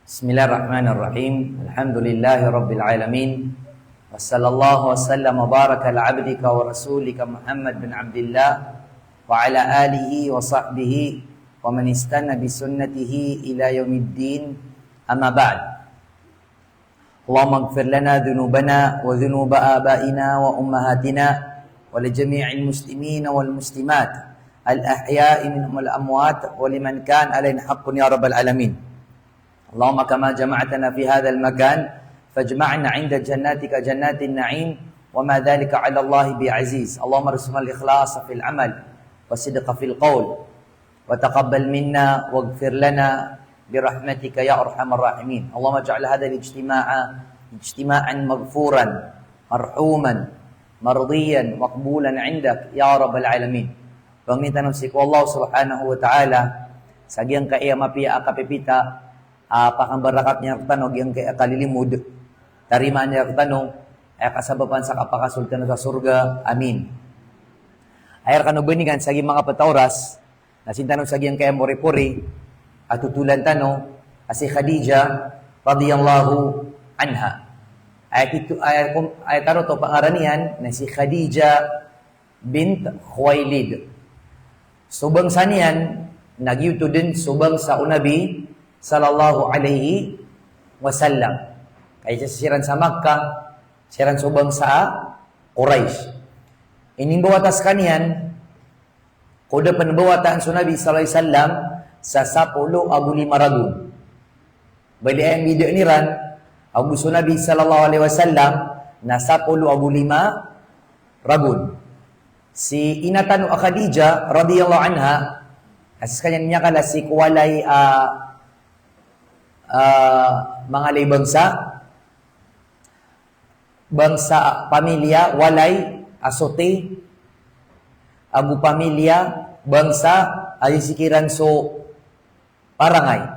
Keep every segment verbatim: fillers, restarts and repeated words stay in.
بسم الله الرحمن الرحيم. الحمد لله رب العالمين. وصلى الله وسلم وبارك على عبدك ورسولك محمد بن عبد الله وعلى آله وصحبه ومن استنى بسنته إلى يوم الدين. أما بعد. اللهم اغفر لنا ذنوبنا وذنوب آبائنا وأمهاتنا ولجميع المسلمين والمسلمات الأحياء منهم والأموات ولمن كان علينا حق يا رب العالمين. اللهم كما جمعتنا في هذا المكان فاجمعنا عند جناتك جنات النعيم وما ذلك على الله بعزيز. اللهم ارزقنا الإخلاص في العمل والصدق في القول وتقبل منا واغفر لنا برحمتك يا أرحم الراحمين. اللهم اجعل هذا الاجتماع اجتماعا مغفورا مرحوما مرضيا مقبولا عندك يا رب العالمين. Pangnin tano sii ko Allah Subhanahu wa Ta'ala sa giyangkaya mapiya a kapipita a pakambarakat iyan rktano, giyangkaya kalilimod, tarimaan iyan rktano, aya kasabapan sa kapakasold tano sa sorga. Amin. Aya rkano banigan sa giyangkaya manga pita oras, na sii tano sa giyangkaya moripori a totolan tano a si Khadijah radhiyallahu anha. Aya kito, aya kom-, aya taro to pangaran iyan na si Khadijah bint Khuwailid. So bangsa niyan na giyoto dn so bangsa o Nabi sallallahu alaihi wasallam. Kay isa siran sa Makkah, siran so bangsa a Quraysh. Inimbawata skaniyan ko da pn bawataan so Nabi sallallahu alaihi wasallam sa sapolo ago lima ragon. Bali aya mbidaan iran ago so Nabi sallallahu alaihi wasallam na sapolo ago lima ragon. Si ina tano a Khadijah radhiyallahu anha, a skaniyan miyakala sii ko walay a, a, mangalay bangsa, bangsa, pamilya, walay a soti, ago pamilya, bangsa a sii kiran so parangay.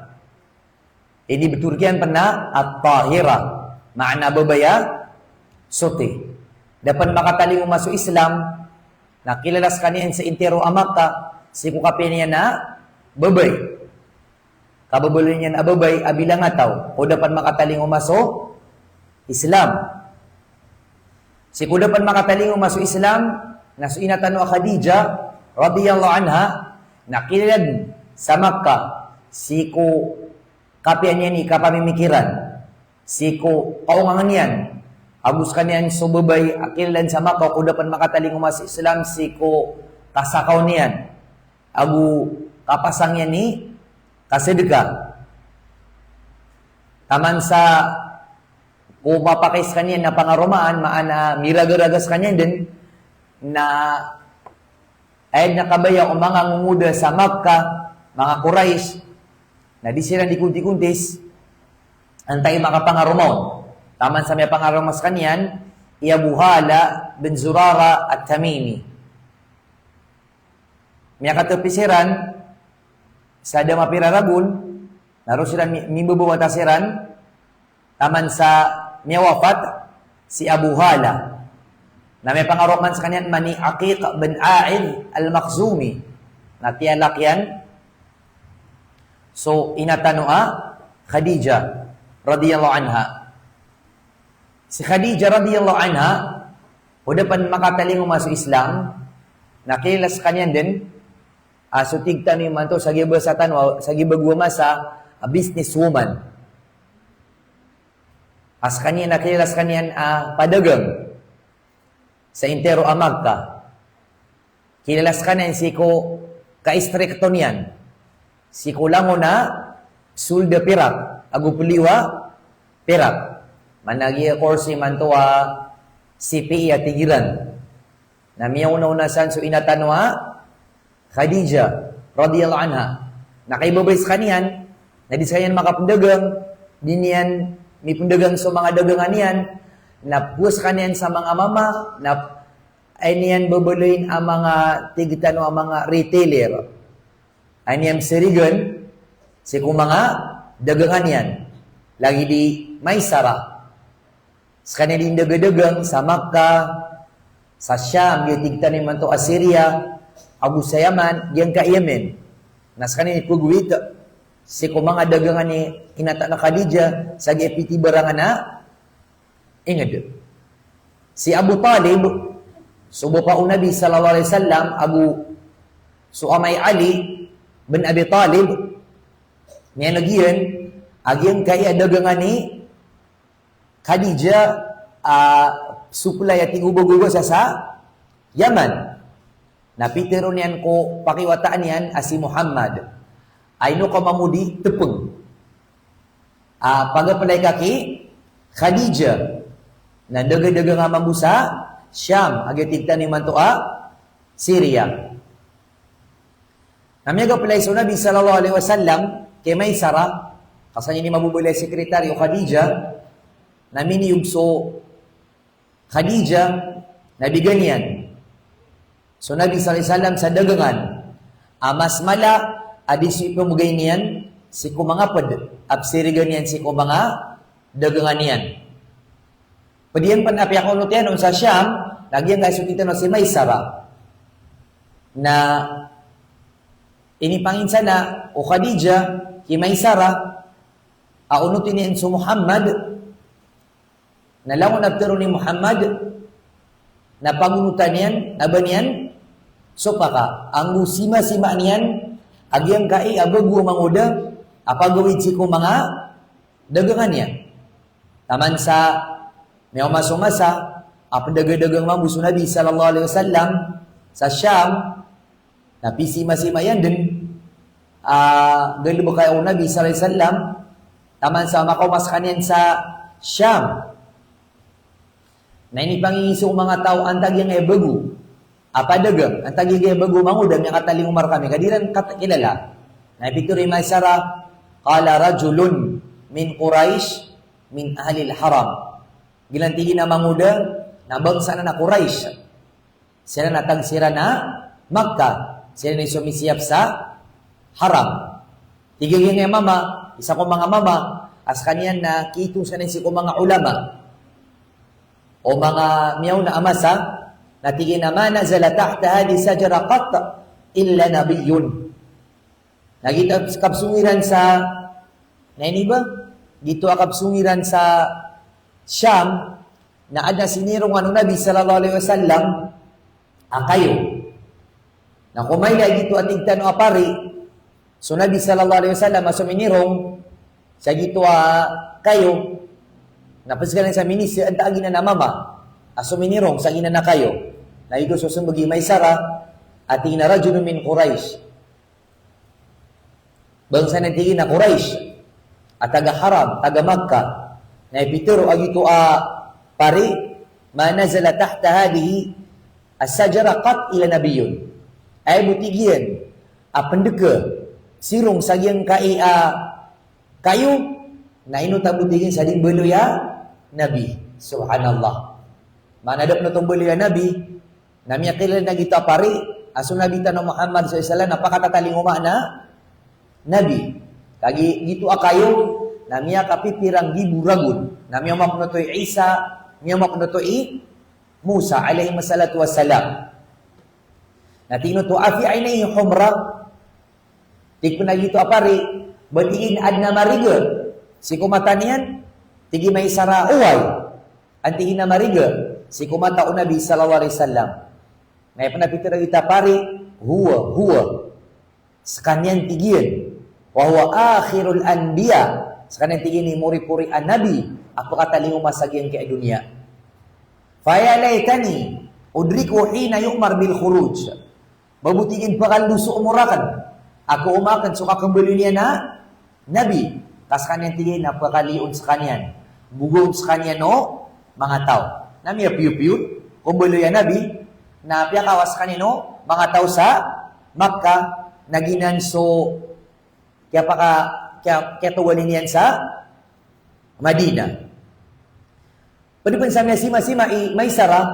Inibthowan iyan pn a At-Tahirah, maana babay a soti. Da pn makatalingoma so Islam, na kilala skaniyan sa intiro a Makkah sii ko kapiya niyan a babay. Kababaloy niyan a babay a bilangataw, ko da pn makatalingoma so Islam. Sii ko da pn makatalingoma so Islam, na so ina tano a Khadijah radhiyallahu anha, na kilala dn sa Makkah sii ko kapiya niyan i kapamimikiran, sii ko kaongangan iyan, ago skaniyan so babay a kilala dn sa Makkah ko da pn makatalingoma so Islam sii ko kasakaw niyan ago kapasang iyan i kasadka. Taman sa ko mapakay skaniyan na pangaromaan, maana miragaraga skaniyan dn, na aya dn a kabaya o manga ngongoda sa Makkah, manga Quraysh, na di siran di konti-kontis antaa i makapangaroma on. Taman sa miyapangaroma skaniyan i Abu Hala bin Zurara At-Tamimi. Miyakatpi siran sa da mapira ragon, na roo siran mi-, mimbabawata siran, taman sa miyawafat si Abu Hala. Na miyapangaroma skaniyan man i Aqiq bin A'idh Al-Makhzumi. Na tiyalak iyan so ina tano a Khadijah radhiyallahu anha. Si Khadijah radhiyallahu anha, ko da pn makatalingoma so Islam, na kilala skaniyan dn a so tig tano imanto sa giya basa tano, sa giya bago a masa, a business woman. A skaniyan na kilala skaniyan a padagang sa intiro a Makkah. Kilala skaniyan sii ko kaistrikto niyan, sii ko langon a sold a pirak ago pliyo a pirak. Maana giya course imanto a C P E a tig iran. Na miyaonaona san so ina tano a Khadijah radhiyallahu anha. Na kaibabay skaniyan na di skaniyan makapndagang, di niyan mipndagang so manga dagangan iyan, na phowa skaniyan sa manga mama, na aya niyan babaloyin a manga tig tano a manga retailer. Aya niyan psarigan sii ko manga dagangan iyan. Lagid i Maisarah. Skaniyan dii ndagadagang sa Makkah, sa Sham, giya tig tano imanto a Syria, ago sa Yaman, giyangkai a Yemen. Na skaniyan i pagowit Sii ko manga dagangan i inatan a Khadijah sa giya pitibarangan a ingd. Si Abu Talib, so bapa o Nabi sallallahu alaihi wasallam, ago so ama i Ali bin Abi Talib, miyaneg iyan a giyangkai a dagangan i Khadijah, ah, supply a tig o bago-bago sa, sa Yaman. Na pitharo niyan ko pakiwataan iyan a si Muhammad a ino ka mambo di tepeng a pag-apply ka ki Khadijah. Na daga-dagangan mambo sa Sham, a giya tig tano imanto a Syria. Na miyag-apply so Nabi sallallahu alaihi wasallam ki Maisarah, ka skaniyan i mababaloy a sekretaryo o Khadijah, na miniyog so Khadijah, na bigan iyan so Nabi sallallahu alaihi wasallam sa dagangan a mas mala a di so ipembegay niyan sii ko manga ped a pesirigan iyan sii ko manga dagangan iyan. Ped iyan pen a piyakaonot iyan on sa Sham, na giyangkai so tig tano si Maisarah. Na inipanginsana o Khadijah ki Maisarah a onoten iyan so Muhammad, na langon a pitharo i Muhammad, na pagonotan iyan, na ba niyan sopaka, anggo sima-simaan iyan a giyangkai a bago a mangoda a pagawid sii ko manga dagangan iyan. Taman sa miyaoma so masa a pedagadagang mambo so Nabi sallallahu alaihi wasallam sa Sham, na pisima-sima iyan den a galebek o Nabi sallallahu alaihi wasallam, taman sa makaoma sekaniyan sa Sham. Na inipangiiso o manga taw a antaa giyangkai a bago a padagang, antaa giyangkai a bago a mangoda a miyakatalingoma rekami, ka di iran kat-, kilala. Na pitharo i Maisarah, qala rajulun min Quraish min ahlil haram. Giyanan tig iyan a mangoda na bangsa anan a Quraish. Siran a tag siran a Makkah, siran i somisiyap sa Haram. Tig iyan a mama, isa ko manga mama a sekaniyan na kiitong sekaniyan sii ko manga ulama o manga miyaona a masa, na tig iyan a, "Ma nazala tahta hadhihi shajara qat illa nabiyyun." Na giyoto a kapsong iran sa, na ini ba? Giyoto a kapsong iran sa Sham, na aden a sinirongan o Nabi sallallahu alaihi wasallam a kayo. Na komaila giyoto a tig tano a pari, so Nabi sallallahu alaihi wasallam a sominirong sa giyoto a kayo, na pes ka na sa minisi antaa giyanan a mama a sominirong sa giyanan a kayo. Na igo so sembag i Maisarah a tig iyan a rajulun min Quraish. Bangsa anan tig iyan a Quraish, a taga Haram, taga Makkah. Na ipitharo a giyoto a pari, "Ma nazala tahta hadhihi ash-shajara qat illa nabiyyun." Aya bo tig iyan a pendeka, sirong sa giyangkai a kayo, na ino ta bo tig iyan sa di mbaloy a Nabi. Subhanallah. Maana da pen oto mbaloy a Nabi, na miyakilala na giyoto a pari a so Nabi tano Muhammad sallallahu alaihi wasallam na pakatatalingoma a Nabi. Kagiya giyoto a kayo na miyakapipira nggibo ragon. Na miyaoma pen oto i Isa, miyaoma pen oto i Musa alaihim assalatu wassalam. Na tig iyan oto, "Afi ainaihi humra?" Tig pen a giyoto a pari, ba tig iyan aden a mariga sii ko mata niyan? Tig i Maisarah a oway. Antaa tig iyan a mariga sii ko mata o Nabi sallallahu alaihi wasallam? Na aya pen a pitharo a giyoto a pari, "Huwa, huwa." Sekaniyan tig iyan, "Wa huwa akhirul anbiya." Sekaniyan tig iyan i moripori a nabi a pekatalingoma sa giyangkai a doniya. "Fa ya laitani udrikuhu hina yu'mar bil khuruj." Ba bo tig iyan pekaloso o mora aken a kaoma aken so kakembaloy niyan a Nabi. Ka sekaniyan tig iyan a pekaliyoon sekaniyan, bogoon sekaniyan o manga taw. Na miyapiyopiyo ko mbaloy a Nabi, na piyakawa sekaniyan o manga taw sa Makkah, na giyanan so kiyapaka-, kiya-, kiyatogalin iyan sa Madinah. Ped pen sa miyasimasima i Maisarah,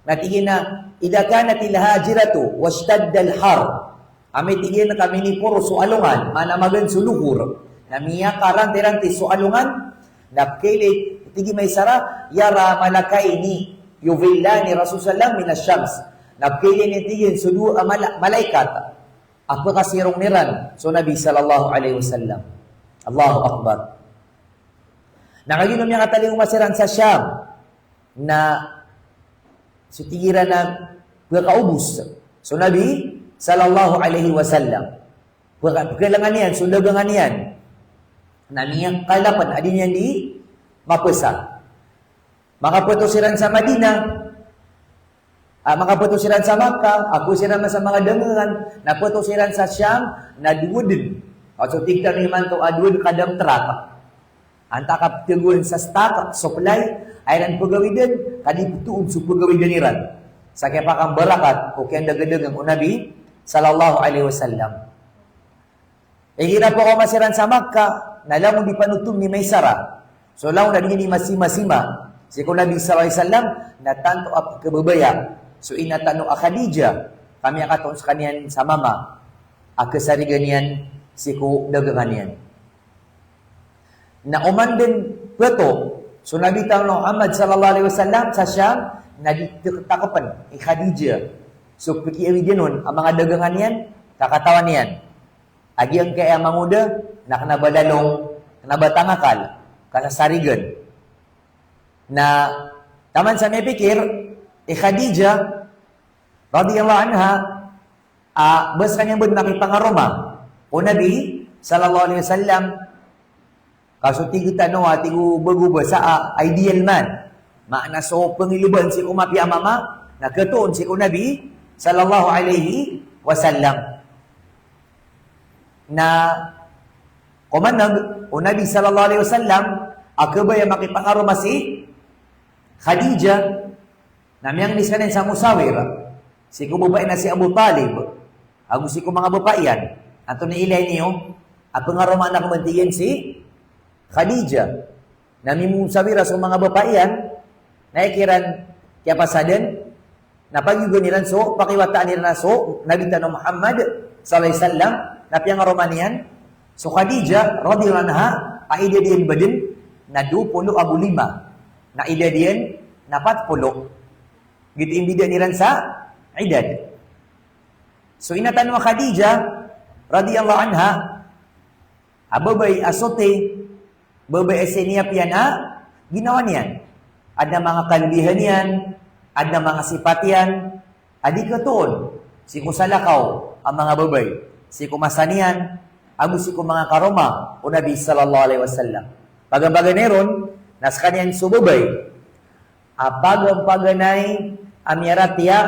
na tig iyan a, "Idha kanatil hajiratu washtaddal har." Amay tig iyan ka miniporo so alongan, maana magaan so lokor, na miyakarantiranti so alongan, na pekailay, tig i Maisarah, "Yara malakaini yudhillani Rasul sallam minash shams." Na pekailay niyan tig iyan so dowa a mala-, malaikat a pekasirong iran so Nabi sallallahu alaihi wasallam. Allahu Akbar. Na kagiya miyakatalingoma siran sa Sham, na so tig iran na pkakaobos so Nabi sallallahu alaihi wasallam. Pka-, pkalangan iyan so dagangan iyan. Na miyakalapan a di niyan di mapasa. Makapato siran sa Madinah, ah, makapato siran sa Makkah, ago siran sa manga dagangan, na pato siran sa Sham, na dowa dn. Ago so tig tano imanto a dowa dn ka dam trak. Antaa ka pthagoan sa stock, supply, a iran pagawidan, ka di ptoon so pagawidan iran sa kiyapakambarakat o kiyandagadagang o Nabi sallallahu alaihi wasallam. Igira pakaoma siran sa Makkah, na langon di panotom ni Maisarah. So langon a di niyan di masimasima sii ko Nabi sallallahu alaihi wasallam, na tanto a pkhababaya so ina tano a Khadijah, ka miyakatoon skaniyan sa mama a kasarigan iyan sii ko dagangan iyan. Na oman dn pato so Nabi tano Muhammad sallallahu alaihi wasallam sa Sham, na di takpn i Khadijah so pkiawidan on a manga dagangan iyan, ka katawan iyan a giyangkaya a mangoda na kna ba lalong, kna ba tangakal, kasasarigan. Na taman sa miyapikir i Khadijah radhiyallahu anha, a ba skaniyan bo dn makipangaroma o Nabi sallallahu alaihi wasallam. Ka so tig tano a tig o bago ba sa, a, ideal man, maana so pngilobaan sii ko mapiya a mama, na khatoon sii ko Nabi sallallahu alaihi wasallam. Na komaneg o Nabi sallallahu alaihi wasallam a kabaya makipangaroma si Khadijah, na miyangni skaniyan sa musawir sii ko bapa iyan a si Abu Talib ago sii ko manga bapa iyan. Antonaa i ilay niyo a pangaromaan ako man, tig iyan, si Khadijah. Na mimusawira so manga bapa iyan, na aya kiran kiyapasadan, na pagiyogan iran so pakiwataan iran a so Nabi tano Muhammad sallallahu alaihi wasallam, na piyangaroma niyan so Khadijah radhiyallahu anha, a idad iyan ba dn na dowa polo ago lima. Na idad iyan na pat polo. Giyoto i mbidaan iran sa idad. So ina tano a Khadijah radhiyallahu anha, a babay a soti, babay a siniyapiyan a ginawa niyan. Adn a manga kalbihan iyan, adn a manga sipat iyan a di khatoon sii ko salakaw a manga babay, sii ko masa niyan ago sii ko manga karoma o Nabi sallallahu alaihi wasallam. Paganay-paganay ron, na skaniyan so babay a paganay-paganay a miyaratiyaya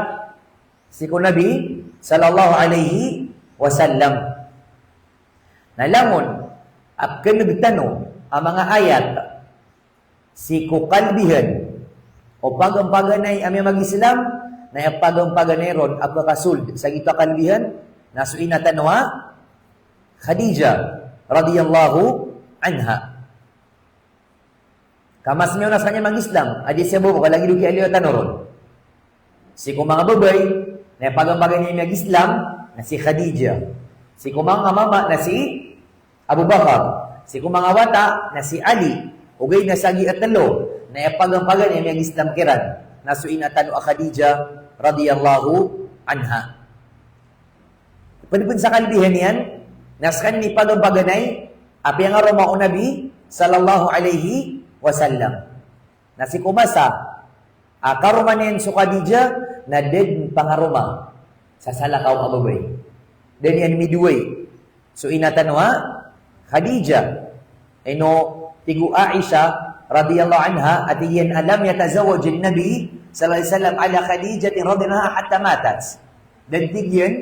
sii ko Nabi sallallahu alaihi wasallam. Na langon a pkhaneg tano a manga ayat sii ko kalbihan o paganay-paganay a miyamag-Islam, na aya paganay-paganay ron a pkhasold sa giyoto a kalbihan na so ina tano a Khadijah radhiyallahu anha. Ka mas miyaona skaniyan mag-Islam a di siya bo, ka lagid o kiyaaloya tano ron. Sii ko manga babay, na aya paganay-paganay a miyag-Islam na si Khadijah. Sii ko manga mama na si Abu Bakar. Sii ko manga wata na si Ali. Ogaid na sa giya tlo, na aya paganay-paganay a miyag-Islam kiran na so ina tano a Khadijah radhiyallahu anha. Pd pn sa kalbihan iyan, na skaniyan i paganay-paganay a piyangaroma o Nabi sallallahu alaihi wasallam. Na sii ko masa a karoma niyan so Khadijah, na da dn pangaroma sa salakaw a babay. Da niyan midoway so ina tano a Khadijah. Ino tig o Aisha radhiyallahu anha a tig iyan a lam yatazawwaj an-Nabi sallallahu alaihi wasallam ala Khadijatin radhiyallahu anha hatta matat. Da dn, tig iyan,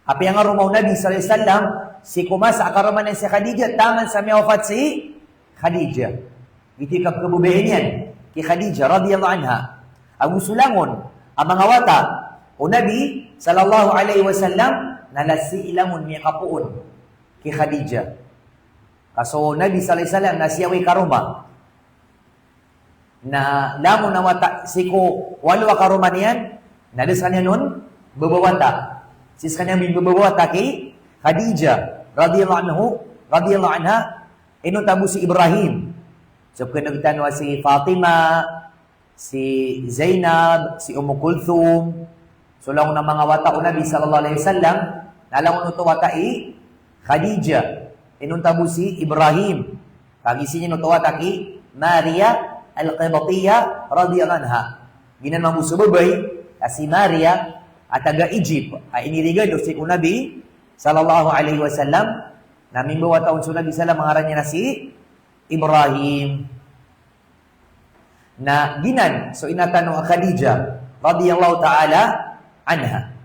a piyangaroma o Nabi sallallahu alaihi wasallam sii ko masa a karoma niyan si Khadijah taman sa miyawafat si Khadijah. Giyoto i kapkhababayaan iyan ki Khadijah radhiyallahu anha. Ago so langon a manga wata o Nabi sallallahu alaihi wasallam na lasi langon miyakapoon ki Khadijah. Ka so Nabi sallallahu alaihi wasallam na siyawai karoma. Na langon a wata sii ko walo a karoma niyan, na da skaniyan on babawata. Sii skaniyan mibabawata ki Khadijah radhiyallahu anhu, radhiyallahu anha, ino tabo si Ibrahim. So pkhaneg tano a si Fatima, si Zainab, si Ummu Kulthum. So langon a manga wata o Nabi sallallahu alaihi wasallam, na langon oto wata i Khadijah Inonta bo si Ibrahim. Kagiya sii niyan oto a taki Maria Al-Qibtiyah radhiyallahu anha. Giyanan mambo so babay a si Maria a taga Egypt a inirigad o sii ko Nabi sallallahu alaihi wasallam. Na mimbawata on so Nabi sallam a ngaran iyan a si Ibrahim. Na giyanan so ina tano a Khadijah radhiyallahu ta'ala anha.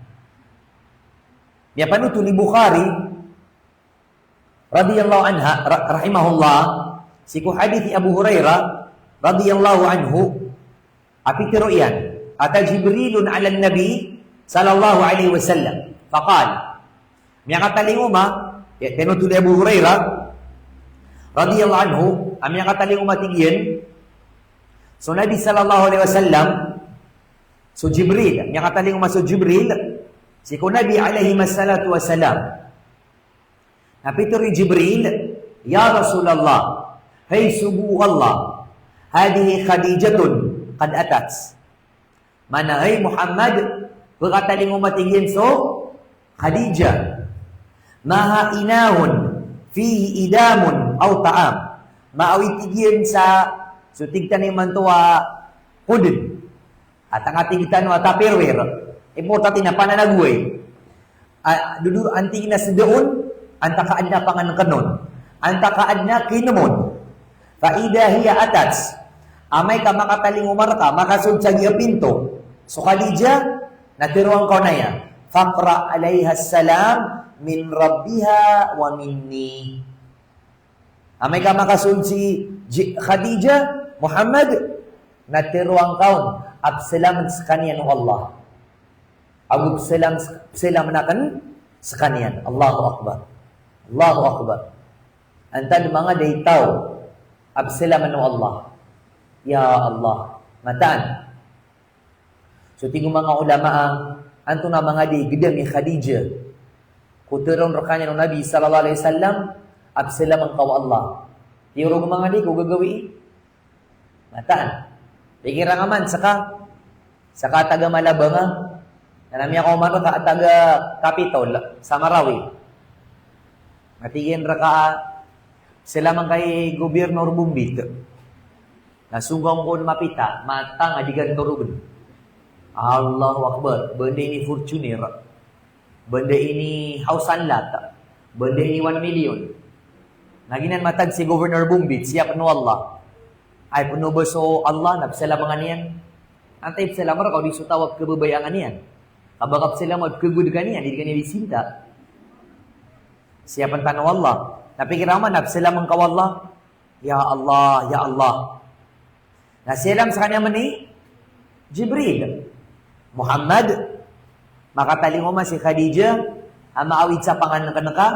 Miyapanothol i Bukhari radhiyallahu anha, ra-, rahimahullah, sii ko hadith i Abu Hurairah radhiyallahu anhu, a pitharo iyan, "Ata Jibrilun 'alan Nabi sallallahu alaihi wasallam, faqal." Miyakatalingoma, ya, panothol i Abu Hurairah radhiyallahu anhu, a miyakatalingoma, tig iyan, so Nabi sallallahu alaihi wasallam, so Jibril, miyakatalingoma so Jibril sii ko Nabi alaihi salatu wassalam. Na pitharo i Jibril, "Ya Rasulullah, hay sogo o Allah, hadhihi Khadijatun qad atat." Maana, hay Muhammad, pkatalingoma, tig iyan, so Khadijah. "Maha ina'un fihi idamun aw ta'am." Maawid, tig iyan, sa, so tig tano imanto a kodn. Ata nga tig tano a Tupperware. Importante na pananagway. A, dodo, anti na sdon, antaa ka adn a pangankn on. Antaa ka adn a kinm on. Fa idha hiya atat. Amay ka makatalingoma rka, makasold sa giya pinto so Khadijah, na tharoang ka on aya. Faqra alaiha salam min rabbiha wa minni. Amay ka makasold si Ji-, Khadijah, Muhammad, na tharoang ka on a psalaman skaniyan o Allah. Ago psalam-, psalaman akn skaniyan. Allahu Akbar. Allahu Akbar. Antaa dn manga da i taw a psalaman o Allah. Ya Allah. Mataan. So tig o manga ulama a, antonaa manga di gdam i Khadijah ko tharoon rkaniyan o Nabi sallallahu alaihi wasallam a psalaman ka o Allah. Tiyorog manga di ko gagawii. Mataan. Pikiran ka man, ska, ska taga Malabanga, na miyakaoma rka a taga Kapitol sa Marawi. Na tig iyan rka a, "Psalaman ka i Gobernador Bombit." Na song ka on mapita, mataan a di ka torogen. Allahu Akbar. Ba anda ini Fortuner. Ba anda ini house and lot. Ba anda ini one million. Na giyanan matag si Governor Bombit, sii pn o Allah. Ay pn o ba so Allah na psalaman ka niyan. Antaa i psalaman rka o di so taw a pkhababayaan ka niyan. Ka ba ka psalaman a pkhagod ka niyan, di ka niyan di sinta. Sii pn tano o Allah. Na pikiran ka man a psalaman ka o Allah. Ya Allah, ya Allah. Na salam skaniyan man i Jibril. Muhammad, makatalingoma si Khadijah a maawid sa pangankn ka,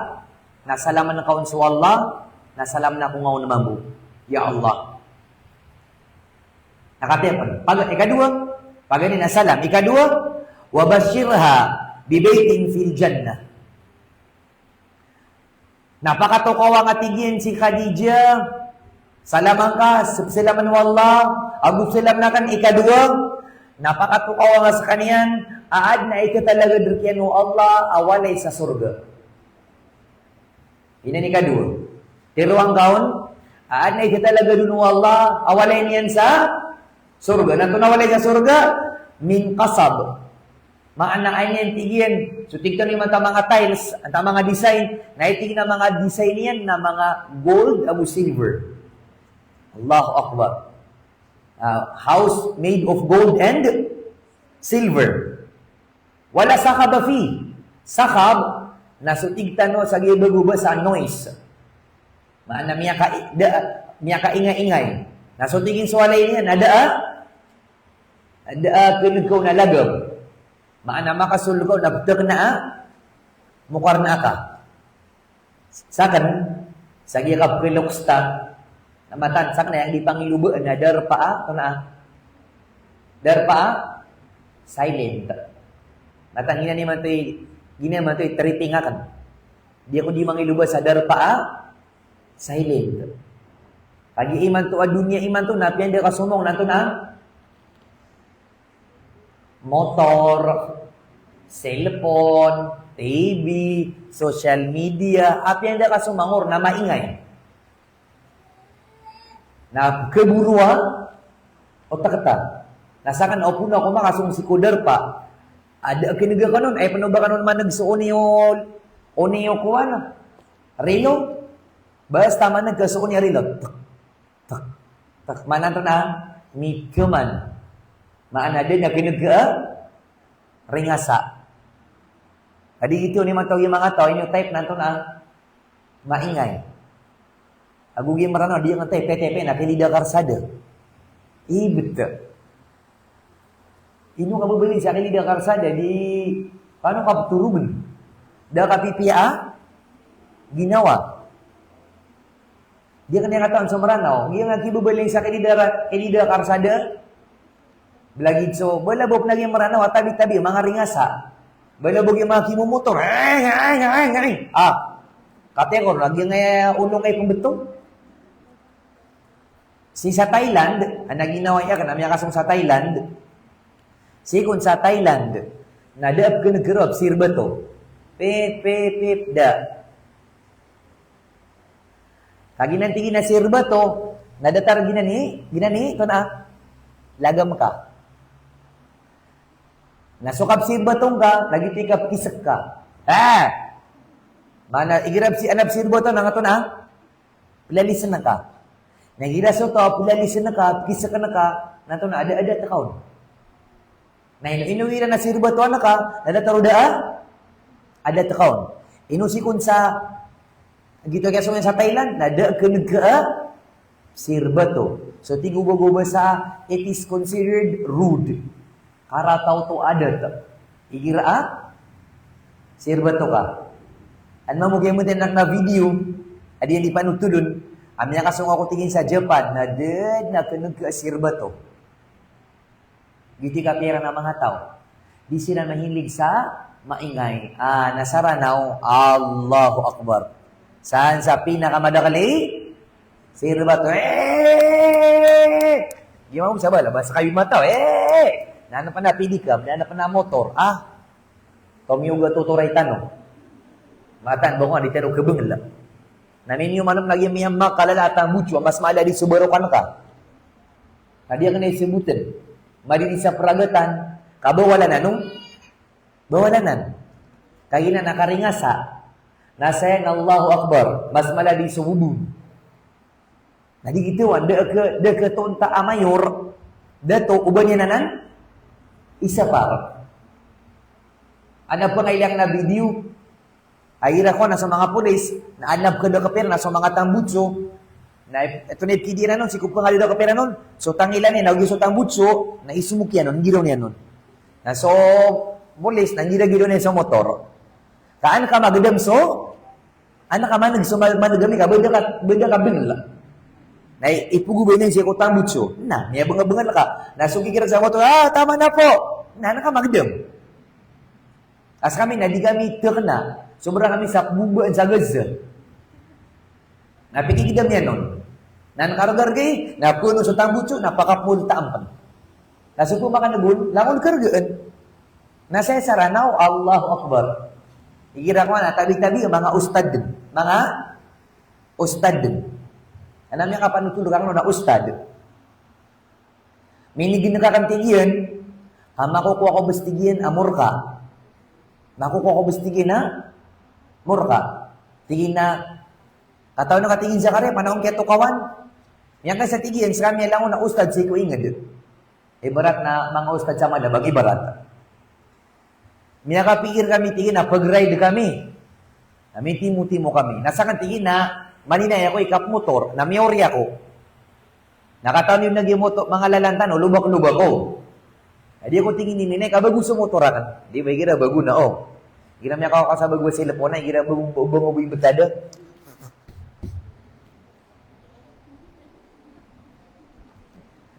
na salaman ka on so Allah, na salaman ako nga on mambo. Ya Allah. Na katii pn. Pag-, ikadowa, paganay na salam. Ikadowa, "Wa bashshirha bi baitin fil jannah." Na pakatokawa nga, tig iyan, si Khadijah, salaman ka, s-, salaman o Allah, ago salaman akn. Ikadowa, na pakatokawa nga skaniyan a adn a ikatalagad rkiyan o Allah a walay sa sorga. Giyanan i ikadowa. Tharoang ka on a adn a ikatalagad on o Allah a walay niyan sa sorga. Na antonaa walay sa sorga? Min qasab. Maana aya niyan, tig iyan, so tig tano imanto a manga tiles, antaa manga design, na aya tig iyan a manga design iyan na manga gold ago silver. Allahu Akbar. Ah, house made of gold and silver. Wala sakhaba fi. Sakhab, na so tig tano sa giya bago ba sa noise. Maana miyaka-, da, miyakaingay-ingay. Na so tig iyan so walay niyan, na da a, da a khalk ka on a lagam. Maana makasold ka on a pthakna a mokarna ka. Sakn, sa giya kapkhalok sta, na mataan, sakn aya di pangilobaan a darpa a, kna a, darpa a silent. Mataan, giyanan imanto i, giyanan imanto i tripping akn. Di ako di mangiloba sa darpa a silent. Kagiya imanto a doniya imanto na apiya anda ka somong na antonaa, motor, cellphone, T V, social media, apiya anda ka so mangor na maingay. Na kagoroa o otak ta. Na sakn o pn ako makasong sii ko darpa. Anda a kneg akn on, aya pn o ba akn on maneg so onyo, onyo kowan, relo. Basta maneg ka so onyo relo. Tek, tek, tek. Maana antonaa? Mikeman. Maana da na kneg a ringasa. Adi gioto niyo mantog i manga taw, ino type na antonaa? Maingay. Ago giya Mranaw, di nga type, type, type na kilid a karsada. Ibet. Ino ka babaling sa kilid a karsada, di paano ka ptorogen? Da kapipiya a ginawa. Di ka niyan katawan so Mranaw. Giya nga kibabaling sa kilid a, kilid a karsada. Blagid so, bala bo pn a giya Mranaw, a tabi-tabi, manga ringasa. Bala bo giya manga kimomotor. Ay, ay, ay, ay. Ah. Katekor, lagi nga olo nga ipmbetong. Sii sa Thailand, ana ginawa iyan, kna miyakasong sa Thailand. Sii kon sa Thailand, na da a pkneg karo a psirbato. Pip, pip, pip, da. Kagiya nan tig iyan a sirbato, na datar giyanan i, giyanan i, antonaa? Lagam ka. Na so kapsirbato ngka, lagid i kapkisek ka. Ah! Maana, igira psi-, ana psirbato na nga antonaa? Plalisen ka. Na igira so taw a plalisen ka, pkiseken ka, na antonaa, ada, ada tekaon. Na ino, ino igira na sirbatoan ka, na datar o da a, ada tekaon. Ino sii kon sa, giyoto a kiyasong iyan sa Thailand, na da a kneg a sirbato. So tig o ba, o ba sa, it is considered rude. Karata oto a adat. Igira a sirbato ka. An mambo giya mantag na video a di niyan di panotolon a miyakasong ako tig iyan sa Japan na da dn a kneg a sirbato. Giyoto i kapikiran a manga taw. Di siran mahilig sa maingay. Ah, na sa Ranaw, Allahu Akbar. San sa pinakamadakel i sirbato, eh! Di mambo sabala, ba sa kayo mataw, eh! Na ano pn a pedicab, na ano pn a motor, ah! Tomiyoga totoray tano. Mataan ba ko nga di tano kabengel. Na miniyoman on lagi miyakalala a tambotso a mas mala di so barokan ka. Na di akn isebutan. Madi di sa pragatan. Kabawalan anan. Bawalan anan. Kagiya na karingasa. Na saya na Allahu Akbar. Mas mala di so wudu. Na di giyoto, da ke, da ke tonta a mayor. Dato, o ba niyan anan isapar. Ana pangailang na video. Ay ira ko na so manga polis, na adn a pkadakep iran na so manga tambotso. Na ito na ipkidi iran on, sii ko pangadi dakep iran on. So tangilan iyan, na ogaid so tambotso, na isomok iyan on, giraw niyan on. Na so polis, na nggiraw-giraw niyan so motor. Ka an ka magedam so, an ka maneg so ma-, maneg ami ka, ba da ka, ba da ka bengel. Na i-, ipogobay niyan sii ko tambotso. Na, miyabengel-bengel ka. Na so kikira sa motor, ah, tama na po. Na, an ka magedam. A skami na di kami tekena. Sobra kami sa pembobaan sa Gaza. Na pikigedam iyan on. Na an kargargi, na kono so tambotso, na pakapol ta ampen. Na so pemakan na bon, langon kergaan. Na saya sa Ranaw, Allahu Akbar. Igira ko na tabi-tabi, manga ustad den. Manga ustad den. Ana miyakapanotol rkano na ustad. Minigen ka kan tig iyan, ka makokowa ko bes tig iyan a morka. Makokowa ko bes tig iyan a morka. Tig iyan a, katawan ka tig iyan sa kare, panaw ngka tokawan. Miyakaisa tig iyan, skami a langon a ustad sii ko inged. Ibarat na manga ustad sa Malabang, ibarat. Miyakapikir kami tig iyan a pag-ride kami. Na mitimo-timo kami. Na saken tig iyan a malinaya ko ikapmotor. Na miyaori ako. Na katawan iyo na giya motor, manga lalan tano, lobak-lobak o. Na di ako tig iyan i minay ka bago so motor aken. Di ba igira bago na o. Igira miyakawa ka sa bago a cellphone na, igira bago, bago, bago imbetad a.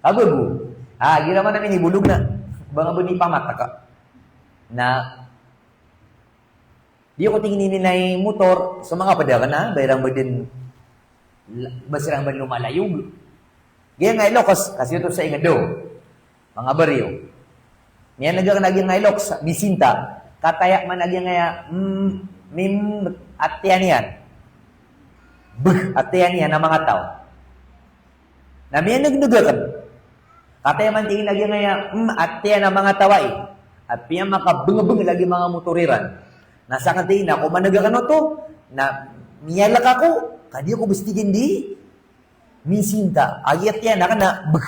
Kabago. Ah, igira man a minibolog na. Ba nga ba nipamataka. Na, di ako tig iyan i minay motor, so manga ped aken a, ba iran ba den, ba siran ba den lomalayog. Giya nga Hilux, kasi oto sa inged o. Manga baryo. Miyaneg aken a giya nga Hilux, misinta. Kataya man a giyangkaya, mm, mim, atiyan iyan. Bg, atiyan iyan a manga taw. Na miyangngnga akn. Kataya man tig iyan a giyangkaya, mm, atiyan a manga taw ai. Apiya makabngbng lagid manga motor iran. Na sakn tig iyan a ko mangngnga akn oto, na miyalk ako, ka di ako bs tig iyan di misinta. Agi atiyan akn na, bg.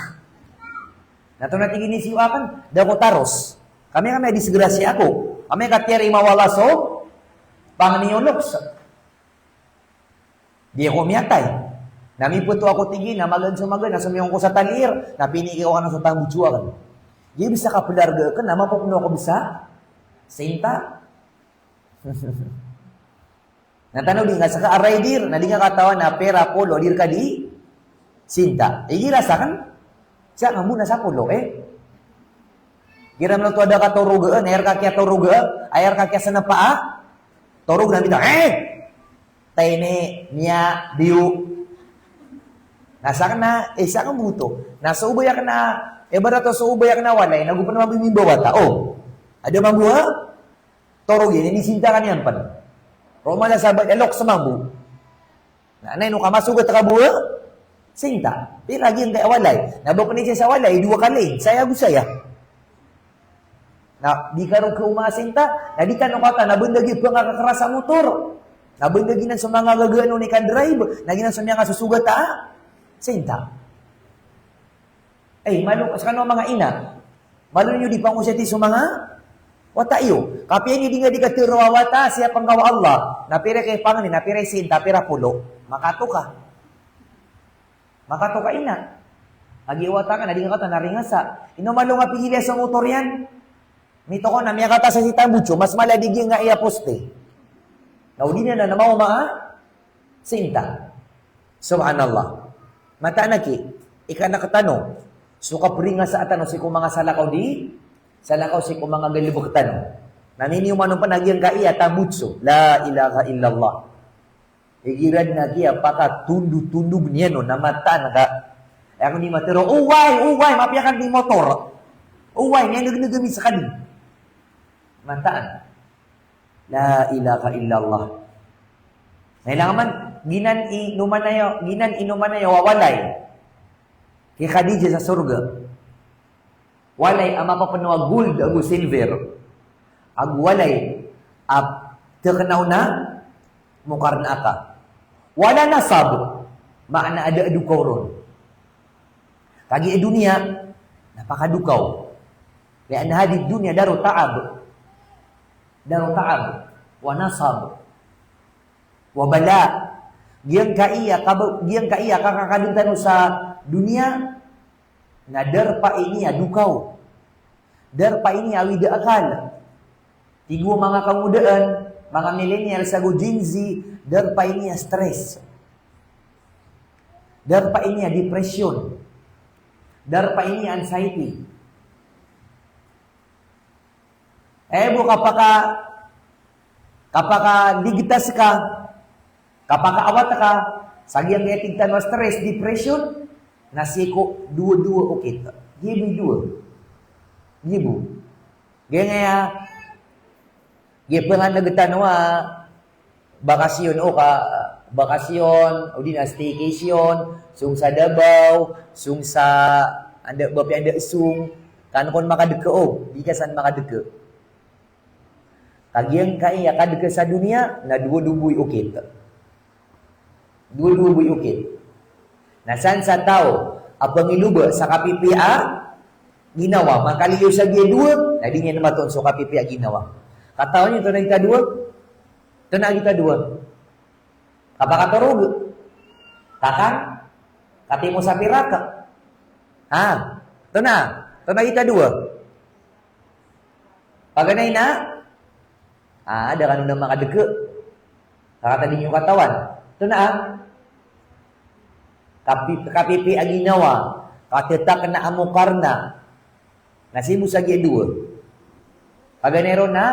Na oto na tig iyan i siyo akn, da ako taros. Kami, kami a disgrasya ako. Kami katiyari mawala so pangni o loks. Di ako miyatay. Na mipeto ako tig iyan a magaan so magaan, na somiyong ko sa talir, na piniki ko kano so tambotso akn. Di bs a kaplarga akn, na mapopno ako bs a sinta. Na tano di nga ska a rider, na di nga katawan a pira polo, di rka di sinta. Igira sakn, sa kambo na sapolo, eh. Igira mlo oto a da ka torogaan, aya rka kiyatorog, aya rka kiyasnpa a torog na bita, eh! Tene, niya, biyo. Na sakn na, eh, sakn bo oto. Na so obay akn a, ibarat o so obay akn a walay, na go pn mambo mimbawata. Oh, a da mambo a torog iyan, inisinta ka niyan pn. Roma na sabat, elok sa mambo. Na, na ino ka masogat ka bo a sinta. Pira giyangkaya walay. Na ba pn isa sa walay, dowa ka lane. Saya go saya. Na, di ka roo khaomasinta. Na di tano katawan a ba dn a giya pangakakras a motor. Na ba dn a giyanan so manga gagaan o nika drive. Na giyanan so miyakasosogat a sinta. Ay, malo, skano manga ina. Malo niyo di pangosiyati so manga wata iyo. Kapiya niyo di nga di katharo a wata, siyapn ka o Allah. Na pira i pangni, na pira i sinta, pira polo. Makatoka. Makatoka ina. Agi wata ka na di nga katawan a ringasa. Ino malo nga pigiliya so motor iyan. Mitoko na miyakataas a si tambotso, mas mala di giyangkaya poste. Na odi na na maoma a sinta. Subhanallah. Mataan aki, ikanak tano. So kapringasaan tano sii ko manga salakaw di, salakaw sii ko manga galbk tano. Na miniyoman on pn a giyangkaya tambotso. La ilaha illallah. Igira dn a kiyapakatondotondog niyan on na mataan ka. Aya kon di matharo, oway, oway, mapiya ka di motor. Oway, miyangngnga ami skaniyan. Mataan. La ilaha illallah. Na ilay man, giyanan i inoman iyo, giyanan i inoman iyo a walay ki Khadijah sa sorga. Walay a mapapno a gold ago silver. Ago walay a tekna on a mokarna aka. Wala nasab, maana a da a dokaw ron. Kagiya doniya na pakadokaw. Li'anna hadhihi dunya daru ta'ab. Daru ta'ab. Wa nasab. Wa bala. Giyangkaya kab-, giyangkaya kakakadn tano sa doniya na darpa ini a dokaw. Darpa ini a awid a akal. Tig o manga kangodaan, manga millennials ago Gen Z, darpa ini a stress. Darpa ini a depression. Darpa ini a anxiety. Eh, bo kapaka, kapakaligtas ka, kapakaawat ka sa giyangkaya tig tano a stress, depression, na sii ko dowa-dowa okit. Giya bo i dowa. Giya bo. Giyangkaya, giya pnganeg tano a bakasyon, o ka, bakasyon, odi na staycation, song sa Davao, song sa anda, ba apiya anda song, ka an kon makadka, o, di ka san makadka. Ka giyangkaya kadka sa doniya, na dowa-dowa bo i okit. Dowa-dowa bo i okit. Na san sa taw a pangiloba sa kapipiya a ginawa, makaliyo sa giya dowa, na di niyan matoon so kapipiya a ginawa. Katawan iyo, antonaa i kadowa? Antonaa i kadowa? Kapakatorog. Kakang? Katimo sa pirak. Ha? Antonaa? Antonaa i kadowa? Paganay na? Ah, da kano na makadka. Ka katawan iyo, katawan. Antonaa? Kapi-, kapipiya a ginawa. Katetakna a mokarna. Na sii bo sa giya dowa. Paganay ron na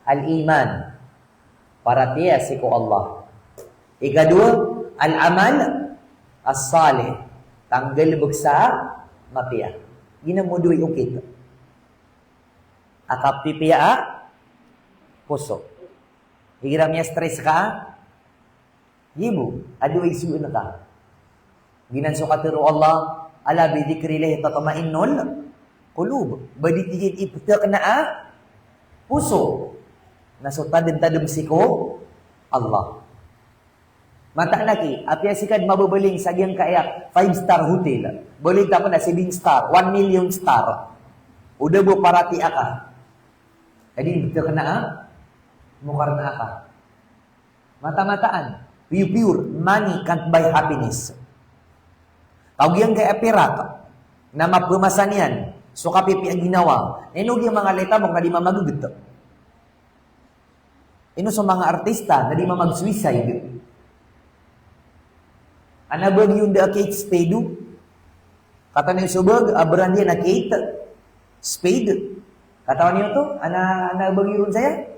al-iman. Paratiyaya sii ko Allah. Ikadowa, al-amal as-salih. Tanggalbk sa mapiya. Giyanan bo dowa i okit. A kapipiya a poso. Igira miya-stress ka, gibo, adowa i sogoan ka. Giyanan so katharo o Allah, "Ala bi dhikrillahi tatma'innul qulub." Ba di tig iyan i pthakan a poso na so tadmtadm sii ko Allah. Mataan aki, apiya sii ka dn mababaling sa giyangkaya five star hotel, baling ta pn a seven star, one million star, o da bo paratiaya ka, ka di pthakan a mokarna aka. Matamataan, pure, pure, money can't buy happiness. Kagiya giyangkaya pirak na maphamasa niyan so kapipiya a ginawa, ino di manga leta mo ka di mamaggt. Ino so manga artista na di mamag-suicide. Ana bagi on da a Kate Spade. Katawan iyo so bag a brand iyan a Kate Spade. Katawan iyo oto, ana, ana bagi ron saya.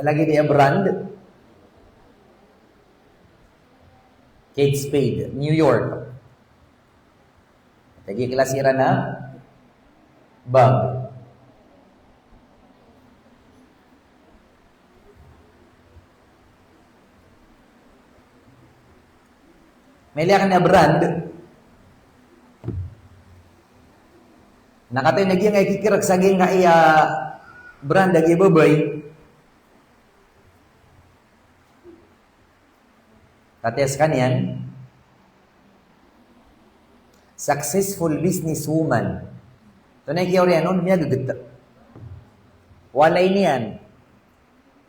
Lagid iyan a brand. Kate Spade, New York. Lagid klasi iran a bag. Mailay akn a brand. Na katii na giyangkai a kikirak sa giyangkai a brand a giya babay. Katii a skaniyan, successful businesswoman. Tonaa i kiyaoriyan on, miyaggt. Walay niyan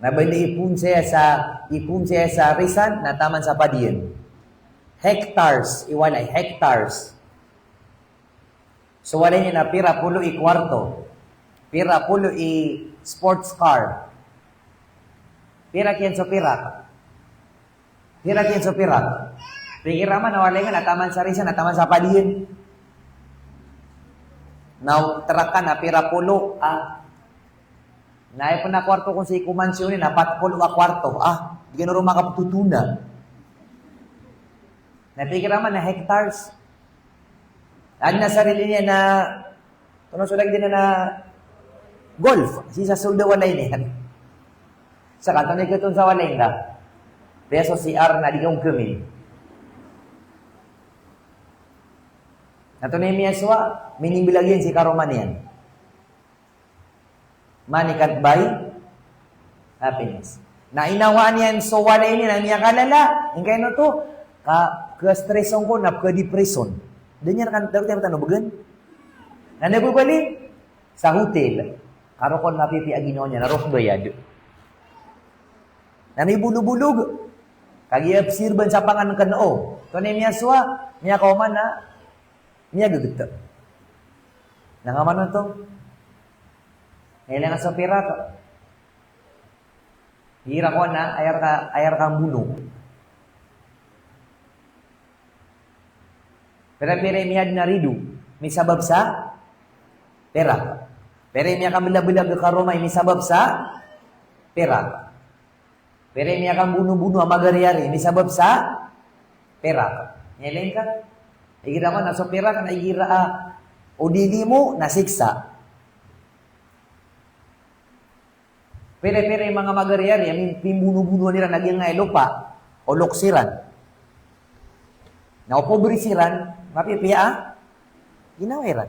na ba di ipoon saya sa, ipoon saya sa risan na taman sa padiyan. Hectares i walay, hectares. So walay niyan na pira polo i kwarto, pira polo i sports car. Pirak iyan so pirak. Pirak iyan so pirak. Pikira man a walay nga na taman sa risan, na taman sa padiyan. Na tirakan a pira polo a, na aya pn a kwarto kon sii ko mansyon iyan na pat polo a kwarto. Ah, di kano ron makaptotona. Na pikira man a hectares. Adn a sarili niyan a, tonaa so lagid iyan a golf, sii sa sold a walay niyan. Sa kanto na ikot on sa walay nga. Piya so C R na di ka ongkmin. Na tonaa i miyasowa, minimbilag iyan sii karoma niyan. Money can't buy happiness. Na inawaan iyan so walay niyan a miyakalala, ingkaino oto, ka, ka-stress on ko, na ka-depression. Da niyan kan, da niyan tano bgan. Na, na babali sa hotel. Ka roo kon mapipiya a ginawa niyan, na roo bayad. Na mibolobolog. Kagiya psirban sa pangan kano. Tonaa i miyasowa, miyakaoma na miyaggt. Na nga man oto. Ilay nga so pirak. Igira ko na, aya rka, aya rka mbono. Pira-pira i miyadn a rido, misabap sa pirak. Pira i miyakamblablag a karoma, misabap sa pirak. Pira i miyakambonobono a magariyari, misabap sa pirak. Ilay nga. Igira ko na so pirak na igira a, o di limo na siksa. Pira-pira i manga magariyari a mi-, pimbonobonoan iran a giyangkai a lopa o loks iran. Na o pobre siran, mapipiya a ginawa iran.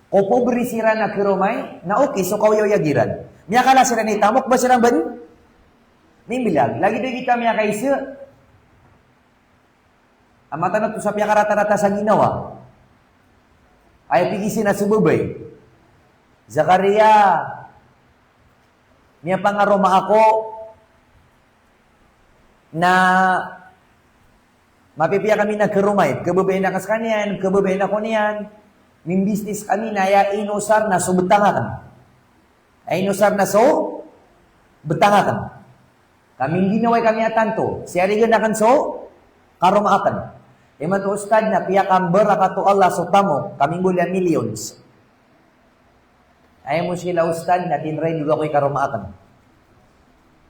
O pobre siran a karoma i, na okay so kaoyagoyag iran. Miyakala siran i tamok, ba siran bn mimbilag. Lagid o giyoto a miyakaisa a mataan oto sa piyakaratarata sa ginawa. Aya pigisin a so babay, Zakaria, Miyapangaroma ako na mapipiya kami na karomait, kababayaan ako skaniyan, kababayaan ako niyan, mimbisnis kami na aya inosar na so betang aken. Aya inosar na so betang aken. Ka mingginawai kami a tanto, siyarigan aken so karoma aken. Imanto ustad na piyakambarakato Allah so tamok, ka mimbaloy a millions. Aya mushkila ustad na tinray dolo ako i karoma aken.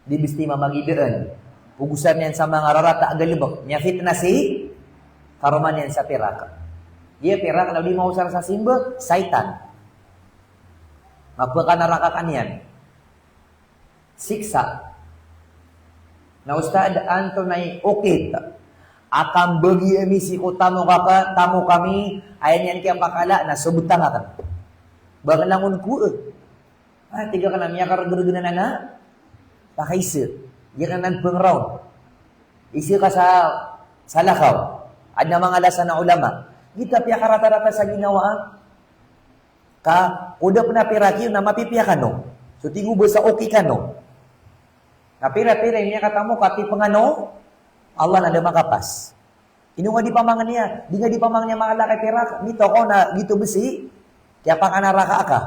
Di bes ti mamagidaan. Pogosan iyan sa manga rarata a galebek. Miyafitna si karoma niyan sa pirak. Giya pirak na o di maosar sa simba, saitan. Mapekanaraka ka niyan. Siksa. Na ustad, antonaa i okit a kambagi ami sii ko tamok aka, tamok ami, aya niyan kiyapakala na so betang aken. Ba ken langon ko, eh. Ah, tig aken a miyakaregeregenan anan a pakaisa. Giya anan pengeraw. Isa ka sa, sa lakaw. Aden a manga alasan a ulama. Giyoto a piyakaratarata sa ginawa, ah. Ka, ko da pen a pirak iyo na mapipiya kano. So tig o ba sa okit kano. Na pira-pira i miyakatamok a tipeng ano, Allah na da makapas. Ino nga di pamangen iyan, di nga di pamangen iyan makalakay pirak, mito ko na giyoto bes i kiyapakanaraka aka.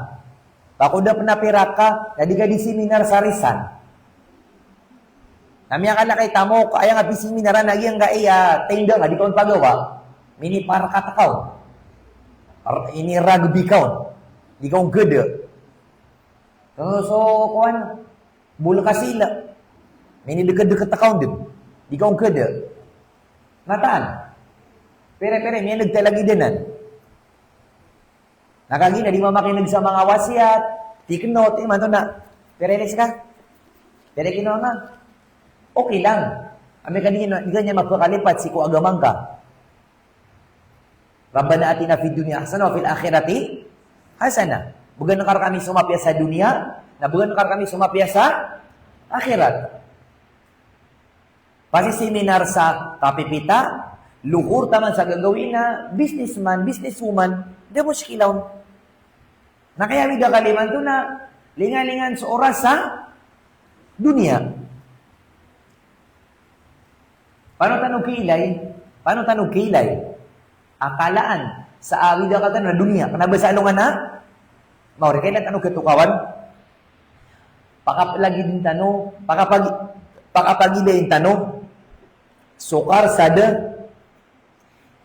Ka ko da pen a pirak ka, na di ka di seminar sa risan. Na miyakalakay tamok, aya nga pisiminar a na giyangkai a tenda nga di kaon pagawa. Miniparkat kaon. Ar-, ini rugby kaon. Di kaon gede. So, so, kowan, bola ka sila. Minideked-deked kaon den. Di kaon gede. Mataan. Pere-pere, miyaneg ta lagi denan. Na kagiya na di mamakineg sa manga wasiyat, tikno, ti imanto na. Pere-pere seka. Pere kino na. Okay lang. Amay ka di, di ka niyan mapakalipat sii ko agama ngka. Rabbana atina fid dunya hasanah wa fil akhirati hasanah. Began ka rekami so mapiya sa doniya, na began ka rekami so mapiya sa akhirat. Pasiseminar sa kapipita, lokor taman sa gagawii na businessman, businesswoman, da mushkila on. Na kagiya awid a kalimanto na lingalingan so oras sa doniya. Pano tano kiilay, pano tano kiilay a kalaan sa awid a kalimanto na doniya, kena ba sa alongan a maori, kena tano ketokawan. Pakapagilay tano, pakapagi-, pakapagilay tano so karsada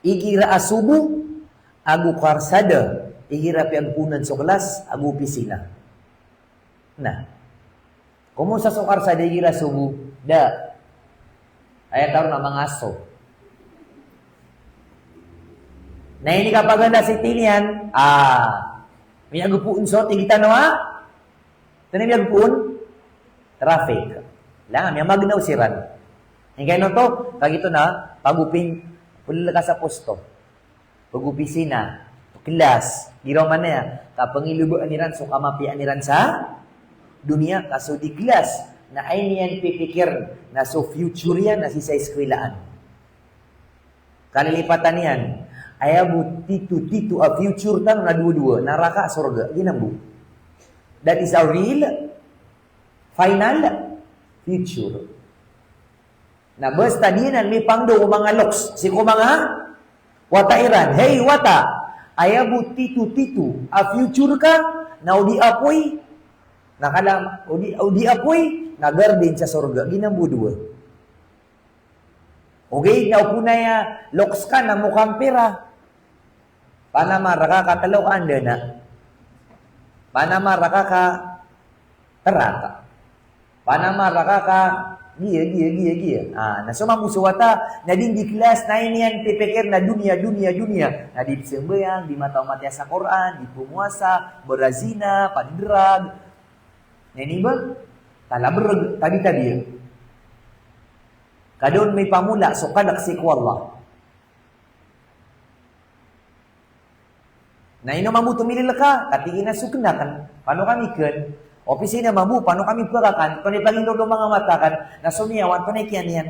igira a sobo, ago karsada igira piyagpoonan so kelas ago opisina. Na, komosa so karsada igira sobo? Da. Aya taro na manga aso. Na inikapaganda sii tiniyan, ah, miyagopoon so tig tano a, antonaa i miyagopoon? Traffic. Langon, miyamagnaw siran. Ingka ino oto, kagiya oto na pagopin, peleka sa posto. Pagopisina, kelas, giraw man aya, ka pengilebaan iran so kamapiyaan iran sa doniya, ka so di kelas na aya niyan pipikir na so future iyan na sii sa iskwilaan. Kalilipatan iyan, aya bo tito-tito a future tano na dowa-dowa, naraka, sorga, giyanan bo. That is our real, final future. Na basta di nan mipangndao o manga loks sii ko manga wata iran. Hey, wata, aya bo tito-tito a future ka na o di apoy, na kala, o di, o di apoy na garden sa sorga. Giyanan bo dowa. Ogaid na o pona aya loks ka na mokampira. Panamar ka ka telo ka anda na. Panamar ka ka terak. Panamar ka ka giya, giya, giya, giya. Ah, na so mambo so wata, na di, di kelas, na aya niyan pipikir na doniya, doniya, doniya. Na di pzambayang, di mataw matiya sa Qur'an, di pmowasa, brazina, pagdrag. Na ini ba? Talabreg, tabi-tabi. Ka da on mipamola so kalek sii ko Allah. Na ino mambo tomilil ka, ka tig iyan a so ken aken, pano kami ken, opisina mambo, pano kami pekakan, antonaa i pagindao o manga mata aken, na so miyawan, antonaa i kiyan iyan.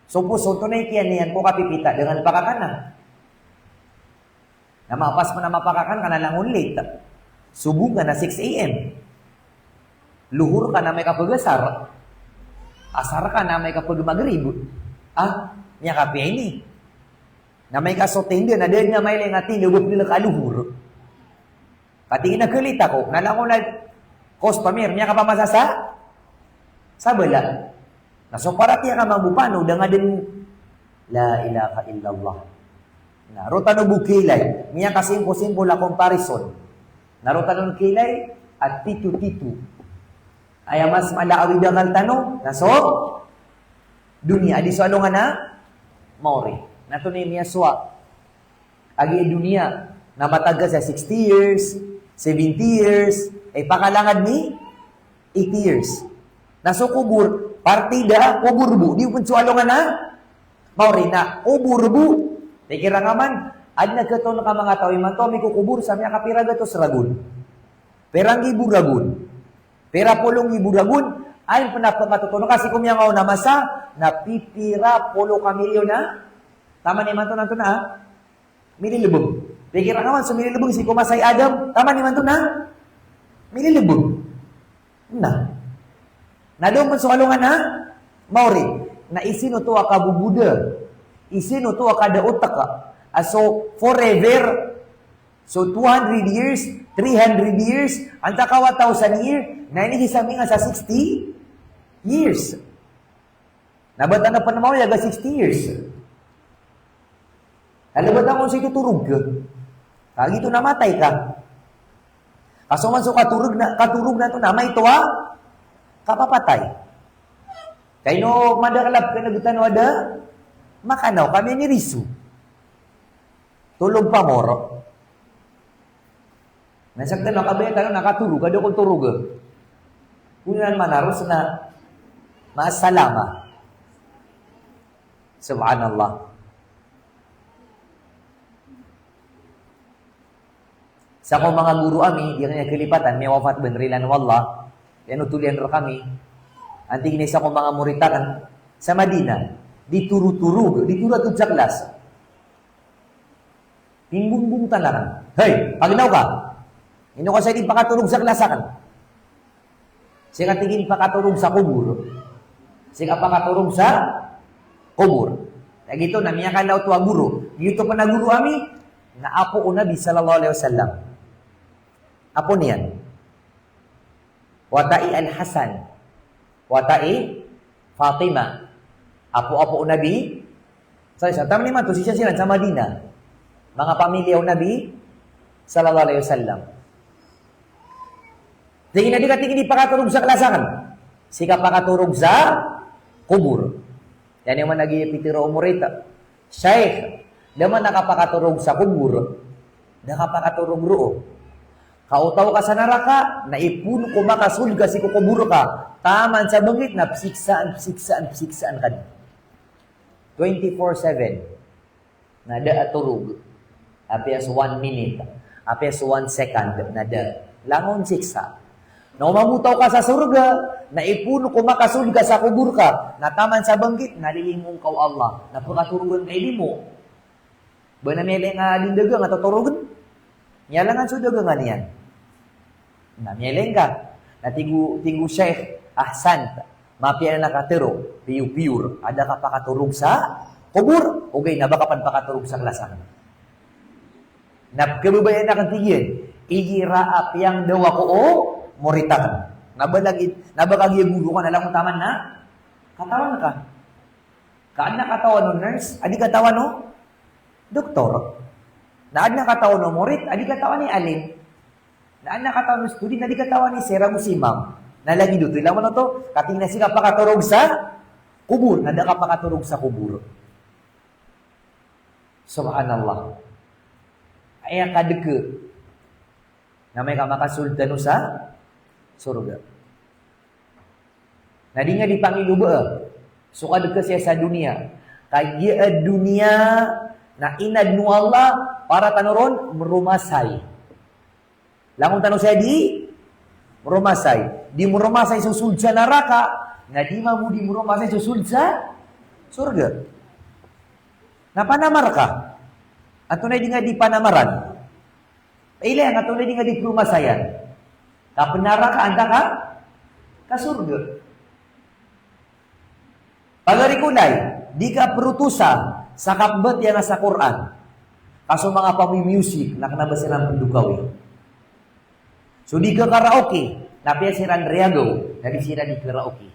So poso, antonaa i kiyan iyan ko kapipita dengan pakakan na. Na mapas ko na mapakakan ka na langon late. Sobo nga na six A M. Lohor ka na amay ka pag-asar. Asar ka na amay ka pag-magrib. Ah, miyakapiya ini. Na amay ka so tenda, na da dn a mailay a tenda, ba pila ka lohor. Katii na kalita ko, na langon a, kos pamir, miyakapamasa sa sabala. Na so paratiyaya ka mambo pano, da nga dn, la ilaha illallah. Na roo tano bo kailay, miyakasimpo-simpo a comparison. Na roo tano kailay a tito-tito. Aya mas mala a awid a akal tano, na so doniya, a di so alongan a maori. Na antonaa i miyasowa a giya doniya, na matag ka sa sixty years, seventy years, ay pakalangad ni eighty years. Na so kobor, partida, kobor bo, di pn so alongan a maori, na kobor bo. Pikira ngka man, adn a katoon ka manga taw imanto a mikokobor sa miyakapira gatos ragon. Pira nggibo ragon. Pira polo nggibo ragon, aya pn a pkatotoon ka sii ko miyangaoona a masa, na pipira polo ka milyon a, taman imanto na antonaa, mililbng. Pikira ngka man so mililbng sii ko masa i Adam, taman imanto na mililbng. Na. Na da on pn so alongan a maori. Na isino oto a kaboboda. Isino oto a kada otak. A so forever. So two hundred years, three hundred years, antaa ka one thousand year, na ini sii sa minga sa sixty years. Na ba tano pn maoyag a sixty years. Na lbatan ko sii ko torog ka. Kagiya oto na matay ka. Ka so man so katorog na, katorog na oto na maito a kapapatay. Ka ino madakl a pkhan'g tano a da makanaw, ka miyangiriso. Tolog pamor. Na sakn a kabaya tano na katorog, ka da kon torog. Kunan manaros na masalama. Subhanallah. Sa ko manga goro ami, di kami kalipatan, miyawafat bnar, rilaan o Allah, piyanothol iyan rkami. Antaa i ginawa sa ko manga morit akn, sa Madina, di torotorog, di torotorog sa klas. Pinggonggong tano rakn. Hay, pagnaw ka. Ino ka saya di pakatorog sa klas akn. Sii ka tig iyan pakatorog sa kobor. Sii ka pakatorog sa kobor. Lagid oto na miyakala oto a goro. Giyoto pn a goro ami, na apo o Nabi sallallahu alaihi wasallam. Apo niyan. Wata i Al-Hasan. Wata i Fatima. Apo-apo o Nabi. Sa isa, taman imanto, sii siran sa Madina. Manga pamilya o Nabi sallallahu alaihi wasallam. Tig iyan a di ka tig iyan di pakatorog sa klas akn. Sii ka pakatorog sa kobor. Aya niyo man lagid a pitharo o morit. Shaykh, da man a kapakatorog sa kobor. Da kapakatorog roo. Ka o taw ka sa naraka, na ipoon ko makasold ka sii ko kobor ka. Taman sa bangkit na psiksaan, psiksaan, psiksaan ka dn. Twenty-four seven. Na da a torog. Apiya so one minute. Apiya so one second. Na da. Langon siksa. Na o mambo taw ka sa sorga, na ipoon ko makasold ka sa kobor ka. Na taman sa bangkit, na lilimoon ka o Allah. Na pkatorogan ka i limo. Ba na miyailay nga di ndagang a totorogn? Miyailay nga so dagangan iyan. Na miyailay nga. Na tig o, tig o Shaykh, ahsant. Mapiya anan a katharo, piyor-piyor a da kapakatorog sa kobor, ogaid na ba ka pn pakatorog sa klas akn. Na pkhababayaan akn tig iyan, igira a piyangdawa ko o morit akn. Na ba lagid, na ba kagiya goro ka na langon taman na katawan ka. Ka adn a katawan o nurse a di katawan o doktor. Na adn a katawan o morit a di katawan i alim. Na adn a katawan o student a di katawan i sir ago si ma'am. Na lagid oto i langon oto, katii na sii ka pakatorog sa kobor, na da ka pakatorog sa kobor. Subhanallah. Aya kadka. Na amay ka makasold tano sa sorga. Na di nga di pangiloba so kadka saya sa doniya. Kagiya a doniya na inadn o Allah para tano ron mromasay. Langon tano saya di mromasay. Di mromasay so sold sa naraka, na di mambo di mromasay so sold sa sorga. Na panamar ka. Antonaa i di nga di panamaran? Ilay nga antonaa i di nga di promasayan. Ka pnaraka antaa ka ka sorga. Pagari ko lay, di ka protosa sa kapmbatiya na sa Qur'an. Ka so manga pamimusic, na kna ba siran pndokawi. So di ka karaoke, na apiya siran riyago, na di siran di karaoke.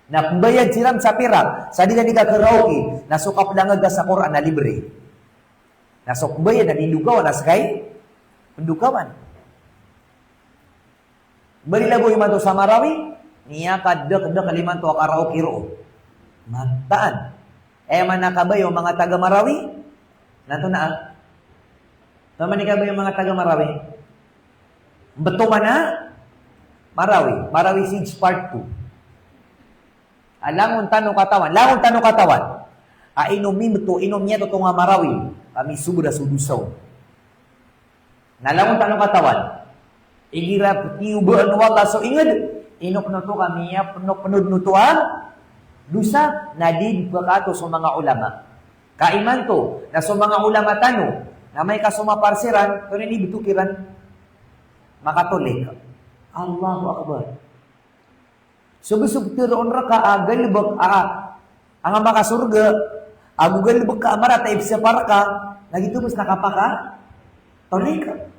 Na pmbayad siran sa pirak, sa di ka di ka karaoke, na so kapdangag ka sa Qur'an na libre. Na so pmbayad na di ndokawan na ska i pndokawan. Bali labo imanto sa Marawi, miyakadakdak imanto a karaoke roo. Mataan. Aya maana kabaya o manga taga Marawi, na antonaa? Antonaa i kabaya o manga taga Marawi? Mbtoman a Marawi, Marawi Siege Part two. A langon tano katawan, langon tano katawan. A ino mimbto, ino miyatotonga Marawi, ka misobra so dosa on. Na langon tano katawan. Igira ptiyobaan o Allah so ingd, ino pn oto ka miyapnopnod oto a dosa, na di pkaato so manga ulama. Ka imanto, na so manga ulama tano, na amay ka somapar siran, antonaa i bto kiran? Makatolik. Allahu Akbar. So bs o ptharoon rka a galbk a, a, anga makasorga, ago galbk ka a marata i psapar ka, na giyoto bs na kapakatolik.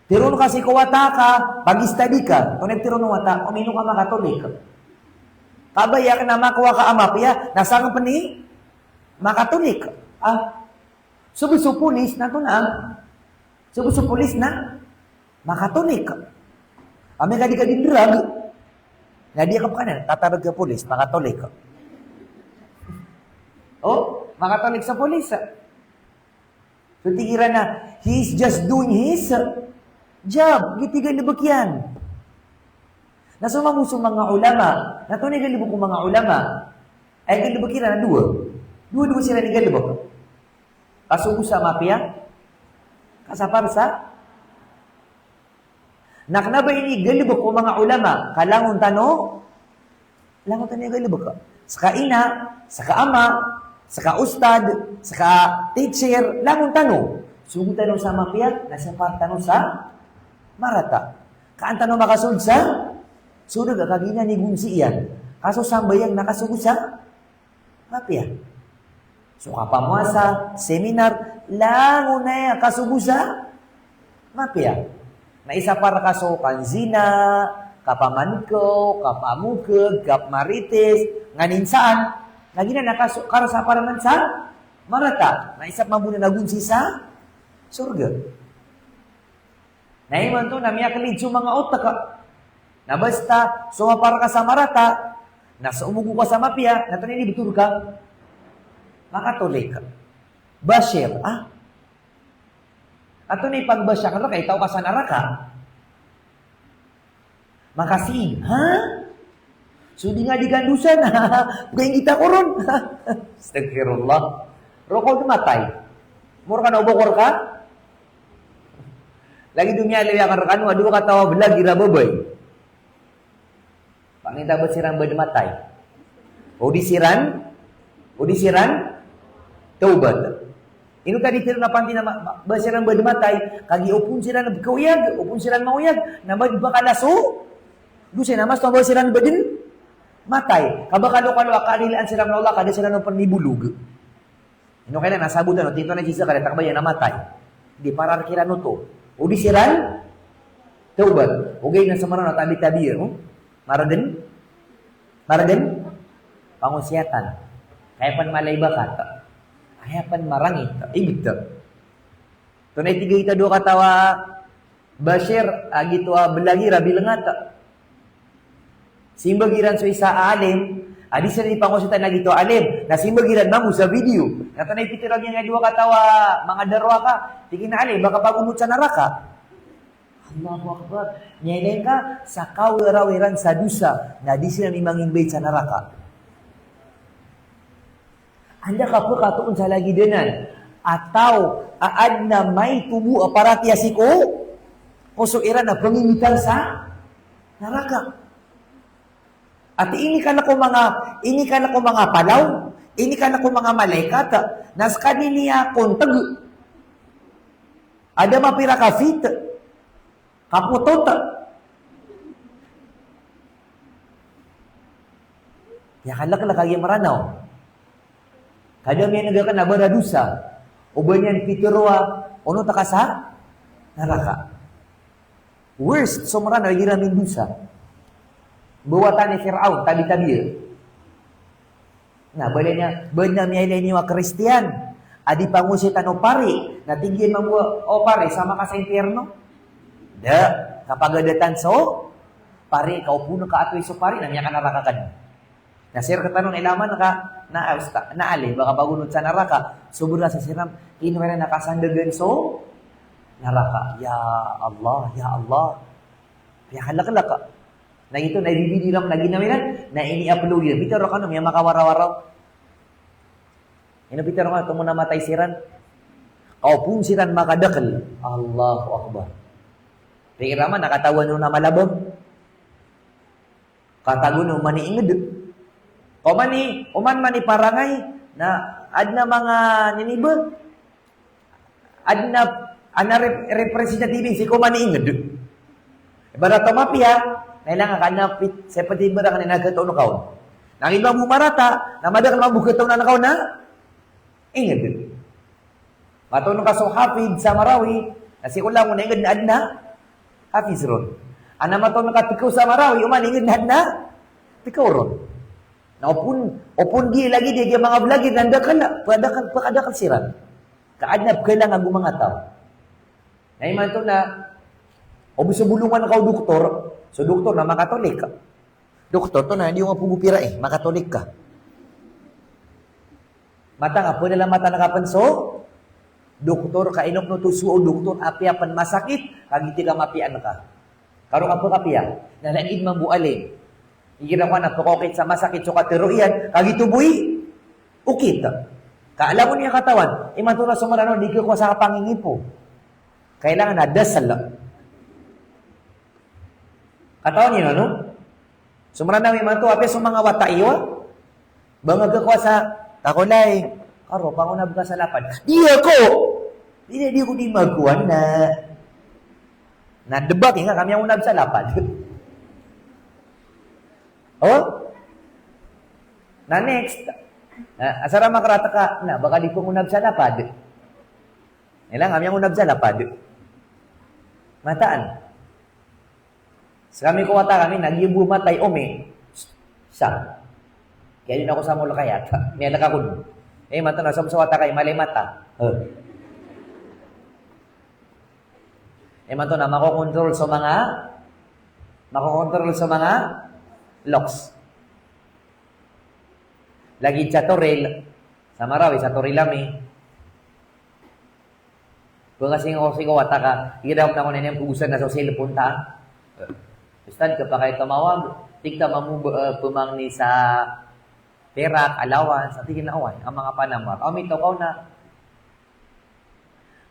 Tharoon ka sii ko wata ka, pag-study ka, antonaa i ptharoon o wata, o ino ka makatolik. Kabaya kna makowa ka a mapiya, na sangp i makatolik. Ah, so bs o polis, na antonaa? So bs o polis na makatolik. Amay ka di ka di ndrag, na di ka pkanan, tatarg ka polis, makatolik. O, makatolik so polis. So tig iran a, "He is just doing his job." Giyoto i galbk iyan. Na so mambo so manga ulama, na antonaa i galbk o manga ulama? Aya galbk iran na dowa. Dowa-dowa siran i galbk. Kasogosa a mapiya, kasapar sa. Na kna ba ini galbk o manga ulama, ka langon tano, langon tano i galbk. Ska ina, ska ama, ska ustad, ska teacher, langon tano. Sogo tano sa mapiya, na sapar tano sa marata. Ka an tano makasold sa sorga, ka giyanan i gonsi iyan. Ka so sambayang na kasogosa mapiya. So kapamowasa, seminar, langon aya kasogosa mapiya. Na isapar ka so kanzina, kapamankaw, kapamokg, kapmarites, nganin saan. Na giyanan a kaso-, karasapar man sa marata. Na isa mambo na gonsi sa sorga. Na imanto na miyaklid so manga otk. Na basta somapar ka sa marata, na somogo ka sa mapiya, na antonaa i btho rka? Makatolik. Bashir, ah? Antonaa i pagbashir rka, itaw ka sa naraka? Makasiig, ha? So di nga di kandosa na pkaingita ko ron. Astaghfirullah. Roo ka o di matay. Moro ka na o bokor ka. Lagid o miyaaloy akn rkano a dowa kataw a blagi ra babay. Pangita ba siran ba di matay. O di siran, o di siran tawbat. Ino ta di tiro na panti na ma-, ma-, ba siran ba di matay, kagiya opon siran bkaoyag, opon siran maoyag, na ba di ba kala so dosa na mas ba siran ba di matay. Ka ba kalokalo a kalilaan siran o Allah, ka da siran on pn mibolog. Ino kailan a sabotan o tito na sisa ka da takbaya na matay. Di parar kiran oto. O di siran tawbat. Ogaid na samaran a tabi-tabi, no? Maraden? Maraden? Pangosiyatan. Kaya pn malay bakat. Kaya pn marangit. Ibet. Antonaa i tig a dowa kataw a bashir, a giyoto a blagi ra bilngat. Simbag iran so isa a alim, a di siran di pangosiyatan a giyoto a alim. Na simbag iran mambo sa video. Na antonaa i pitharo iyan a dowa kataw a manga darowaka. Tig iyan a alim, ba ka pagonot sa naraka. Allahu Akbar. Miyailay ka sa kawirawiran sa dosa, na di siran di mangimbayad sa naraka. Anda ka pkatoon sa lagid anan a taw a adn a maito bo a paratiyaya sii ko poso iran a pangimitan sa naraka. Ati ini kano ko manga, ini kano ko manga palaw, ini kano ko manga malaikat, na skaniyan a konteg a da mapira ka feet, kapotot. Aya kalklk a giya Mranaw. Ka da miyan'g akn a baradosa. O ba niyan pitharo a onot ka sa naraka. Worst so Mranaw igira mindosa. Ba wata ni Firaun, tabi-tabi. Na, ba ilay niyan, ba niyan miyailay niyo a Kristiyan a di pangosay tano pari, na tig iyan mambo a, "O pari, sama ka sa impyerno." Da, kapagada tano so pari, ka o pn ka atoy so pari, na miyakanaraka ka dn. Na sii rktano na ilaman ka, na, ah, usta, na ali, ba ka pagonot sa naraka, sobra sa siran, kinowa iran a kasandagan so naraka. Ya Allah, ya Allah. Aya kalklk. Na giyoto na ibibidi iran na ginawa iran, na ini-upload iran. Pitharo kano, miyamakawara-wara. Ino pitharo kano, tomo na matay siran. Ka o pn siran makadakl. Allahu Akbar. Pitharo man, na katawan o na malabang. Katago na oman i ingd. Ka oman i, oman man i parangay, na adn a manga niniba. Adn a, adn a rep-, representative sii ko oman i ingd. Ibarat o mapiya, na ilang ka adn a pit-, seventy barang na khatoon ka on. Na giya mambo marata, na madakl mambo khatoon ka on a ingd. Matoon ka so hafid sa Marawi, na sii ko langon a ingd na adn a hafiz ron. Ana matoon ka tkaw sa Marawi, oman i ingd na adn a tkaw ron. Na o pn, o pn di lagid iyan a manga vlogger na dakl, pkadakl, pkadakl siran. Ka adn a pkhalang ago manga taw. Na imanto na, o ba so bolongan ka o doktor, so doktor na makatolik. Doktor to na, di ko nga pagopira, eh, makatolik ka. Mataan ka, pdalamatan ka pn so doktor, ka ino pn oto so doktor, apiya pn masakit, ka giyoto i kamapiyaan ka. Ka roo ka pkapiya, na lagid mambo alim. Igira ko na pkaokit sa masakit so katharo iyan, ka giyoto bo i okit. Ka langon iyan katawan, imanto na so Mranaw di khakowaa sa pangingipo. Kailangan a dasl. Katawan iyo, ano? So Mranaw imanto, apiya so manga wata iyo, ba nga khakowaa sa, takolay, karo, pangonab ka sa lapad. Di ako! Di, di, di ako di magkowa na. Na debate nga ka miyangonab sa lapad. Oh? Na next, na, asar a makarata ka, na, ba ka di pangonab sa lapad. Ilang ka miyangonab sa lapad. Mataan. Skami ko wata kami, na giya bo matay, omi. Sa. Kaya di na ako sa mall kaya. Miyalek ako dn. Eh, mata na sa wata kami, malay mata. Huh. Eh, mato na makokontrol so manga, makokontrol so manga loks. Lagid sa toril, sa Marawi, sa toril ami. Pagkasing ako, sing ko wata ka, igira ako na ako na niyan pugusan na so cellphone ta. Ustad, kapakay tumawag, tig ta mambo, eh, pamangni sa perak, allowance, sa tig iyan a oway, a manga panambar. Aw, mito ka on na,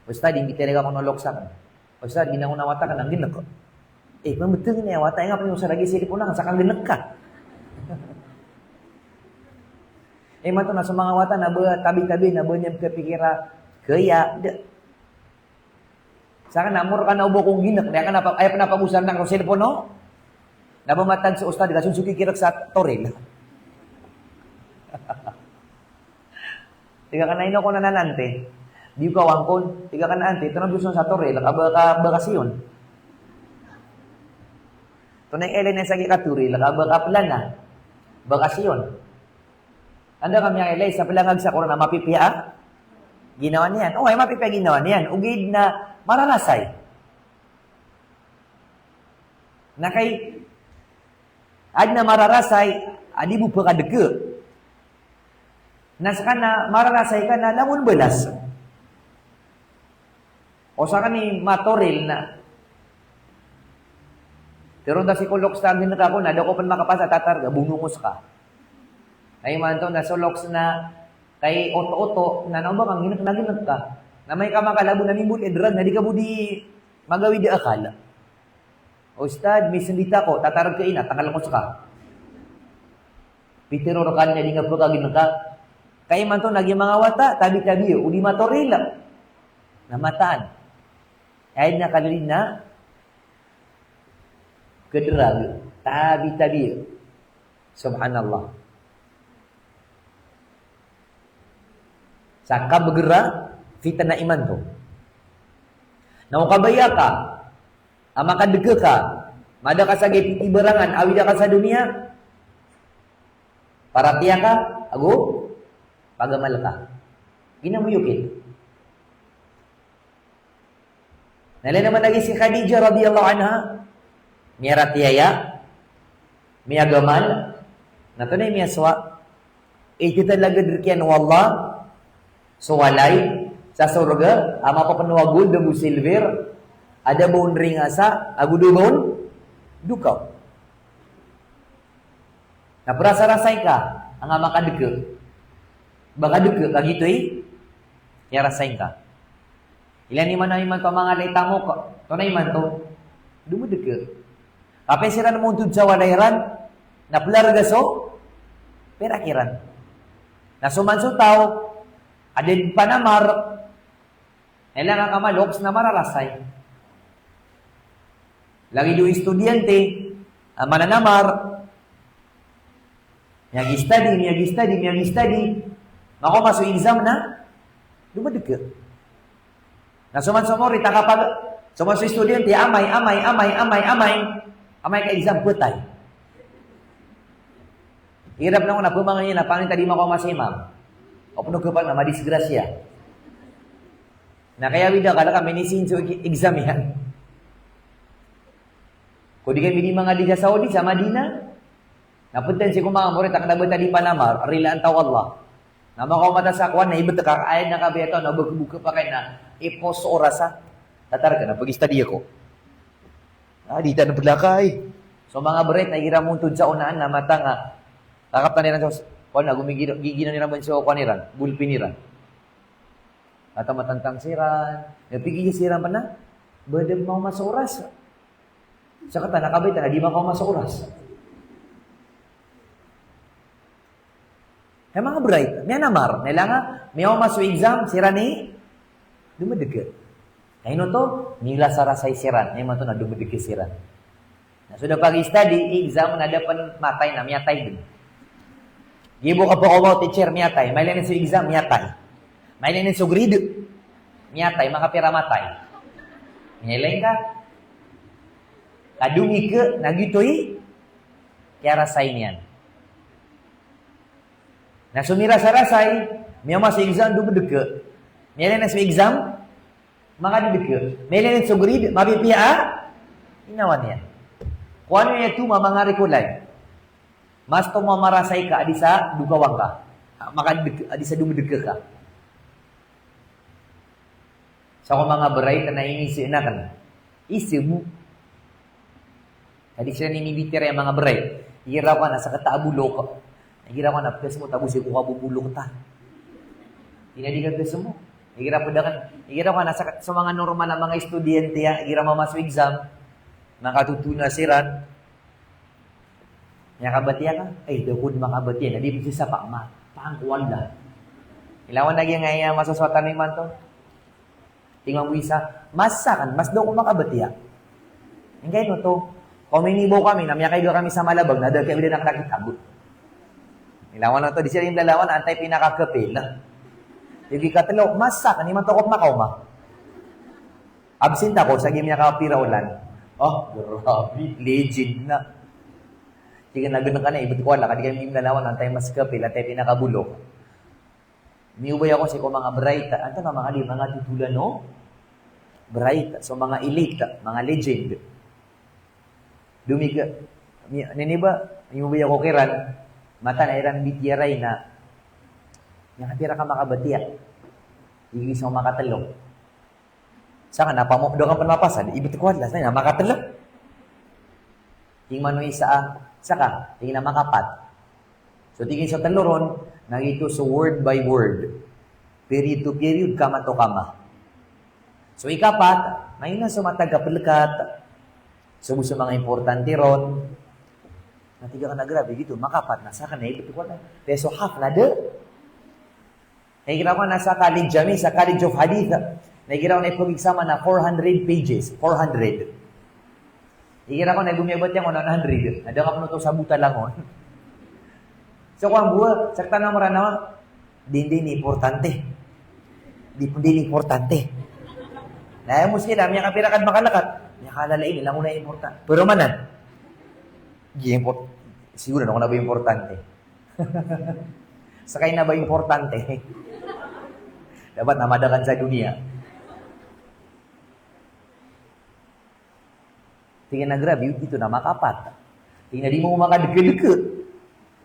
Ustad, inggitai reka ko na loks akn. Ustad, giyanan a wata akn na nggenek. Eh, pmbtng iyan a wata, aya nga pn osa lagid i cellphone akn, sa kanggenek ka. Eh, mato na so manga wata na ba tabi-tabi na ba niyan kapikira, kaya, da. Sa kna, mor ka na o ba ko nggenek, da kna, aya pn a pagosar na ko cellphone, no? Na ba matag so ustad, ka so so kikirek sa toril. Tig ka kna, ino ko na nananti. Di ko kawangkon. Tig ka kna, anti, tonaa bo so sa toril, ka ba ka bakasyon. Tonaa i kailay niyan sa gii ka toril, ka ba ka plana. Bakasyon. Anda ka miyailay sa plangag sa Qur'an a mapipiya a ginawa niyan. Oway, mapipiya a ginawa niyan. Ogaid na mararasay. Na kay, adn a mararasay a di bo pkadke. Na skaniyan a mararasay ka na langon balas. O skaniyan i matoril na. Tharoon ta sii ko loks ta a nggenek ako na da ako pn makapasa tatarga, bonongos ka. Na imanto na so loks na kay oto-oto, na na o ba ka nggenek na nggenek ka. Na amay ka makalabo na mimbaloy a drug na di ka bo di magawid a akal. Ustad, misndit ako, tatarga ina, tanggal ko ska. Pitharo rka niyan a di nga pkaggenek ka. Kay imanto na giya manga wata, tabi-tabi iyo, o di matoril. Na mataan. Aya na kalilid na khadrag, tabi-tabi iyo. Subhanallah. Sa kabagr a fitna imanto. Na o kabaya ka a makadke ka, mada ka sa gii pitibarangan, awida ka sa doniya, paratiyaya ka ago pagamal ka. Ino mo iyokit? Na ilay niyan lagi si Khadijah radhiyallahu anha, miyaratiyaya, miyagamal, na tonaa i miyasowa? Ititalagad rkiyan o Allah so walay sa sorga a mapapno a gold ago silver, a da ba on ringasa ago da ba on dokaw. Na prasarasay ka a nga makadke. Ba kadke ka giyoto i kiyarasay ngka. Ilay niyan imanto a manga lay tamok, tonaa imanto? Domdke. Kapiya siran montod sa walay iran na plarga so pirak iran. Na so man so taw a da dn panamar, ilay ngka ka maloks na mararasay. Lagid o estudyante a mananamar, miyag-study, miyag-study, miyag-study. Makaoma so exam na domdke. Na so man so morit a kapag, so man so estudyante, amay, amay, amay, amay, amay, amay ka exam, ptay. Igira pn ako na pmangni na pangni ta di makaoma so imam. O pn o kapal na madisgrasya. Na kaya awida ka, laka minisin so exam iyan. Ko di kami di mangadi sa Saudi, sa Madinah. Na pd tano sii ko manga morit a kna ba ta di panamar, rilaan ta o Allah. Na makaoma ta sa kowan na ibt ka, aya na kabaya taw na bkbok ka pakay na ipos so oras a tatar ka na pag-study ako. A, di tano plakay. So manga bright na igira montod sa onaan na matang a kakaptan iran so, kowan na gomigino, gigino iran bo so kowan iran, ballpen iran. Ata matantang siran, na pigil siran pn a ba da makaoma so oras. Sa kata na kabaya ta na di makaoma so oras. Hay manga bright, miyanamar, na ilay nga miyaoma so exam, siran i domdke. Na ino oto? Mirasarasay siran, na imanto na domdke siran. Na so da pag-study, exam na da pn matay na miyatay dn. Giya bo ka pakaoma o teacher, miyatay. Mailay niyan so exam, miyatay. Mailay niyan so grade, miyatay. Makapira matay? Miyailay ngka. Ka domike na giyoto i kiyarasay niyan. Na so mirasarasay, miyaoma so exam, domdke. Miyailay niyan so exam, makadke. Miyailay niyan so grade, mapipiya a inawan iyan. Kowan iyo aya tomo a manga rikolay. Mas tomo a marasay ka a di sa dokawan ka. A, makadke, a di sa domdke ka. Sa ko manga bright na inisii akn. Isii bo. Ka di siran inibitiyarai a manga bright. Igira ko na sakata a bolok. Igira ko na pkasmo ta bo sii ko kabobolok ta. Ino di ka pkasmo? Igira pd akn, igira ko na sakata so manga normal a manga estudyante a, igira mamaso exam, makatotona siran. Miyakabatiya ka? Ay, da ko dn makabatiya. Na di pn sii sa pama. Pangko wala. Ilawan lagi nga aya masosowatan imanto. Tig mambo isa, mas sakn, mas da ko makabatiya. Ingka ino oto, ko minibaw kami, na miyakaiga kami sa Malabang, na da kami dn akn a kitab. Ilawan oto, di siran inilalawan, antaa i pinakakapil. Tig ikatlo, mas sakn, imanto ko makaoma. Absent ako, sa giya miyakapira olan. Oh, grabe, legend na. Tig iyan a gnkan a, ibt ko ala, ka di kami inilalawan, antaa i mas kapil, antaa i pinakabolok. Miyobay ako sii ko manga bright, antaa ka manga di, manga totolan o bright, so manga elite, manga legend. Domi ka, mi-, niniba, miyobay ako kiran, mataan a iran bitiyarai na, miyakapira ka makabatiya. Tig iyan so makatlo. Sakn na pamo, da ka pn mapasad, ibt ko adlas, na makatlo. Tig mambo isa a, saka, tig iyan a makapat. So tig iyan so tlo ron, na giyoto so word by word. Period to period, comma to comma. So ikapat, na ino so matag a plkat. So bo so manga importante ron. Na tig akn a grabe giyoto, makapat na sakn na ibt ko adlas. Pero so half na da. Igira ko na sa college ami, sa College of Hadith, na igira ko na ipag-exam na four hundred pages, four hundred. Igira ko na gomiyabatiya ko na one hundred. Na da nga pn oto sabota langon. So ko mambo, saktan a Mranaw, di, di ini importante. Di pn dn importante. Na aya muskila, miyakapira ka dn makalakat. Miyakalala ini, langon a importante. Pero manan, di import-, siguro na ko na ba importante. Skaniyan na ba importante. Dapat na madakan sa doniya. Tig iyan a grabe, oto na makapat. Tig iyan a di mo makadkdk.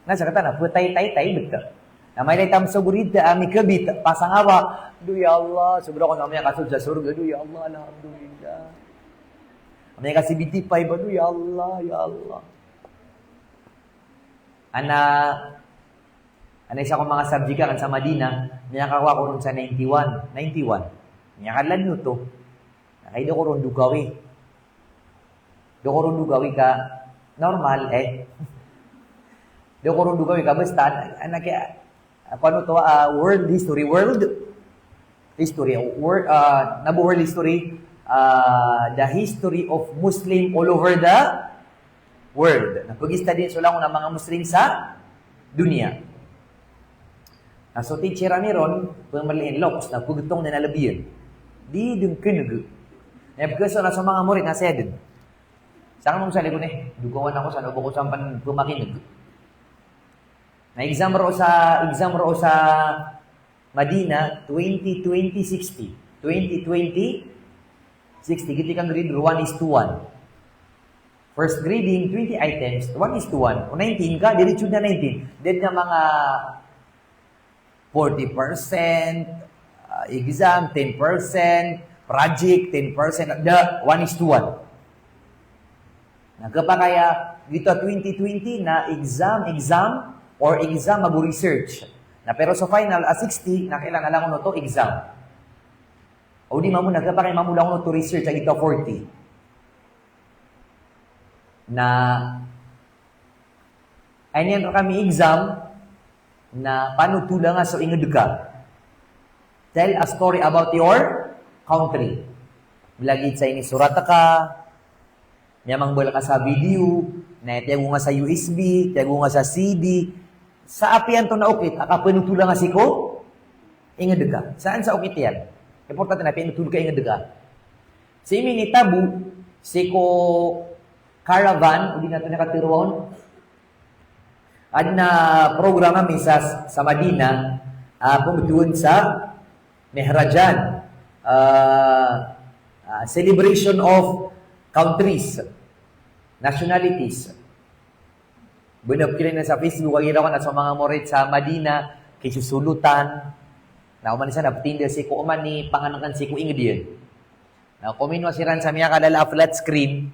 Na sakatan a ptaytaytay btad. Na mailay tamso gorit a mikbit, pasangawa. Do, ya Allah, sobra ko na miyakasold sa sorga. Do, ya Allah, alhamdulillah. Miyaka-seventy-five, do, ya Allah, ya Allah. Ana, ana isa ko manga subject aken sa Madina, miyakakowa ko ron sa ninety-one, ninety-one. Miyakalalan oto. Na kay di ko ron dokawi. Di ko ron dokawi ka normal, eh. Di ko ron dokawi ka basta, ana, ana kaya, ako ano to, ah, world history, world history, wor-, ah, na bo world history, ah, the history of Muslim all over the world. Na pag-study so langon a manga Muslim sa doniya. Na so teacher ami ron, pmrlin loks, na pgtong dn a lbi iyan. Di dn kneg. Na pkhasowa na so manga morit na saya dn. Sa aken, om sa likod, eh, dokawan ako sa loob ako sampan pmakineg. Na exam roo sa, exam roo sa Madina, twenty, twenty, sixty. Twenty, twenty, sixty. Giyoto i kan-grade, one is to one. First grading, twenty items, one is to one. O nineteen ka, diretso na nineteen. Then na manga forty percent, ah, exam, ten percent, project, ten percent, da, one is to one. Na kapakay a giyoto a twenty twenty na exam, exam, or exam ago research. Na pero so final a sixty, na kailangan langon oto exam. O di mambo na kapakay mambo langon oto research a giyoto a forty. Na aya niyan rkami exam na panotola nga so ingd ka. Tell a story about your country. Lagid sa inisorat ka, miyamangmbal ka sa video, na itiyago nga sa U S B, tiyago nga sa C D, sa apiya antonaa okit a kapanotola nga sii ko ingd ka. Saan sa okit iyan? Importante na panotola ka ingd ka. Sii minitabo, sii ko caravan, o di na to niyan kateroon. Adn a program ami sa, sa Madina, ah, pmbtowan sa Mehrajan, ah, ah, celebration of countries, nationalities. Bnar, pkhailay niyan sa Facebook, kagiya roo na so manga morit sa Madina, kisosolotan. Na oman isa na ptinda sii ko oman i pangnngkn sii ko ingd iyan. Na kominowa siran sa miyakalala a flat screen,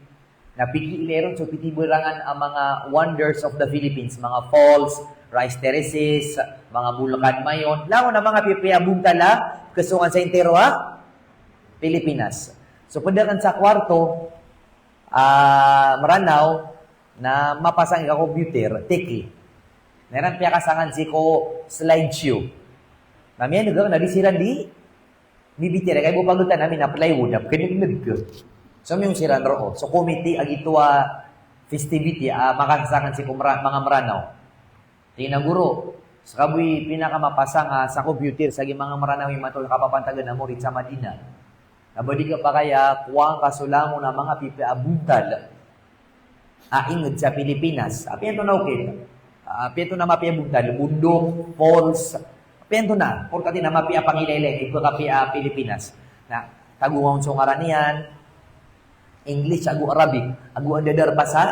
na pikiilay ron so pithibarangan a manga wonders of the Philippines, manga falls, rice terraces, manga Bulacan Mayon, langon a manga pipiya a bontal a kasongan sa intiro a Pilipinas. So pd akn sa kwarto a Mranaw, na mapasang ka computer, teki. Na iran piyakasangan sii ko slideshow. Na miyaneg akn na di siran di mibitiyarai, kay bo pagotan ami na plywood, na pkhanegneg. So miyong siran roo so committee a giyoto a festivity a makasasangan sii ko Mra-, manga Mranaw. Tig iyan a, "Guro, ska bo i pinakamapasang a sa computer sa giya manga Mranaw i matol kapapantagan a morit sa Madina. Na ba di kapakay a kowaan ka so langon a manga pipiya a bontal a ingd sa Pilipinas." Apiya antonaa okit? Apiya antonaa mapiya a bontal, bondok, falls. Apiya antonaa, importante na mapiya a pangilaylay, ipkhapiya a Pilipinas. Na tago nga on so ngaran iyan, English ago Arabic, ago anda darpa sa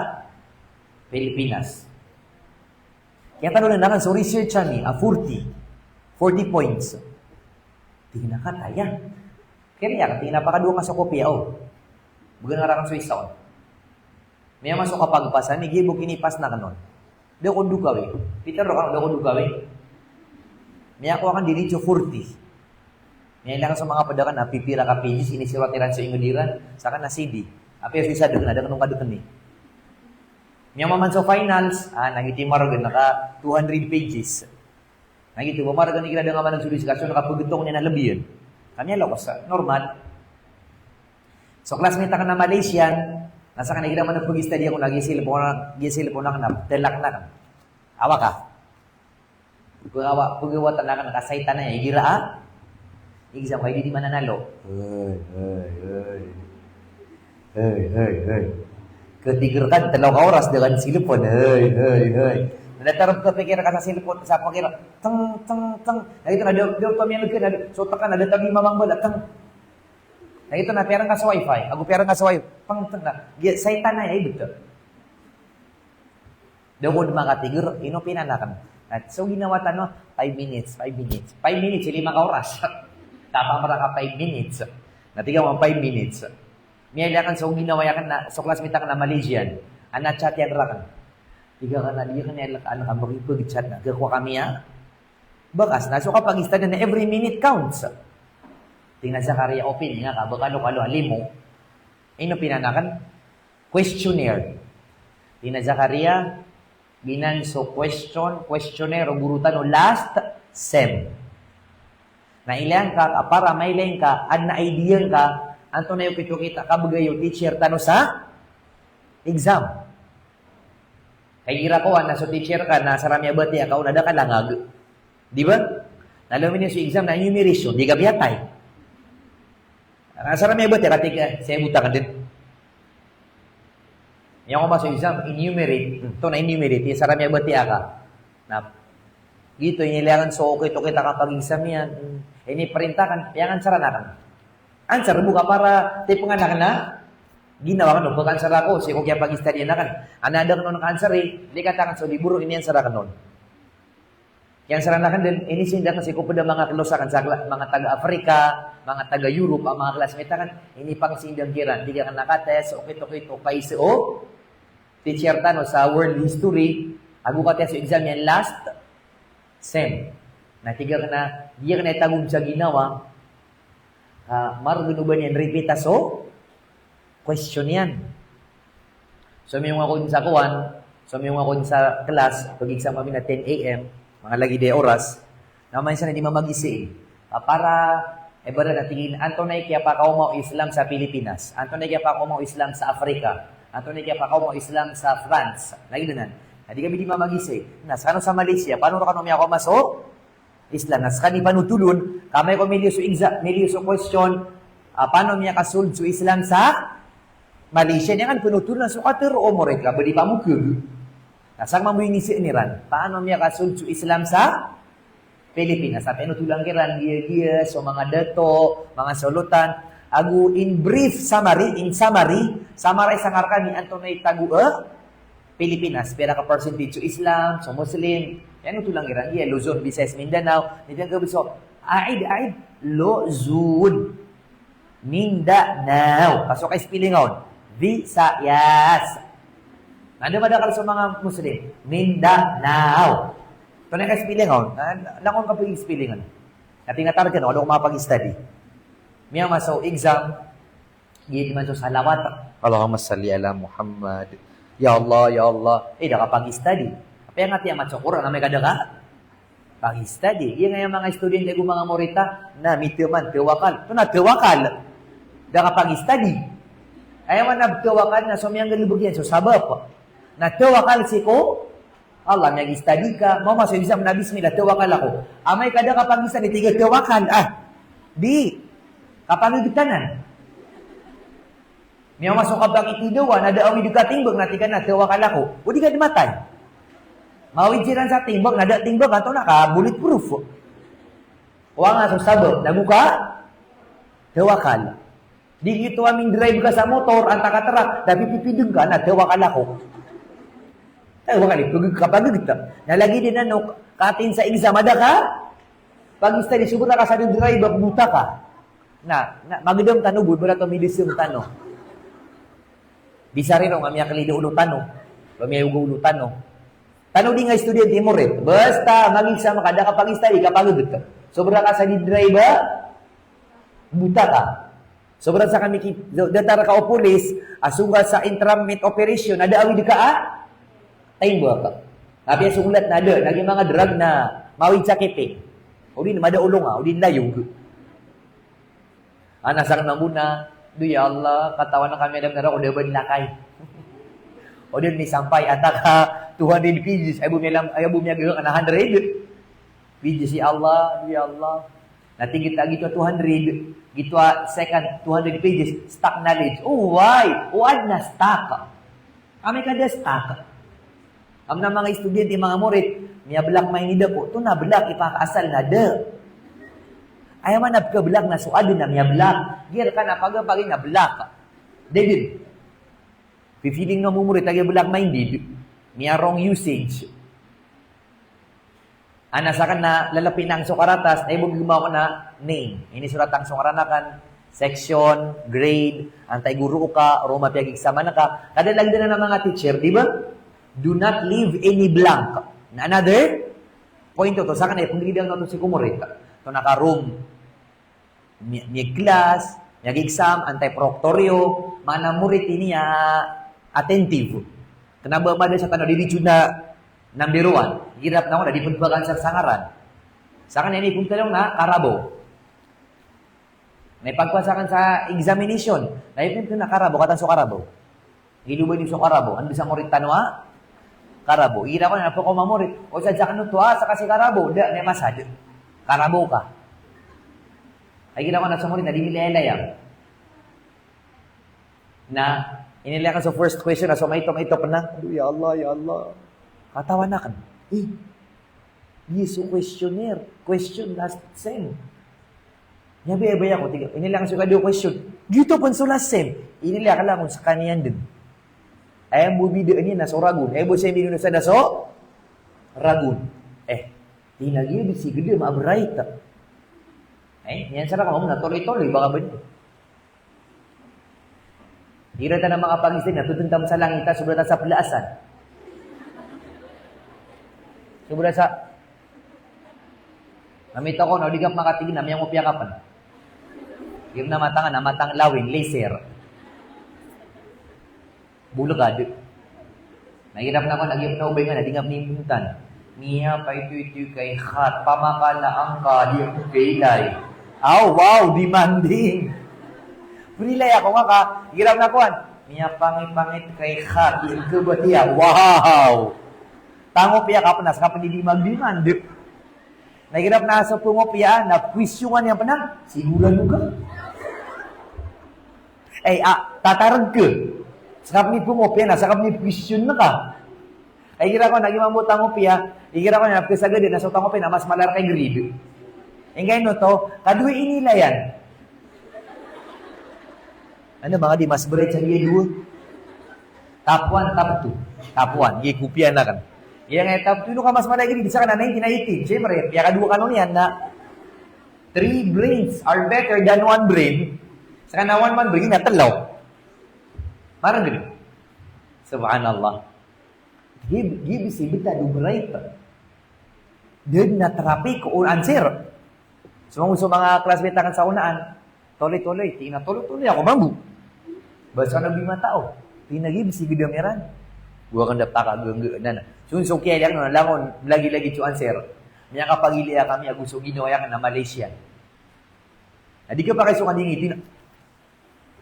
Pilipinas. Kiyatanodan akn so research ami a forty, forty points. Tig iyan a kataya. Kiyariya, tig iyan a pakadowa ka so kopiya, o. Bgan nga rakn so isa on. Miyamasok a pagpas ami, giya bo kinipas na akn on. Da ko dokawi. Peter, roo ka, da ko dokawi. Miyakowa akn diritso forty. Miyailay akn so manga pd akn a pipira ka pages, inisorat iran so ingd iran, sa akn na C D. Apiya so isa dn, na da akn on kadkn i. Miyamaman so finals, ah, na giyoto i mark, na ka two hundred pages. Na giyoto ba mark, na igira da nga maneg so discussion, na kapagtong niyan na lbi iyan. Ka miyaloks, normal. So classmate akn a Malaysian, na sakn igira maneg pag-study ako na giya cellphone, giya cellphone akn na telak na akn. Awa ka. Pagawa, pagawatan akn ka saitan aya igira a Exam ka, di di mananalo. Hay, hay, hay. Hay, hay, hay. Katiger ka, telo ka oras, da ka cellphone. Hay, hay, hay. Na datar ka pikir ka sa cellphone, sa pikir, teng, teng, teng. Na ito na, da, da, pamiyalegen, na, so, taka na, da, tagi mamang bala, teng. Na ito na, piyarang ka sa wifi. Ago piyarang ka sa wifi. Teng, teng, na. Giya, saitan na, ya, betul. Da ko di makatiger, ino pinanaken. Na so ginawa tano, five minutes, five minutes. Five minutes, lima ka oras. Tapang pala ka five minutes. Na tig iyan a five minutes. Miyailay aken so ginawa aken na, so classmate aken na Malaysian. Ana chat iyan raken. Tig aken a, di aken iyan aken a makipag-chat na. Kaya ko kami a. Bakas na so kapag-study na every minute counts. Tig iyan a Zakaria, open nga ka, ba kalo-kalo a limo. Ino pinanaken? Questionnaire. Tig iyan a Zakaria, giyanan so question, questionnaire o guro tano last sem. Na ilay ngka, para mailay ngka, adn a idea ngka, antonaa i okit-okit a kabgay o teacher tano sa exam. Kay igira ko a na so teacher ka na asar a miyabatiya ka on na da ka langag. Di ba? Na lominiyo so exam na enumeration, di ka biyatay. Na asar a miyabatiya ka, tig ka, saya buta ka den. Iya ko maso exam, enumerate. Hmm, to na enumerate, asar a miyabatiya ka. Na, gito, inilayan so okit-okit a kapag-exam iyan. Hmm. Iniparinta aken, iya aken answer aken. Answer bo ka para tipengan aken a ginawa aken o pag-answer ako, sii ko kiyapag-study aken. Ana da aken on ka-answer i, di kataken so libro, ini-answer aken on. Kiya-answer aken den, inisinda aken sii ko ped a manga close aken sa kla-, manga taga Africa, manga taga Europe, a manga classmate aken, inipangisinda aken kiran, di aken nakatest, okit-okit o kaise o teacher tano sa world history, ago katest so exam iyan last sem. Na tig aken a, di aken itago sa ginawa, ah, margen o ba niyan repeat a so question iyan. Somiyong ako dn sa kowan, somiyong ako dn sa class, pag-exam ami na ten A M, manga lagid i oras, na minsan di mamagisi. Ah, para, eh, ibarat na tig iyan, antonaa i kiyapakaoma o Islam sa Pilipinas? Antonaa i kiyapakaoma o Islam sa Africa? Antonaa i kiyapakaoma o Islam sa France? Lagid anan. Na di kami di mamagisi. Na, skano sa Malaysia, paano rkano miyakaoma so Islam? Na skaniyan i panotol on, ka amay ko miliyo so exam, miliyo so question, ah, paano miyakasolve so Islam sa Malaysia? Niyan kan panotol na so katharo o murid ka, ba di pamokeg. Na skano mambo inisiin iran, paano miyakasolve so Islam sa Pilipinas? Sa pinotolan kiran, giya-giya, so manga dato, manga solotan, ago in brief summary, in summary, summarize angka rkami antonaa i tago a Pilipinas, pira ka percentage so Islam, so Muslim. Iyan oto lang iran, iya, Luzon, Visayas, Mindanao. Niyan ka so, aid, aid, Luzon, Mindanao. Kaso ka spelling on, Visayas. Na da madakl so manga Muslim, Mindanao. Antonaa i ka spelling on? Na, na kon ka pag-spelling on. Na tinatar ka, no, ado ko mapag-study. Miyamasa o exam, Giya di man so salawat. Allahumma salli ala Muhammad. Ya Allah, ya Allah. Eh, da ka pag-study. Apiya nga tiyamat so Qur'an, amay ka da ka pag-study. Giya nga iya manga estudyante ago manga morita, na mitiyaman, tawakal. Ito na tawakal. Da ka pag-study. Aya maana tawakal na so miyanggalbk iyan so sabap. Na tawakal sii ko Allah, miyag-study ka, mawma so exam na bismillah, tawakal ako. Amay ka da ka pag-study, tig ka tawakal, ah. Di. Kapagegetanan. Miyawma so kapakitidawa, na da awid ka timbang, na tig ka na tawakal ako. O di ka di matay. Mawid siran sa timbang, na da timbang, antonaa ka bulletproof. Oway nga so sabap, na go ka tawakal. Di giyoto a mindrive ka sa motor, antaa ka trak, da pipipidng ka, na tawakal ako. Tawakal, pag-, kapagegeta. Na lagid anan o katin sa exam, a da ka pag-study, sobra ka sa drive, buta ka. Na, na, magdam tano bo, ibarat o midism tano. Bisari ron, nga miyaklid o olo tano. Ba miyayoga o olo tano. Tano di nga estudyante, morit. Basta mag-exam ka, da ka pag-study, kapagegeta. Sobra ka sa drive, buta ka. Sobra sa kami ki-, datar ka o polis, a sogat sa interment operation, na da awid ka a timbang. Apiya so olat na da, lagid manga drug na mawid sa kiping. O di na mada olong a, o di na layog. Ana sakn mambo na, do ya Allah, katawan kami a da mnarako, da ba di lakay. O di misampay, antaa ka two hundred pages, aya bo miyalam, aya bo miyagagak na hundred pages, ya Allah, do ya Allah. Na tig iyan a giyoto a two hundred, giyoto a second two hundred pages, stuck knowledge. O why? O adn a stuck. Amay ka da stuck. Aya maana a manga estudyante, manga morit, miya-block minded ako, oto na block, ipakaasal na da. Aya maana a pkha-block na so adn a miya-block. Giya rka na pagapagi na block. Da dn. Pi-feeling o morit a giya block minded. Miya-wrong usage. Ana sakn na lalapiya akn so karatas, na aya bo gagawii ko na name. Inisorat akn so ngaran akn, section, grade, antaa i guro ka, roo mapiya i exam ka. Kada lagid anan a manga teacher, di ba? Do not leave any blank. Na another point oto, sakn na aya pnggdam oto sii ko morit. Oto na ka room. Miya, miya-class, miya-exam, antaa i proctor iyo, maana morit ini a attentive. Kna ba mada sa tano di di chuna number one. Igira pn ako na di pn pakansar sa ngaran. Sakn na inipoon tano na Karabaw. Na ipagpasa akn sa examination. Na ipon tano na Karabaw, katawan so Karabaw. Giloba niyo so Karabaw, anda sa morit tano a Karabaw. Igira ko na pkaoma morit, o sa jakno to a, sa kasi Karabaw, da, na masa da. Karabaw ka. Ay, igira ko na so morit na di milayalaya. Na, inilaya akn so first question, na so maito, maito pn na. Ado, ya Allah, ya Allah. Katawan akn. Eh, Yes, so questionnaire. Question last sem. Aya baya-baya ko, tig iyan. Inilaya akn so kadowa question. Giyoto pn so last sem. Inilaya akn langon skaniyan dn. Aya bo bidaan iyan na so ragon. Aya bo sem binonosa na so ragon. Eh, tig iyan a giya bisi gdam a bright. Eh, niyan sa raka mambo na toloy-toloy, baka ba niyan. Igira tano makapangiza na totong tano sa langit a sobra tano sa plaasan. Sobra sa. Na mita ko na o di ka makatig na miyangopiya ka pn. Igira na matang, na matang lawing, laser. Bolekad. Na igira pn ako na giya pn a obay nga na di nga pn imbontan. Miyapaitoito ka i khat, pamakala angka di ako kailay. Aw, wow, demanding. Prilay ako nga ka, igira pn ako an. Miyapangipangit ka i khat, di ako kabatiya. Wow. Tangopiya ka pn a ska pn di magdemand. Na igira pn a so pangopiya, na question iyan pn a, sigurado ka? Ay, a, tatarg ka. Ska pn i pangopiya na, ska pn i question ka. Ay, igira ko na giya mambo tangopiya, igira ko na pkasagad na so tangopiya na mas mala rka i grade. Ingka ino oto, kadowa i inilaya. Ano, manga di mas bright sa giya dowa. Top one, top two. Top one, giya kopiya akn. Giya nga top two, ino ka mas mala i grade, sakn na ninety-nine. Siyempre, piyakadowa ka on iyan na three brains are better than one brain. Sakn na one man brain na tlo. Marang gini. Subhanallah. Gib, gib si bita do bright. Dad na traffic o answer. So, so manga classmate akn sa onaan. Toloy-toloy, tig iyan a toloy-toloy ako mambo. Basta na bimata o. Tig iyan a gib si gdam iran. Go akn da pakagangga na na. So, so kiya iyan na langon, lagi-lagi so answer. Miyakapagilaya kami ago so ginawa iyan na Malaysian. Na di ka pakaiso ka dingit, tig iyan a.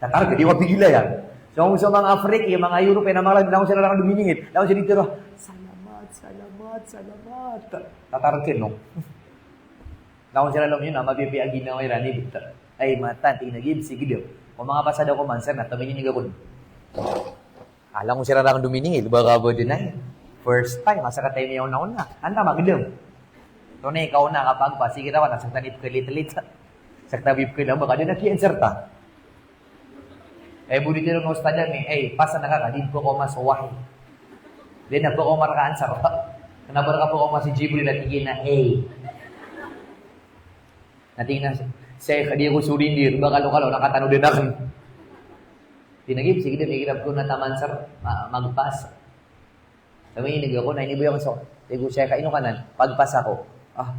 Tatarg ka di kapagilaya. So, so manga Africa, manga Europe, na manga langon siran rakn dominingit. Langon siran di tiro, salamat, salamat, salamat. Tatarg ka, no? Langon siran langon iyan, na mapipiya a ginawa iran i bta. Ay, matan, tig iyan a gib si gdam. Ko manga pasad ako man, sir, na tomininig ako. Alang ko siran rakn dominingil, baka ba dn ay. First time, a ska tayo miyaona-ona. Antaa magdam. Tonay ka ona kapagpas, igira ko na, a ska tano ipkhalit-lit. A ska tano ipkhalit, baka dn a ki-answer ta. Ay, bo di tiro o ustadh ami, ay, pasan ka ka, di pkaoma so wahi. Di na pkaoma rka answer. Kna ba rka pkaoma si Jibril a tig iyan a, ay. Na tig iyan a, Sheikh, di ako surrender, ba kalo-kalo, na katanod akn. Tig iyan a gib si gdam, igira pn ako na taman, sir, ma-, magpas. Tomininig ako, na inibay ako so, tig o Sheikh, ino ka nan? Pagpas ako. Ah.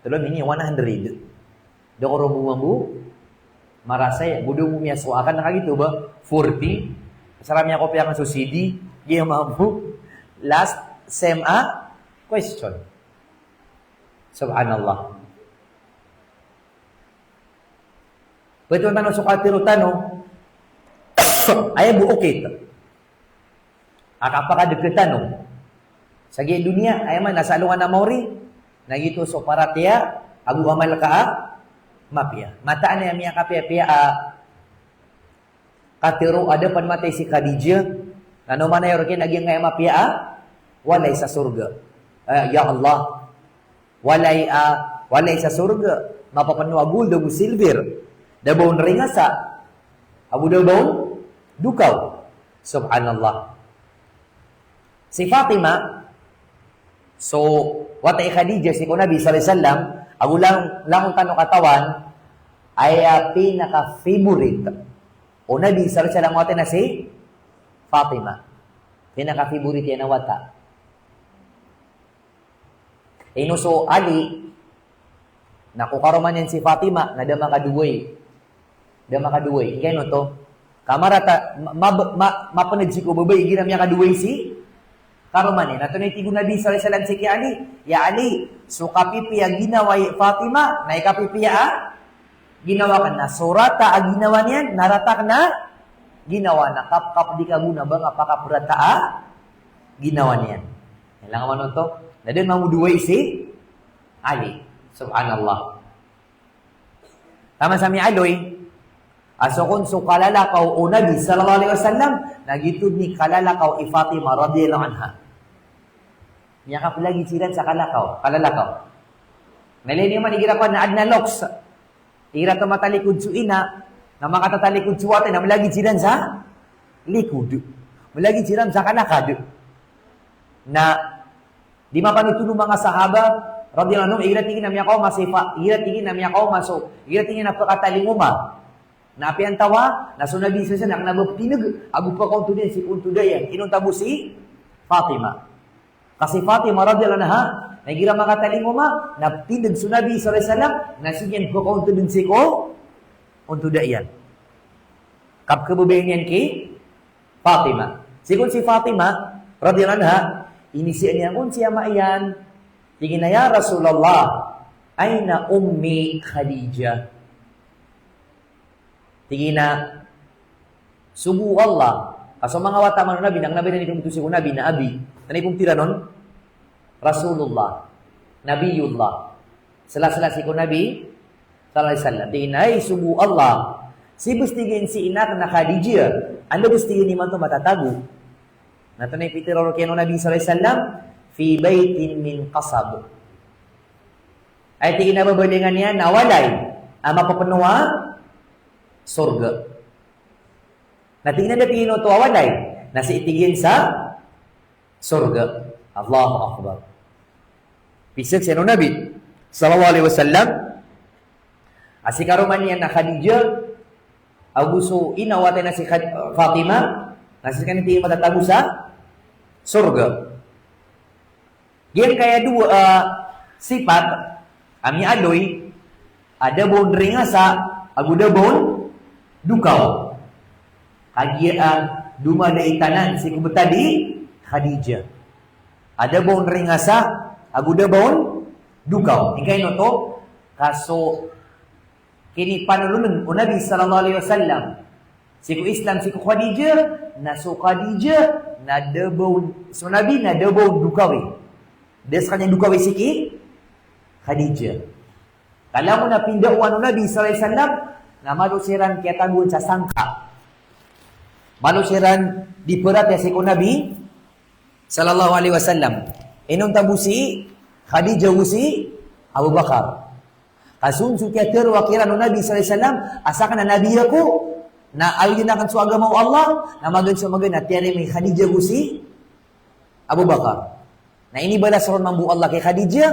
Tlo mini one hundred. Da ko ron bo mambo marasay, bo da bo miyasowa akn na kagiya oto ba, forty. Sa ra miyakopiya akn so C D, giya mambo. Last sem a question. Subhanallah. Pitharo tano so katharo tano. Aya bo okit a kapakadkt tano sa giya doniya, aya man a sa alongan a maori, na giyoto so paratiyaya, ago amal ka a mapiya. Mataan a miyakapiyapiya a katharo a da pn matay si Khadijah, na ino maana iyan roo kna a giyangkaya mapiya a walay sa sorga. Eh, ya Allah. Walay a, walay sa sorga. Mapapno a gold ago silver. Da ba on ringasa. Ago da ba on dokaw. Subhanallah. Si Fatima, so, wata i Khadijah sii ko Nabi sallallahu alaihi wasallam, ago lang, langon tano katawan, aya pinaka-favorite o Nabi sallallahu alaihi wasallam a wata na si Fatima. Pinaka-favorite iyan a wata. Ino so Ali, na ko karoma niyan si Fatima, na da makadowa i. Da makadowa i. Ingka ino oto. Ka marata, ma-, ma-, ma-, mapnd sii ko babay, igira miyakadowa i si karoma niyan. Na antonaa i tig o Nabi sallallahu alaihi wasallam sii ki Ali, "Ya Ali, so kapipiya a ginawa i Fatima, na ikapipiya a ginawa ka na so rata a ginawa niyan, na rata ka na ginawa na kapkap di ka gona ba nga pakaprata a ginawa niyan." Ilang man oto, na da mamodowa i si Ali. Subhanallah. Taman sa miyaaloy a so kon so kalalakaw o Nabi sallallahu alaihi wasallam, na giyoto dn i kalalakaw i Fatima radhiyallahu anha. Miyakaplagid siran sa kalakaw, kalalakaw. Na ilay niyo man igira kowan na adn a looks. Igira oto matalikod so ina, na makatatalikod so wata, na mlagid siran sa likod. Mlagid siran sa kalakad. Na di mapanotol o manga sahaba radhiyallahu anhum, igira tig iyan a miyakaoma si Fa-, igira tig iyan a miyakaoma so, igira tig iyan a pkatalingoma. Na apiya antawa, na so Nabi sallallahu alaihi wasallam na kna ba ptindg, ago pkaontod iyan sii ko ontod iyan. Inonta bo si Fatima. Ka si Fatima radhiyallahu anha, na igira makatalingoma, na ptindg so Nabi sallallahu alaihi wasallam, na sii niyan pkaontod sii ko ontod iyan. Kapkhababaya niyan ki Fatima. Sii kon si Fatima radhiyallahu anha, inizaan iyan kon si ama iyan. Tig iyan a, "Ya Rasulullah, aina ummi Khadijah?" Tig iyan a, "Sogo o Allah." Ka so manga wata man o Nabi, na kna ba iran ipmbtowan sii ko Nabi na abi. Antonaa i pmbtowan iran on? Rasulullah. Nabiyullah. Sla-sla sii ko Nabi sallallahu alaihi wasallam. Tig iyan a, "Hay sogo o Allah. Sii bs," tig iyan, "si ina akn a Khadijah. Anda bs," tig iyan, "imanto matatago?" Na antonaa i pitharo roo ki iyan o Nabi sallallahu alaihi wasallam, "Fi baitin min qasab." Aya tig iyan a babalingan iyan na walay a mapapno a sorga. Na tig iyan a da tig iyan oto a walay, na sii tig iyan sa sorga. Allahu Akbar. Pisag sii o Nabi sallallahu alaihi wasallam a si karoma niyan na Khadijah, ago so ina o wata na si Khad-, Fatima, na sii skaniyan tig iyan matatago sa sorga. Giyangkaya dowa, ah, sipat a miyaaloy a da ba on ringasa ago da ba on dokaw. Kagiya a domalai tanan sii ko btad i Khadijah. A da ba on ringasa ago da ba on dokaw. Ingka ino oto, ka so kinipanolon o Nabi sallallahu alaihi wasallam sii ko Islam sii ko Khadijah, na so Khadijah na da ba on, so Nabi na da ba on dokawi. Da skaniyan dokawi sii ki Khadijah. Ka langon a pindaowan o Nabi sallallahu alaihi wasallam, na malo siran kiyatagoan sa sangka. Malo siran di paratiyaya sii ko Nabi sallallahu alaihi wasallam. Inonta bo si Khadijah ago si Abu Bakar. Ka so on so kiyatharo a kiran o Nabi sallallahu alaihi wasallam a sakn na nabi ako, na awidn akn so agama o Allah, na magaan so magaan na tiyarima i Khadijah ago si Abu Bakar. Na inibalas ron mambo o Allah ki Khadijah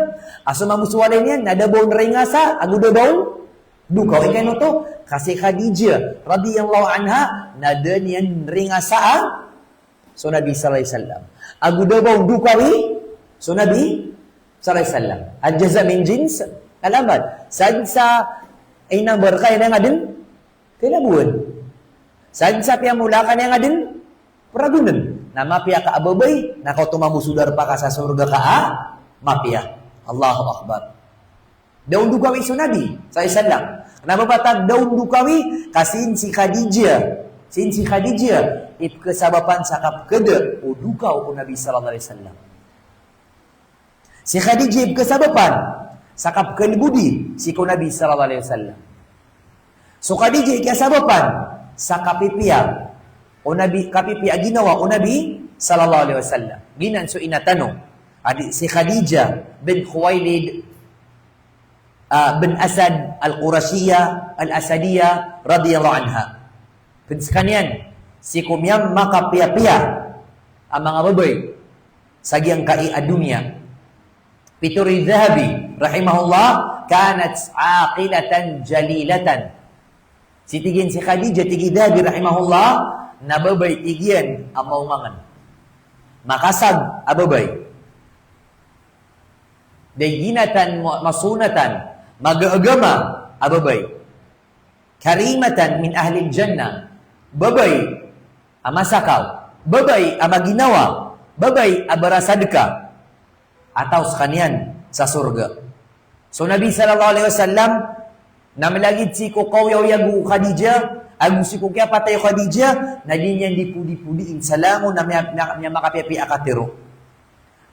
a so mambo so walay niyan na da ba on ringasa ago da ba on dokaw. Ingka ino oto, ka si Khadijah radhiyallahu anha na da niyan ringasa a so Nabi sallallahu alaihi wasallam. Ago da ba on dokawi so Nabi sallallahu alaihi wasallam. Al-jaza min jins al-amal. Sadn sa inambar ka iyan a adn kalabowan. Sadn sa piyamola ka iyan a adn pragonen. Na mapiya ka a babay, na kaoto mambo so darpa ka sa sorga ka a mapiya. Allahu Akbar. Da on dokawi so Nabi sallallahu alaihi wasallam. Kna ba ptad da on dokawi, ka sii si Khadijah. Sii si Khadijah i pkhasabapan sa kapkhada o dokaw o Nabi sallallahu alaihi wasallam. Si Khadijah i pkhasabapan sa kapkalbodi sii ko Nabi sallallahu alaihi wasallam. So Khadijah i kiyasabapan sa kapipiya o Nabi, kapipiya a ginawa o Nabi sallallahu alaihi wasallam. Giyanan so ina tano a di si Khadijah bin Khuwailid, ah, bin Asad Al-Qurashiyah Al-Asadiyah radhiyallahu anha. Pd skaniyan sii ko miyamakapiyapiya a manga babay sa giyangkai a doniya. Pitharo i Dhahabi rahimahullah, "Kanat aqilatan jalilatan." Si, tig iyan, si Khadijah, tig i Dhahabi rahimahullah, na babay, tig iyan, a maongangan. Makasag a babay. Dayyinatan ma-, masunatan, magaagama a babay. Karimatan min ahlil jannah, babay a masakaw, babay a maginawa, babay a barasadka, a taw skaniyan sa sorga. So Nabi sallallahu alaihi wasallam na mlagid sii ko kaoyagoyag o Khadijah, ago sii ko kiyapatay o Khadijah, na di niyan di podi-podiin sa langon a miya-, miya-, miyamakapiyapiya a katharo.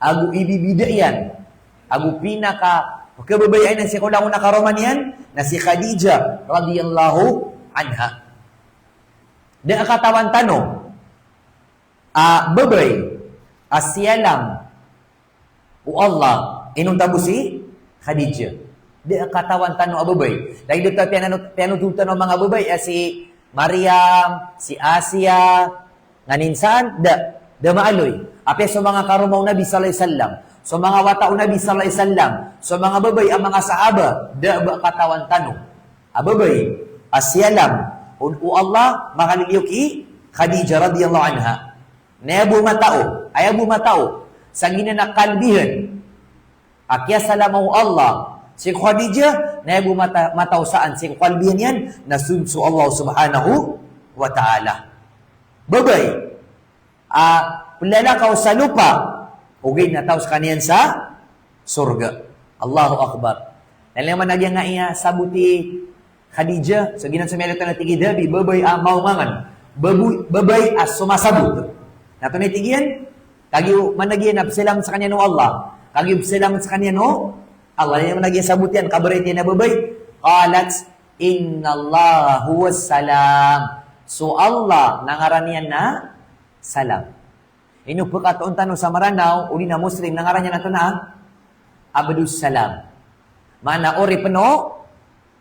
Ago ibibida iyan, ago pinakakababayaan iyan sii ko langon a karoma niyan, na si Khadijah radhiyallahu anha. Da a katawan tano a babay a siyalam o Allah inonta bo si Khadijah. Da a katawan tano a babay. Lagid oto a piyanano-, piyanotol tano a manga babay a si Maryam, si Asiya, nganin san, da, da maaloy. Apiya so manga karoma o Nabi sallallahu alaihi wasallam, so manga wata o Nabi sallallahu alaihi wasallam, so manga babay a manga sahaba, da a ba katawan tano a babay a siyalam o, o Allah, makaliliyo ki Khadijah radhiyallahu anha. Na aya bo matao, aya bo matao sa giyanan a kalbihan a kiyasalama o Allah sii ko Khadijah, na aya bo mata-, matao san sii ko kalbihan iyan na sold so Allah subhanahu wa ta'ala. Babay a plalakaw sa lopa, ogaid na taw skaniyan sa sorga. Allahu Akbar. Na lima na giyangkaya sabot i Khadijah, so giyanan so miyaaloy tano, tig i Dhahabi, babay a maongangan, babu-, babay a somasabot. Na antonaa i tig iyan? Kagiya man a giyanan a pzalam skaniyan o Allah. Kagiya pzalam skaniyan o Allah, lima na giyangkaya sabot iyan, kabarit iyan a babay. Qalat, "Innallaha huwas salam." So Allah na ngaran iyan na Salam. Ino pkatoon tano sa Maranaw, odi na Muslim, na ngaran iyan antonaa? Abdus Salam. Maana oripn o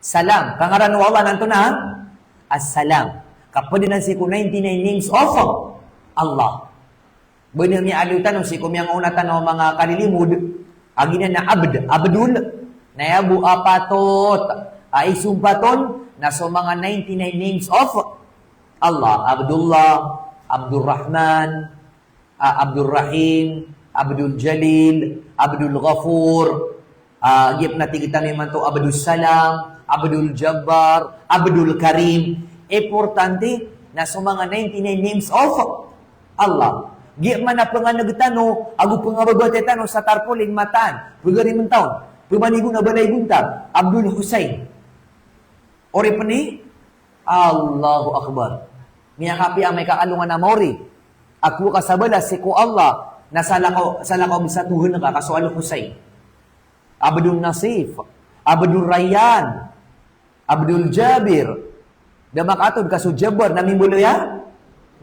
salam. Ka ngaran o Allah na antonaa? As-Salam. Ka pd anan sii ko ninety-nine names of Allah. Bnar, miyaaloy tano sii ko miyangaona tano a manga kalilimod a giyanan a Abd, Abdul. Na aya bo a patot a isompatan na so manga ninety-nine names of Allah, Abdullah, Abdurrahman, ah, Abdurrahim, Abdul Jalil, Abdul Ghafur, ah, giya pn a tig tano imanto Abdus Salam, Abdul Jabbar, Abdul Karim. Importante na so manga ninety-nine names of Allah. Giya man a pngan'g tano ago pngababatay tano sa tarpaulin mataan, pagari mn taon, pmanigon a balay gontang, Abdul Hussein. Oripn i Allahu Akbar. Miyakapiya amay ka alongan a maori a kowa ka sa balas sii ko Allah na salakaw, salakaw bs a tohan ka, ka so Al-Husayn. Abdul Nasif, Abdul Rayyan, Abdul Jabir. Da makatod ka so Jabbar na mimbaloy a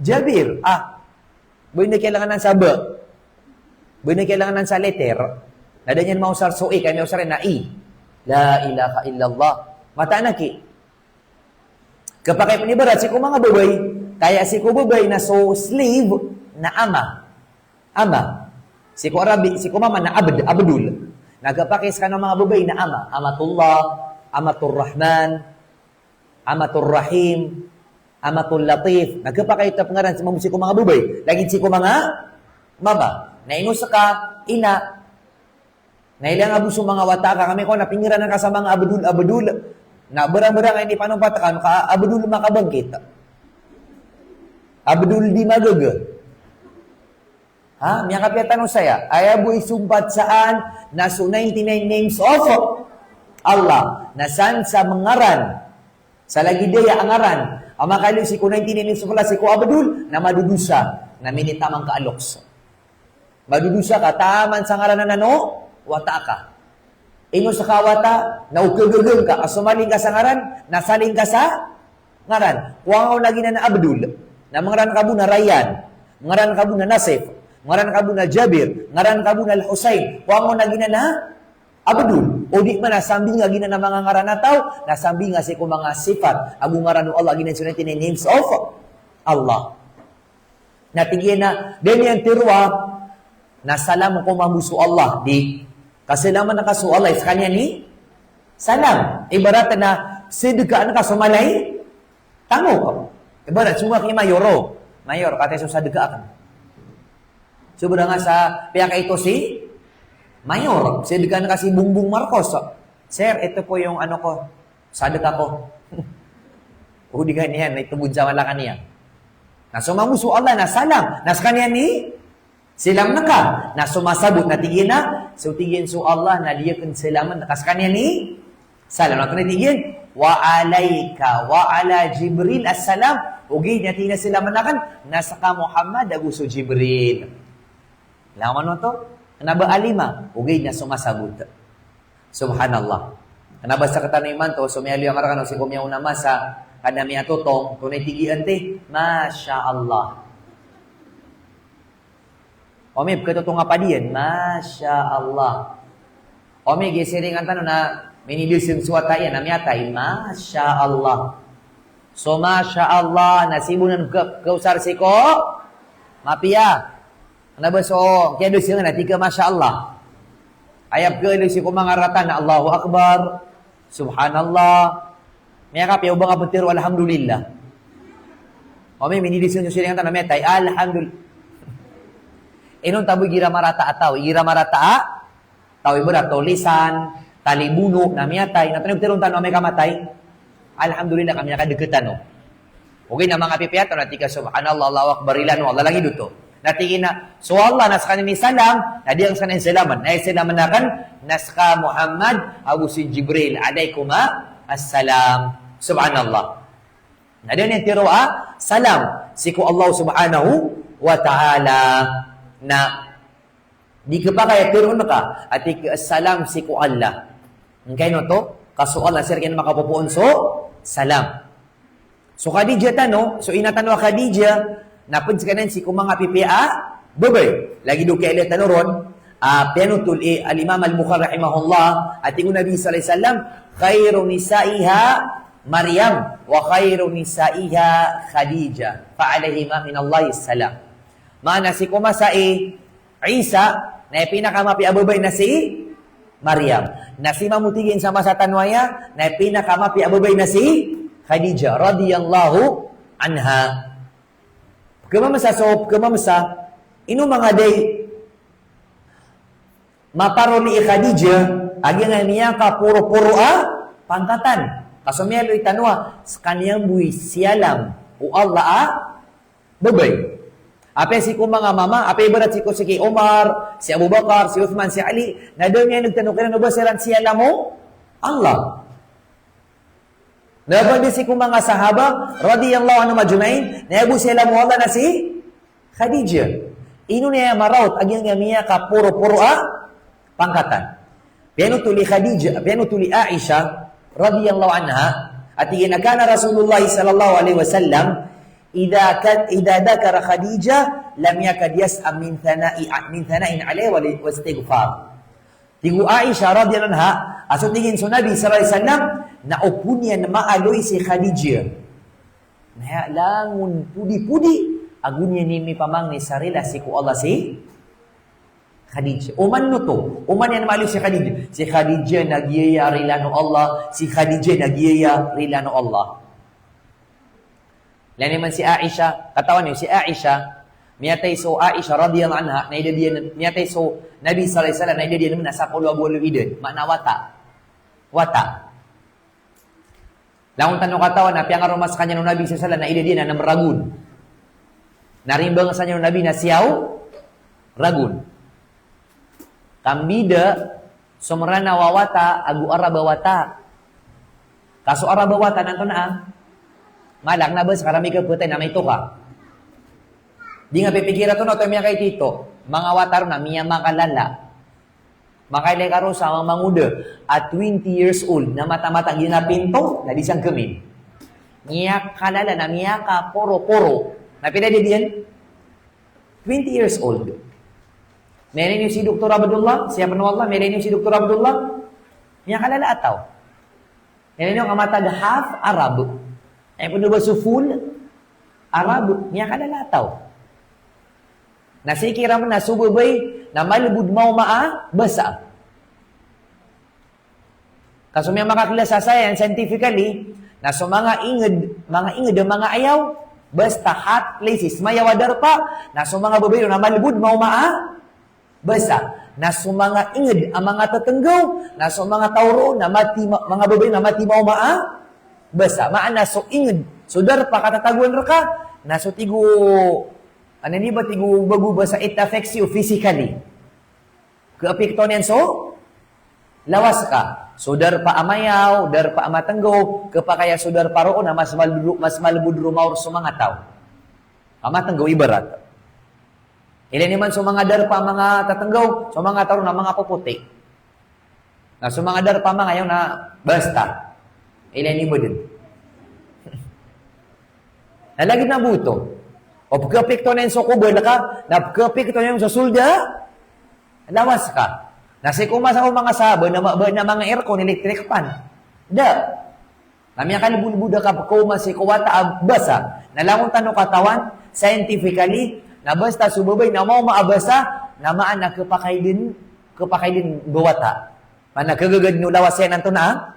Jabir. Ah, ba ino kailangan sa ba? Ba ino kailangan sa letter? Na da niyan maosar so i, kaya miyaosar iyan na i. La ilaha illallah. Mataan aki. Kapakay pn ibarat sii ko manga babay, kaya sii ko babay na so slave na ama. Ama. Sii ko Arabi, sii ko mama na abd, abdul. Na kapakay skano manga babay na ama. Amatullah, Amatur Rahman, Amatur Rahim, Amatul Latif. Na kapakay oto a pngaran sii mambo sii ko manga babay. Lagid sii ko manga mama. Na ino ska, ina. Na ilaya nga bo so manga wata ka, kami ko na pingiranan ka sa manga Abdul, Abdul. Na barang-barang a inipanompat ka, ka Abdul makabangkit. Abdul di magaga. Ha? Miyakapiya tano saya. Aya bo isompat saan na so ninety-nine names of Allah. Na san sa mngaran. Sa lagid aya a ngaran a makaliyo sii ko ninety-nine names of Allah, sii ko Abdul, na madodosa, na minitaman ka a loks. Madodosa ka taman sa ngaran anan o wata ka. Ino ska a wata, na o kagagam ka, a so maling ka sa ngaran, na saling ka sa ngaran. Kowa ngka on a giyanan a Abdul, na mangaran ka bo na Rayyan, mangaran ka bo na Nasif, mangaran ka bo na Jabir, mangaran ka bo na Al-Husayn. Kowa ngka on a giyanan a Abdul. O di man na sambinga giyanan a manga ngaran a taw, na sambinga sii ko manga sifat ago ngaran o Allah, giyanan so names of Allah. Na tig iyan a, da niyan tharoa na salam ko mambo so Allah, di. Ka salaman ka so Allah, skaniyan i salam. Ibarat na sadkaan ka so mala i tamok. Ibarat so ngka ki mayor o, mayor, kataya so sadka akn. Sobra nga sa piyakaito si mayor, sadkaan ka si Bongbong Marcos. "Sir, ito po yung ano ko, sadka ko." O di ka niyan, na ito bo sa mala ka niyan. Na so mambo so Allah na salam, na skaniyan i salam ngka. Na so masabot na tig iyan a, so tig iyan so Allah na di akn salaman ka skaniyan i salam. Na tig iyan, "Wa alayka wa ala Jibril assalam." Ogaid na tig iyan a salaman akn na ska Muhammad ago so Jibril. Langon oto, kna ba a lima, ogaid na so masabot. Subhanallah. Kna ba sktano imanto, so miyaaloy akn rkano sii ko miyaona a masa, ka da miyatotong, tonaa i tig iyan ti, "Masha Allah." Omi, pkhatotong a padiyan, "Masha Allah." Omi, gii siringan tano na minideseng so wata iyan, na miyatay, "Masha Allah." So "Masha Allah" na sii bo nan ka-, kaosar sii ko mapiya. Kna ba so kiyadeseng na tig ka "Masha Allah." Aya pkhaaloy sii ko manga rata na "Allahu Akbar, Subhanallah." Miyakapiya o ba nga ptharo "Alhamdulillah"? Omi, minideseng so siringan tano na miyatay, "Alhamdul-." Inonta bo igira marata a taw, igira marata a taw, ibarat tulisan, talibono, na miyatay, na tonaa i ptharoon tano amay ka matay? "Alhamdulillah," ka miyakadkt tano. Ogaid na manga pipiya tano na tig ka "Subhanallah, Allahu Akbar," rila o Allah, lagid oto. Na tig iyan a, so Allah na skaniyan i salam, na di akn skaniyan i salaman. Na aya salaman akn, na ska Muhammad ago si Jibril, "Alaykuma assalam." Subhanallah. Na da niyan tharoa a salam sii ko Allah subhanahu wa ta'ala. Na di khapakay a tharoon ka a tig ka salam sii ko Allah. Angkaino oto, ka so Allah sii rkaniyan makapopoon so salam. So Khadijah tano, so ina tano a Khadijah, na pd skaniyan sii ko manga pipiya a babay. Lagid o kiyailay tano ron, a, piyanothol i Al-Imam Al-Bukhari rahimahullah, a tig o Nabi sallallahu alaihi wasallam, "Khairu nisaiha Maryam, wa khairu nisaiha Khadijah, fa alaihima minallahi salam." Maana sii ko masa i Isa, na aya pinakamapiya a babay na si Maryam. Na sii mambo tig iyan sa masa tano aya, na aya pinakamapiya a babay na si Khadijah radhiyallahu anha. Pkhamamsa so, pkhamamsa, ino manga da i maparoli i Khadijah a giyangkai a miyakaporoporo a pangkatan. Ka so miyaaloy tano a skaniyan bo i siyalam o Allah a babay. Apiya sii ko manga mama, apiya ibarat sii ko si ki Omar, si Abu Bakar, si Uthman, si Ali, na da a miyaneg tano kiran o ba siran siyalam o Allah. Na ba di sii ko manga sahaba radhiyallahu anhum ajma'in, na aya bo siyalam o Allah na si Khadijah. Ino niyan maraot a giyangkai a miyakaporoporo a pangkatan. Piyanothol i Khadijah, piyanothol i Aisha radhiyallahu anha, a tig iyan a kana Rasulullah sallallahu alaihi wasallam idha ka-, idha dhakara Khadijah lam yakad yas'am min thana'i, min thana'in alaiha wa li-, wa istighfar. Tig o Aisha radhiyallahu anha, a so tig iyan so Nabi sallallahu alaihi wasallam, na o pn iyan maaloy si Khadijah, na aya langon podi-podi ago niyan i mipamangni sa rila sii ko Allah si Khadijah. Oman oto, oman iyan maaloy si Khadijah. Si Khadijah na giyaya rilaan o Allah, si Khadijah na giyaya rilaan o Allah. Lagid man si Aisha, katawan iyo si Aisha, miyatay so Aisha radhiyallahu anha, na idad iyan, miyatay so Nabi sallallahu alaihi wasallam, na idad iyan man a sapolo ago walo i idad, maana wata. Wata. Langon tano katawan a piyangaroma skaniyan o Nabi sallallahu alaihi wasallam na idad iyan a nem ragon. Na rimbang skaniyan o Nabi na siyaw ragon. Kambida so Mranaw a wata ago Arab a wata. Ka so Arab a wata na antonaa? Mala kna ba ska rami kapatay na maito ka. Di nga pipikira oto na oto miyakaito. Manga wata ron na miyamakalala. Makailay ka roo sa mangoda a twenty years old na mataan-mataan giya na pinto na di sangkemin. Miyakalala na miyakaporo-poro. Na pira dn iyan? Twenty years old. Miyailay niyo si Doktor Abdullah, si Abdullah, miyailay niyo si Doktor Abdullah. Miyakalala a taw. Miyailay niyo ka matag half Arab. Aya pn o ba so full Arab, miyakalala a taw. Na sii kiran na so babay na malbod maoma a basa. Ka so miyamakakilala sa science, scientifically, na so manga ingd, manga ingd a manga ayaw, basta hot places, mayaw a darpa, na so manga babay ron na malbod maoma a basa. Na so manga ingd a manga tatnggaw, na so manga taw roo na mati ma-, manga babay na mati maoma a basa. Maana so ingd, so darpa a katatagoan rka, na so tig o, ano ini ba, tig o bago basa, it affects you physically. Kaapektoan iyan so lawas ka. So darpa a mayaw, darpa a matnggaw, khapakay a so darpa roo na mas malbod, mas malbod roo maor so manga taw a matnggaw, ibarat. Ilay niyo man so manga darpa a manga tatnggaw, so manga taw roo na manga popoti. Na so manga darpa a manga ayaw na basta. Ilay niyo ba dn. Na lagid na bo oto. O pkhaapektoan iyan so kobal ka, na pkhaapektoan iyan so solda a lawas ka. Na sii ko masa o manga sahaba na ma-, ba, na manga aircon, electric fan. Da. Na miyakalbod-lbod a kapkaoma sii ko wata a basa. Na langon tano katawan, scientifically, na basta so babay na maoma a basa, na maana khapakay dn, khapakay dn ba wata. Maana khagaga dn o lawas iyan antonaa,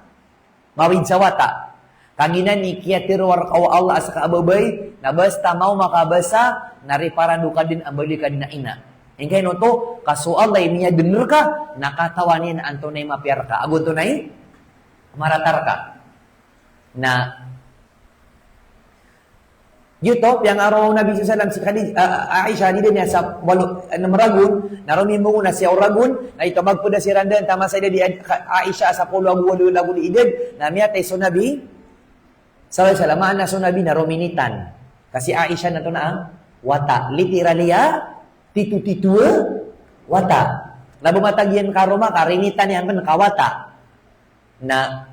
mawid sa wata. Kagiya na ini kiyatharo rka o Allah a ska a babay, na basta maoma ka a basa, na riparado ka dn a baloy ka dn a ina. Ingka ino oto, ka so Allah i miyadn rka, na katawan iyan antonaa i mapiya rka ago antonaa i marata rka. Na giyoto, piyangaro o Nabi sallallahu alaihi wasallam si Khadij-, a, a, Aisha, di dn iyan sa walo, enam ragon, na romimbong on na siyaw ragon, na ito magpda siran dn, taman sa idad i Ad-, Ka-, Aisha a sapolo ago walo ragon i idad, na miyatay so Nabi sallallahu alaihi wasallam, maana so Nabi na rominitan. Ka si Aisha na antonaa, wata, literally a tito-tito a wata. Na ba matag iyan karoma ka rinitan iyan pn ka wata. Na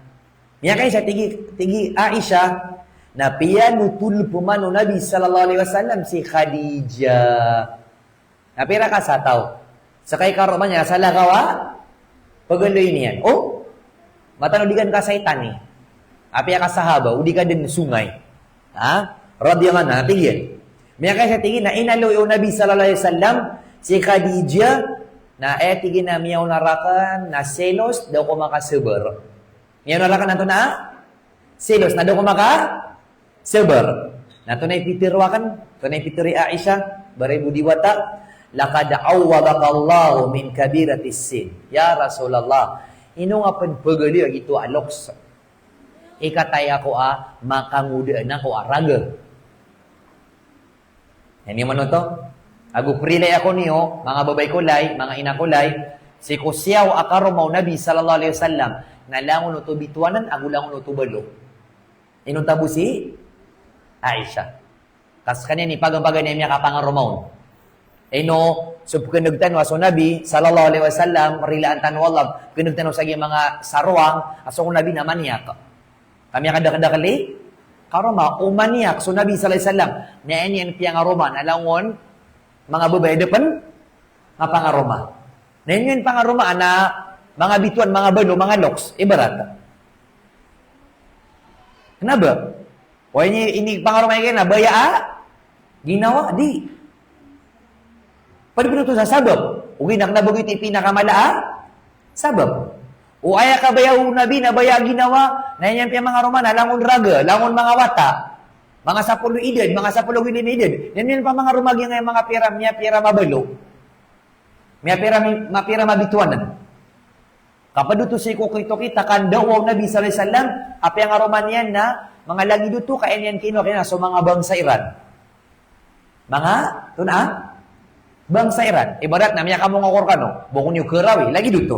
miyakaisa, tig i, tig i Aisha, na piyanothol pman o Nabi sallallahu alaihi wasallam si Khadijah. Na pira ka sa taw. Ska i karoma niyan sa lakaw a pagaloy niyan. O, mataan o di kan kasaytani. Apiya kasahaba, o di ka dn songay. Ha? Radiyallahu anha, tig iyan. Miyakaisa, tig iyan, na inaloy o Nabi sallallahu alaihi wasallam si Khadijah, na aya tig iyan na miyaona rakn na selos, da ako makasabar. Miyaona rakn antonaa, selos, na da ako makasabar. Na antonaa i pitharo akn, antonaa i pitharo i Aisha, baray bo di wata, "Laqad awwadhakallahu min kabiratis sin." Ya Rasulullah, ino nga pn pagaloy a gioto a loks i kataya ko a makangodaan ako a raga. Aya niyo man oto. Ago prilay ako niyo, manga babay ko lay, manga ina ko lay, sii ko siyaw a karoma o Nabi sallallahu alaihi wasallam, na langon oto bitowanan, ago langon oto balo. Inonta bo si Aisha. Ka skaniyan i pagampagan iyan miyakapangaroma on. Ino so pkhan'g tano a so Nabi sallallahu alaihi wasallam, rilaan tano o Allah, pkhan'g tano sa giya manga sarowang a so Nabi na maniyak. Ka miyakadakdakl i karoma o maniyak so Nabi sallallahu alaihi wasallam. Na aya niyan piyangaroma na langon manga babay a da pn mapangaroma. Na aya niyan pangaroma na manga bitowan, manga balo, manga loks, ibarat. Kna ba? O ini, ini pangaroma iyan na baya a ginawa, di. Pd pn oto sa sabap. Ogaid na kna ba giyoto i pinakamala a sabap. O aya kabaya o Nabi na baya a ginawa, na aya niyan piyamangaroma na langon raga, langon manga wata. Manga sapolo idad, manga sapolo ago lima idad. Aya niyan pamangaroma giyangkaya manga pira, miyapira mabalo. Miyapira mi-, mapira mabitowanan. Ka pd oto sii ko kito kita, ka ndao o Nabi sallallahu alaihi wasallam a piyangaroma niyan na manga lagid oto, ka aya niyan kinowa kiran na so manga bangsa iran. Manga, antonaa, bangsa iran. Ibarat na miyakamonga ko rkano, bo ako niyo kharawi, lagid oto.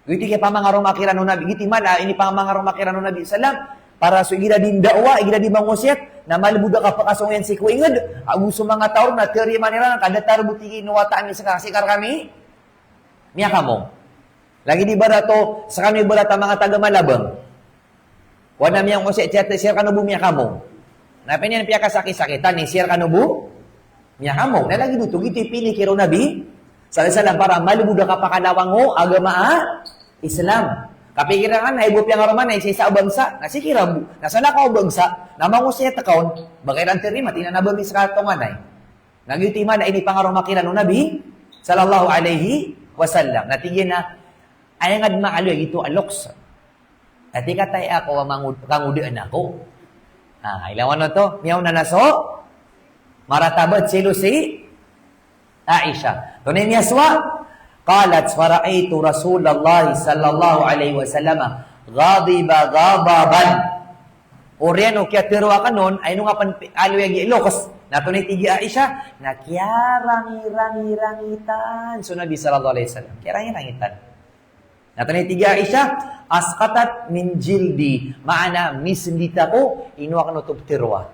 Giyoto i kiyapamangaroma kiran o Nabi, giyoto i mala a inipamangaroma kiran o Nabi sallam, para so igira dii ndawa, igira dii mangosiyat, na malbod a kapakasong iyan sii ko ingd, ago so manga taw ron na tarimaan iran, ka datar bo tig iyan o wata ami ska, sii ka rkami Miyakamong. Lagid ibarat o, skano ibarat a manga taga Malabang. Wana miyangosay, sii rkano bo miyakamong. Na pn iyan piyakasakisakitan, sii rkano bo miyakamong. Na lagid oto, giyoto i pinikir o Nabi sallallahu alaihi wasallam para malbod a kapakalawang o agama a Islam. Kapikiran ka na, aya bo piyangaroman na isa, isa a bangsa, na sii kiran bo, na salakaw a bangsa, na mangosay a tkaon, ba ka iran tarimaan, tig iyan a ba mi ska tonganay. Na giyoto i maana a inipangaroma kiran o Nabi sallallahu alaihi wasallam. Na tig iyan a, aya ngka dn maaloy a giyoto a loks. Ati ka, taya ako a mangod-, kangodaan ako. Ah, ilawan oto, miyaona na so maratabat sii lo si Aisha. Tonaa i miyasowa? Qalat, "Fara'aitu Rasulullah sallallahu alaihi wasallam ghadiba ghadaban." Oriyan o kiyatero akn on, ay ino ngka pn pi-, aloy a giya loks. Na tonaa i tig i Aisha, na kiyarangirangirangitan so Nabi sallallahu alaihi wasallam. Kiyarangirangitan. Na tonaa i tig i Aisha, "Asqatat min jildi." Maana, misndit ako, ino akn oto pteroa.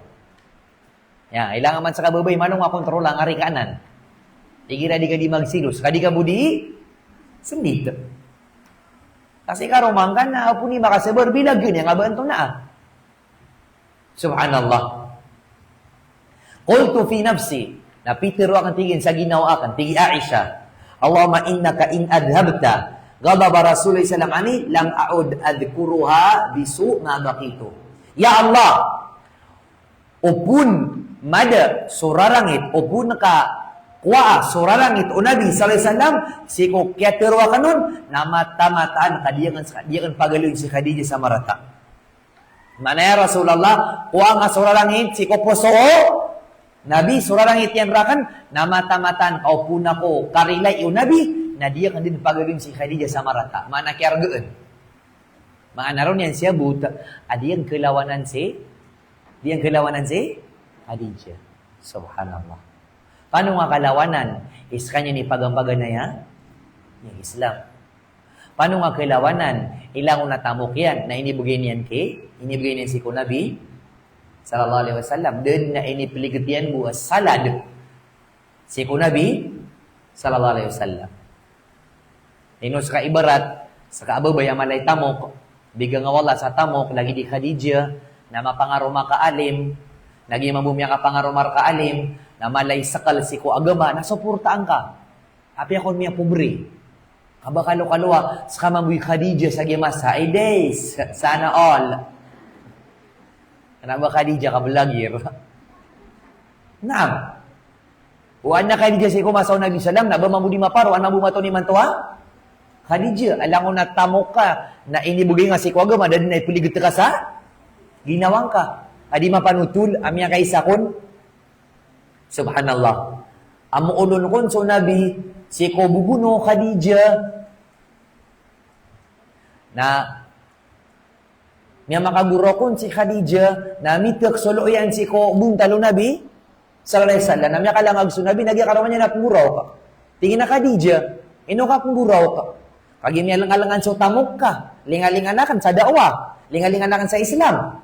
Ya, ilang man sa kababay, mano nga kontrol ang ari kanan. Igira di ka di magselos, ka di ka bo di sndit. Kasi karoma ngka na apo ni makasabar, bilagn iyan nga ba antonaa. Subhanallah. Qultu fi nafsi. Na pitero akn, tig iyan, sa ginawa akn, tig i Aisha, "Allahumma innaka in adhabta ghadaba Rasulillah sallallahu alaihi wasallam anni, lam a'ud adhkuruha bisu' ma baqitu." Ya Allah, o pn mada so rarangit, o pn ka kowaa so rarangit o Nabi sallallahu alaihi wasallam sii ko kiyatero akn on, na mataan-mataan ka di akn, di akn pagaloyn si Khadijah sa marata. Maana, ya Rasulullah, kowaa ngka so rarangit sii ko poso o Nabi, so rarangit iyan rakn, na mataan-mataan ka o pn ako karilai o Nabi, na di akn dn pagaloyn si Khadijah sa marata. Maana, kiyargaan. Maana ron iyan siyabot a di iyan kalawanan si, di iyan kalawanan si Khadijah. Subhanallah. Paano nga kalawanan? Iskaniyan i paganay a Islam. Paano nga kalawanan? Ilangon a tamok iyan na inibgay niyan ki, inibgay niyan sii ko Nabi sallallahu alaihi wasallam. Da dn a inipligit iyan bo a salad sii ko Nabi sallallahu alaihi wasallam. Ino ska ibarat, ska a babay a mala i tamok, bigan o Allah sa tamok, lagid i Khadijah, na mapangaroma ka alim, lagid mambo miyakapangaroma rka alim, na mala i skl sii ko agama, na suportaan ka. Apiya kon miyapobre. Ka ba kalokalowa, ska mambo i Khadijah sa giyangkai a masa, ay day, sa-, sana all. Kna ba Khadijah ka blagir. Naam. O adn a Khadijah sii ko masa o Nabi sallam, na ba mambo di maparo, an mambo mataw imanto a Khadijah, a langon a tamok ka, na inibgay ngka sii ko agama, da dn a ipligit ka sa ginawa ngka. A di mapanotol a miyakaisa kon Subhanallah. Amoolon kon so Nabi sii ko bogon o Khadijah. Na miyamakaguraok kon si Khadijah, na mitk so loo iyan sii ko bontal o Nabi sallallahu alaihi wasallam. Na miyakalangag so Nabi, na giya karoma niyan na pnggoraok. Tig iyan a, "Khadijah, ino ka pnggoraok?" Kagiya miyalengalengan so tamok ka, lingalingan akn sa da'wah, lingalingan akn sa Islam.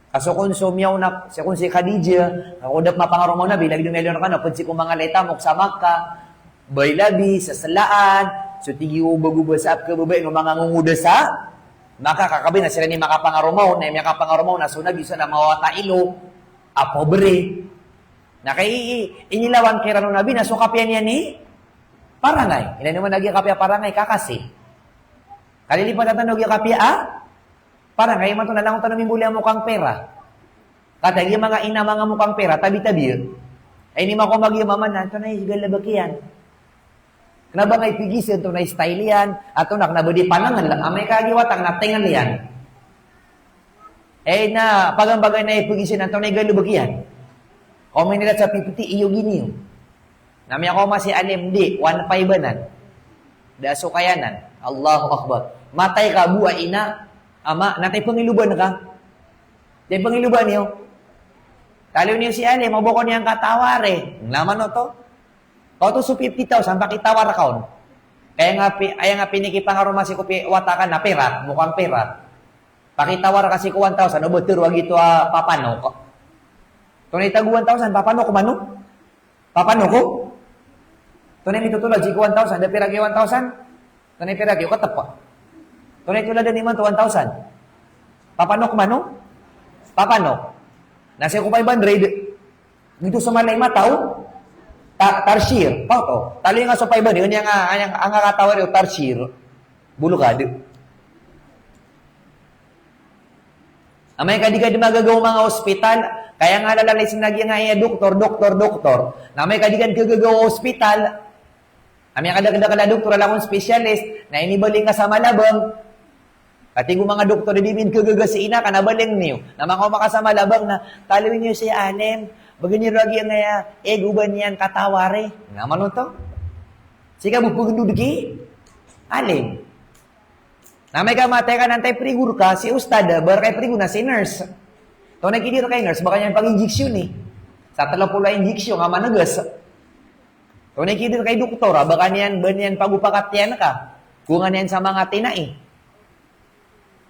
Ka so kon so miyaona, so kon si Khadijah, ka ko da mapangaroma o Nabi, lagid o miyaaloy rkano, pd sii ko manga mala i tamok sa Makkah, bay labi, sa selaan, so tig iyo bago ba sa apkababay o manga ngongoda sa Makkah, ka kabay na siran i makapangaroma on, na miyakapangaroma on na so Nabi sallam a mawata ilo, a pobre. Na kay i, i, inilawan kiran o Nabi na so kapiya niyan i parangay. Ilay niyo man a giya kapiya parangay, kakasi. Kalilipatan tano a giya kapiya a parangay, imanto na langon tano mimboli a mokang pera. Katii a giya manga ina, manga mokang pera, tabi-tabi. Ay, ini mako magiya mama na, antonaa i galbk iyan. Kna ba ngka ipigis iyan, antonaa i style iyan, antonaa, kna ba di panangan lang, amay ka giya wata na tengen iyan. Eh, na paganay-paganay na ipigis iyan, antonaa i galbk iyan. Kaw minilat sa fifty, iyo giniyo. Na miyakaoma si alim, di, one five anan. Da so kaya anan. Allahu Akbar. Matay ka bo a ina, ama, na tay pangiloban ka. Tay pangiloban iyo. Taliyo niyo si alim, o ba ko niyan katawari. Naman oto. Kaw oto so fifty thousand, pakitawar ka on. Kaya nga pi-, aya nga pinikipangaroma sii ko pi-, wata ka na pera, mokang pera. Pakitawar ka sii ko one thousand, o ba tero a giyoto a papanok. Antonaa i tago one thousand, papanok mano? Papanok o? Antonaa i mitotolad sii ko one thousand, da pira giya one thousand? Tanay pira kiyo katapa. Tanay toladan imanto one thousand. Papanok mano? Papanok. Na sii ko five hundred. Giyoto so mala i mataw. Ta-, tarshir. Pato. Taloy nga so five hundred. Ini ang, ang, ang katawari o tarshir. Bulokad. Amay ka di ka di magagaw manga ospital, kaya nga lalay sinagi nga iya doktor, doktor, doktor. Na amay ka di ka di kagagaw ospital, amay ka dakdakl a doktor a lakon specialist, na inibaling ka sa malabang. Katigo manga doktor, di min kagaga si ina ka na baling niyo. Na manga oma ka sa malabang na, taloy niyo si Alim, bagay niyo lagi nga iya, eh, guban iyan katawari. Nga manoto? Sii ka bo pagndod ki Alim. Na amay ka matay ka na antaa i prigor ka, si ustad, ba rka i prigor na si nurse. Tonaa i kidi rka i nurse, ba ka niyan pag-injection i. Sa telo polo a injection, nga manegas. Tonaa i kidi rka i doktor, ba ka niyan, ba niyan pagopakat iyan ka. Gongan iyan sa manga tinai.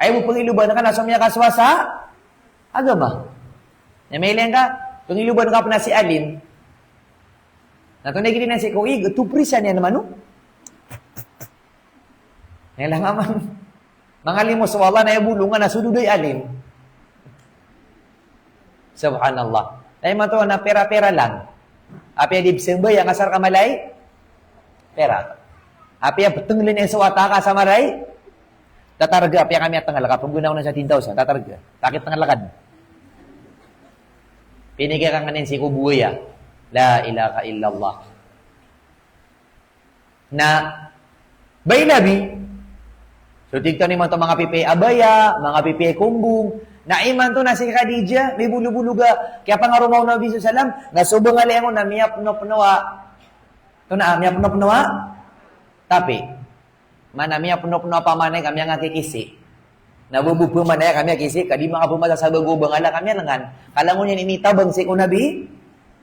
Aya bo pangiloban ka na so miyakasowa sa agama. Na mailay ngka, pangiloban ka pn a si Alim. Na tonaa i kidi na sii ko ig, toprisan iyan mano. Nila nga man. Mangalimo so Allah na iya bolong na so dodo i Alim. Subhanallah. Na imanto na pera-pera lang. Apiya di psambayang asar ka mala i pera. Apiya ptnglen iyan so wata ka sa mala i tatarga, apiya ka miyatengal ka, pnggona ko na sa ten thousand, tatarga. Takit tengal ka. Pinigay ka nganin sii ko buwaya. La ilaha illallah. Na, bay labi. So, tig tano imanto manga pipiya i abaya, manga pipiya i kombong. Na imanto na si Khadijah, mibolobolog a kiyapangaroma o Nabi sallallahu alaihi wasallam, na so bangala iyan on na miyapnopno a. Ito na, ah, miyapnopno a tapi. Mana miyapnopno a pamanay ka miyangakikisi. Na bo bo pamanay ka miyakisi, ka di makapamasa sa bago bangala ka miyalengan. Ka langon iyan initabang sii ko Nabi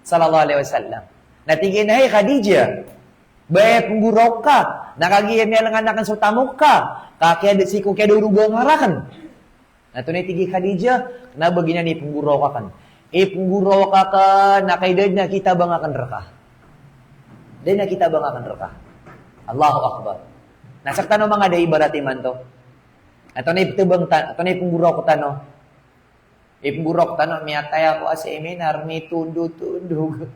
sallallahu alaihi wasallam. Na tig iyan a, hay Khadijah, ba aya pnggoraok ka, na kagiya miyalengan aken so tamok ka, ka kiyada sii ko kiyada o roga nga rakn. Na tonaa i tig i Khadijah, kna ba giyanan i pnggoraok aken. I pnggoraok aken, na kay da dn a kitabang aken rka. Da dn a kitabang aken rka. Allahu Akbar. Na sktano manga da ibarat imanto. Na tonaa i ptabang ta-, tonaa i pnggoraok tano. Ipnggoraok tano, miyatay ako a seminar, mitondotondog.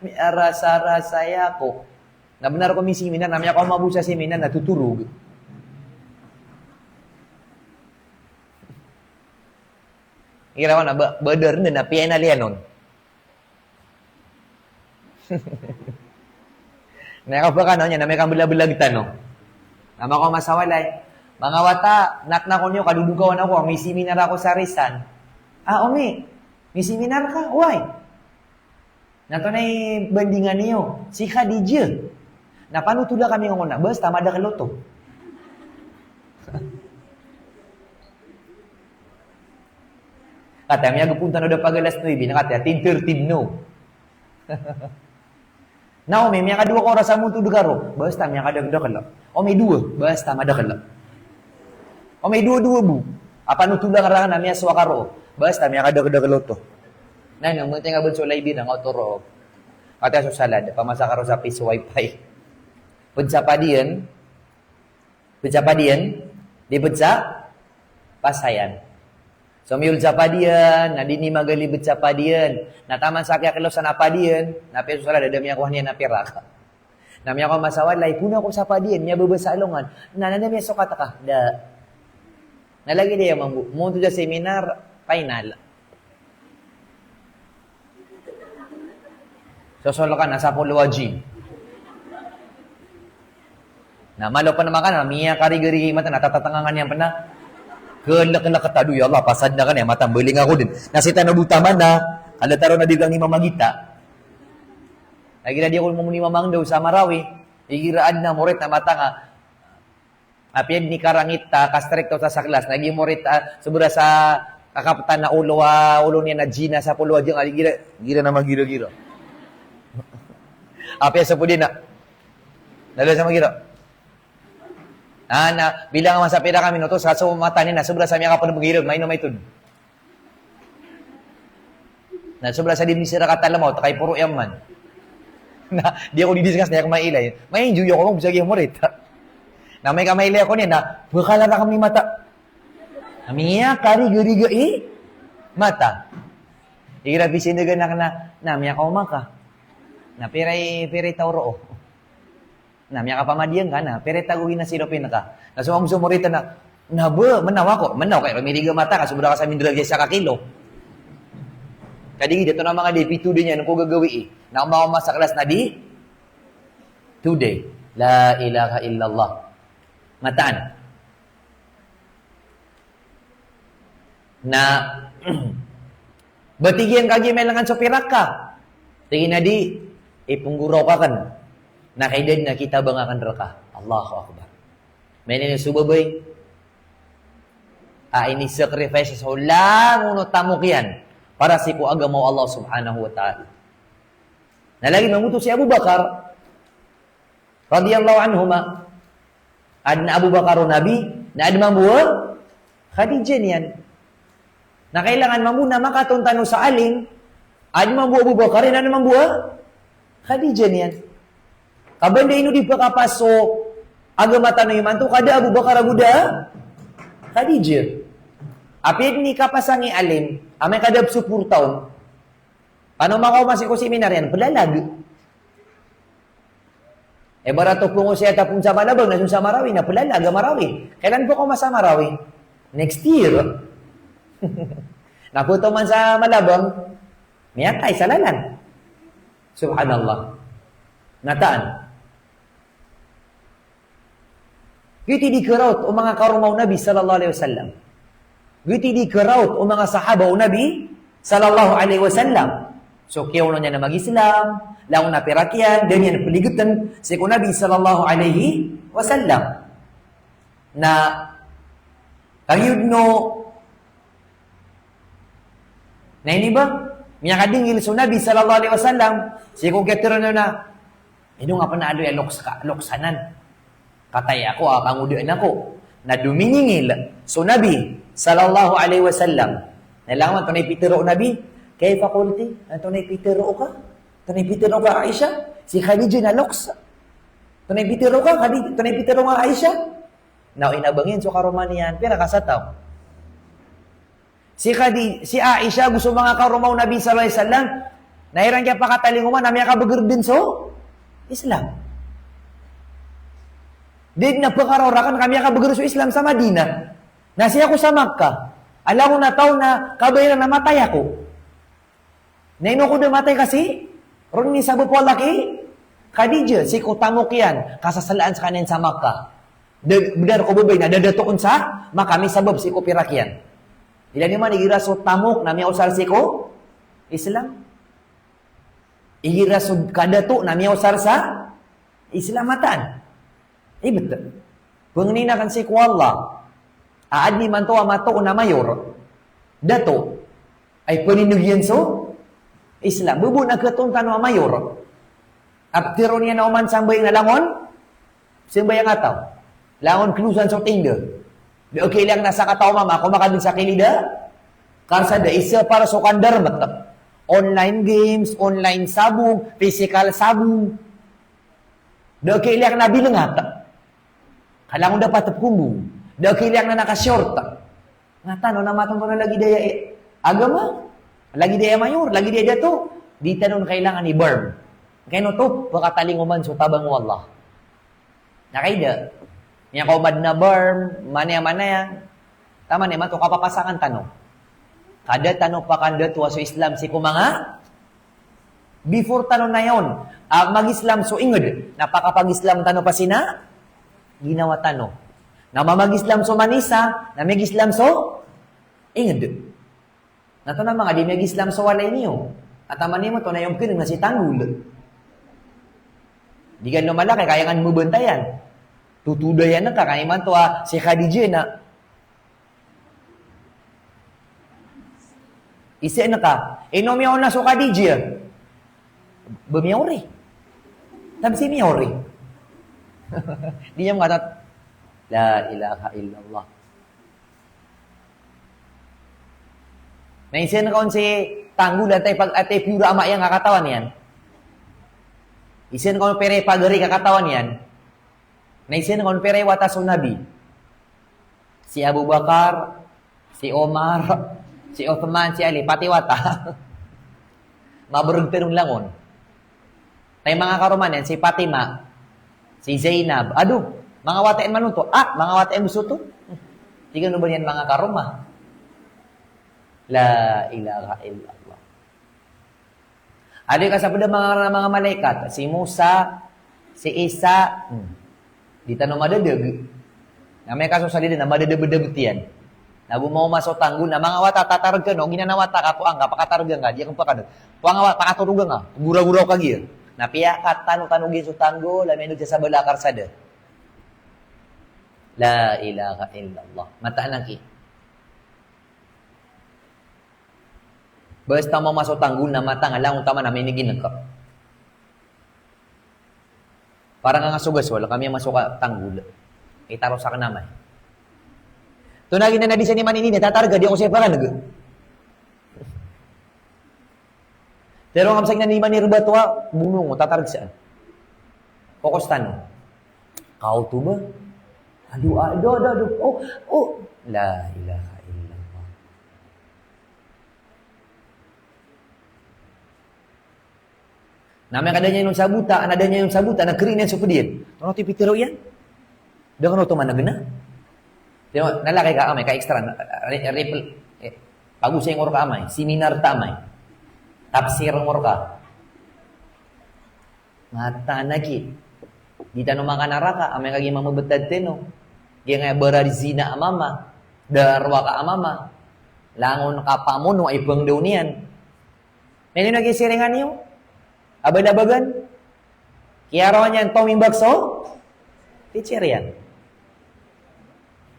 Miyarasarasay ako. Na bnar ko miseminar, na miyakaoma bo sa seminar, na totorog. Igira wan a ba-, badar na, na piya inaliyan on. Na ikaw ba kano niyan, na may kambelabelagtan, no? Na makaoma sa walay. Manga wata, natna ko niyo, kadodogawan ako, miseminar ako sa Rizal. Ah, Omi, miseminar ka? Why? Na tonaa i bandingan iyo, si Khadijah. Na panotola kami ngona, basta madakel oto. Kata miyagpon tano da pagalas no ibin, kata ten thirty no. Na Omi, miyakadowa ka oras a montod ka ro, basta miyakadakdakel. Omi, dowa, basta madakel. Omi, dowa-dowa bo. A panotola ka rakn a miyasowa ka ro, basta miyakadakdakel oto. Na ino, mantay nga ba so live iran, nga oto ro. Kata so salad, pamasa ka ro sa piso wifi. Ped sa padiyan, Ped sa padiyan, di ped sa pasayan. So miyol sa padiyan, na di niyan magali ped sa padiyan. Na taman sa kiyakilosan a padiyan, na piya so salad, da miyakowa niyan a pirak. Na miyakowa masa walay, pona ako sa padiyan, miyababa sa alongan. Na, na, na miyasokat ka, da. Na lagid iyan mambo, montod sa seminar, final. Sosol ka na sapolo a G. Na malo pn a makan, na miyakarigariga i mata, na tatatangangan iyan pn a. Kelekelek ta, ado, ya Allah, pasad na kan iya mata, mbaling ako dn. Na sii tano bo taman na, kala taro na di ka ngimamagita. Na igira di ako mamoni mamangdaw sa Marawi, igira adn a morit na matanga. Apiya di karangit ta, ka-strict ta sa klas, na giya morit ta, sobra sa kakaptan a olo a, olo niyan na G na sapolo a G, igira, igira na magiragira. Apiya sapodi na. Lalo sa magira. Ah, na, bilang masa pira kami no to, sa so mata niyan na, sobra sa miyakapnm giraw, maino maitod. Na sobra sa di misira ka talamaw, takay poro iyan man. Na, di ako di-discuss na yak mailay. Ma-enjoy ako, mabisag iyan morit. Na amay ka mailay ako niyan na, pekala ta kami mata. Amay ka rigariga i mata. Igira pisindagan ako na, na amay ka omaka. Na piray, piray taw roo. Na amay ka pamadiyang ka na, piray tago gina siropin ka. Na so mambo so morita na, na be, menaw ako, menaw kay romiriga mata ka, sobra ka sa mindrag sa kakilo. Kadi gida to na manga di, pito di niyan ko gagawii. Na omaoma sa kelas na di, today. La ilaha illallah. Mataan. Na, ba tig iyan kagiya mailangan so pirak ka. Tig iyan a di, ipenggoraw ka aken. Na kaidad na kitabang aken reka. Allahu Akbar. Menen so babay a ini-sacrifice so langon o tamok iyan para sii ko agama o Allah Subhanahu wa Ta'ala. Na lagid mambo oto si Abu Bakar radhiyallahu anhuma. Aden a Abu Bakar o Nabi, na aden mambo a Khadijah niyan. Na kailangan mambo na makaton tano sa alim, aden mambo a Abu Bakar iyan, aden mambo a Khadijah niyan. Ka ba anda ino di pekapas so agama tano imanto ka da a Abu Bakar ago da a Khadijah. Apiya di kapasang i alim, amay ka da a pesuporta on. Kano makaoma sii ko seminar iyan, pelalag. Ibarat o pengosiyat a pon sa Malabang, na son sa Marawi, na pelalag a Marawi. Kailan bo ako masa Marawi? Next year. Na photo man sa Malabang, miyatay sa lalan. Subhanallah. Mataan. Giyoto i di keraot o manga karoma o Nabi sallallahu alaihi wasallam. Giyoto i di keraot o manga sahaba o Nabi sallallahu alaihi wasallam. So kiyaona niyan a mag-Islam, langon a pirak iyan, da niyan peligeten sii ko Nabi sallallahu alaihi wasallam. Na kagiya den o, na ini ba, miyakadingil so Nabi sallallahu alaihi wasallam sii ko kiyatero niyan a, ino nga pen a aloy a lokes ka, lokes anan. Kataya ako a kangodaan ako. Na dominingil so Nabi sallallahu alaihi wasallam. Na langon antonaa i pitero o Nabi, "Kaifa qulti?" Antonaa i pitero ka? Antonaa i pitero ka, Aisha? Si Khadijah na lokes. Antonaa i pitero ka, Khadi-, antonaa i pitero ka, Aisha? Na o inabang iyan so karoma niyan, pira ka sataw. Si Khadi-, si Aisha ago so manga karoma o Nabi sallallahu alaihi wasallam, na iran kiyapakatalingoma na miyakabeger den so Islam. Di den a pekaraw raken ka miyakabeger so Islam sa Madinah. Na sii ako sa Makkah. Alangon a taw na kabayaan a matay ako. Na ino ko da matay ka sii? Ron ini sabap o Allah ki Khadijah, sii ko tamok iyan, kasasalaan sekaniyan sa Makkah. Da-, bedar ko babay na dadatoon sa Makkah, misabap sii ko pirak iyan. Ilay niyo man igira so tamok na miyaosar sii ko Islam. Igira so kadato na miyaosar sa Islam, mataan. Ibet. Pengnin aken sii ko Allah a aden imanto a matoon a mayor, dato, a ipenineg iyan so Islam. Bebo na ketoon tano a mayor a petero niyan a oman sambayang na langon sambayang a taw. Langon klosan so tinda. Da a kailay aken a sakataw a mama a komakaden sa kilid a karsada, isa para so kandarmet. Online games, online sabong, physical sabong. Da a kailay aken a bilengat. Ka langon da patep kombong. Da a kailay aken a naka-short. Nga tano na matonton a lagid aya i agama, lagid aya mayor, lagid aya dato. Di tano kailangan i-berm. Kay ino oto, pekatalingoman so tabang o Allah. Na kaida, miyakaoma den a berm, manaya-manaya. Taman imanto kapapasangan tano. Ka da tano pakandatoa so Islam sii ko manga before tano na iyan a mag-Islam so inged, na pakapag-Islam tano pasin a ginawa tano. Na mamag-Islam so manisa, na mag-Islam so inged. Na antonaa manga di mag-Islam so walay niyo? Taman imanto na iyan keneng na si tanggol. Di ka no malaki, kaya ngan mebantayan. Tutudayan ka, kaya imanto a si Khadijah na Isa na ka, ino miyaona so Khadijah? Ba miyaori? Tabi si miyaori. Di niyan makatat-, la ilaha illallah. Na isa na ka on si tanggol, atay pag-, atay piyora ama iyan ka katawan iyan. Isa na ka on pere pagari ka katawan iyan. Na isa na kon pira i wata so Nabi. Si Abu Bakar, si Omar, si Uthman, si Ali, pati wata. Mabrg tano langon. Tay manga karoma niyan, si Fatima, si Zainab. Ado, manga wata iyan man oto. Ah, manga wata iyan man oto. Tig iyan o ba niyan manga karoma. La ilaha illallah. Ado i kasapd a manga, manga malaikat, si Musa, si Isa, hmm. Di tano madadg. Na amay ka so salida na madadabdabd iyan. Na bo maoma so tanggol, na manga wata tatarg kano, giyanan a wata ka, poang ka, pakatarga ngka, di ako pakatarg. Poang ka, pakatoroga ngka, goragoraw ka giya. Na piyakatanotanog iyan so tanggol, a miyadg sa sabala a karsada. La ilaha illallah. Mataan aki. Basta maoma so tanggol na matang a langon taman a minigineka. Parang nga so gasol, kami a masok a tanggol. Itaros akn amay. Tonaa giyanan a di saya niyan manini, tatarga, di ako saya pakaneg. Pero nga masa giyanan di manirbat wa, bonong, tatarg sa. Kokos tano. Kaoto ba? Ado, ado, ado, ado. Oh, oh. La ilaha illallah. Na amay ka da niyan on sabota, na da niyan on sabota, na kri niyan so pd iyan. Tonaa oto i pitero iyan? Da kano oto managna. Di ba, na lakay ka amay, ka extra, na, re-, repl-, eh, pagosay ngka rka amay, seminar ta amay. Tafsir ngka rka. Mataan aki. Di tano makanaraka, amay ka giya mamabtad tano. Giyangkaya bararzina a mama, darowaka a mama. Langon ka pamono a ipngdaw niyan. Miyalino a gisiringan iyo a balabagan. Kiyaroa niyan tomimbak so teacher iyan.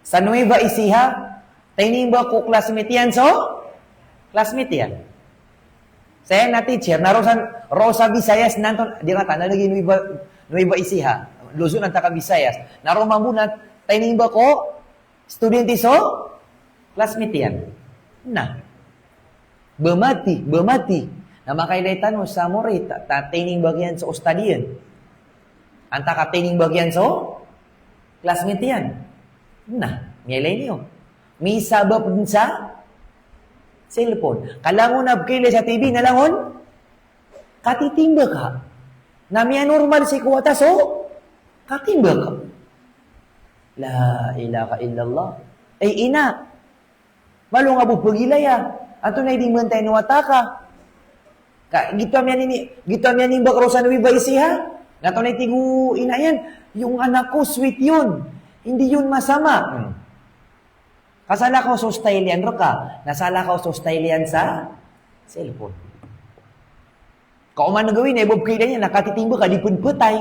Sa Nueva Ecija, tinimbak ko classmate iyan so classmate iyan. Saya na teacher, na roo sa, roo sa Visayas, nanto, di ka tanda lagi Nueva, Nueva Ecija. Luzon antaa ka Visayas. Na roo mambo na tinimbak ko student iyan so classmate iyan. Na. Bamati, bamati. Na makailay tano sa mori, ta, ta tinimbak iyan so ustad iyan. Antaa ka tinimbak iyan so classmate iyan. Na, miyailay niyo. Misabap dn sa cellphone. Ka langon a pkailay sa T V, na langon katitimbaka. Na miyanormal sii ko wata so katimbaka. La ilaha illallah. Ay, ina. Malo nga bo pagilaya. Antonaa i di mantay o wata ka? Ka, giyoto a miyanini-, giyoto a miyanimbak roo sa Nueva Ecija. Na antonaa i tig o ina iyan, "Yung anak ko, sweet yun. Hindi yun masama." Hmm. Ka salakaw so style iyan rka, na salakaw so style iyan sa cellphone. Ka oman gawii na i bo pkailay niyan na katitimbaka, di pn phatay.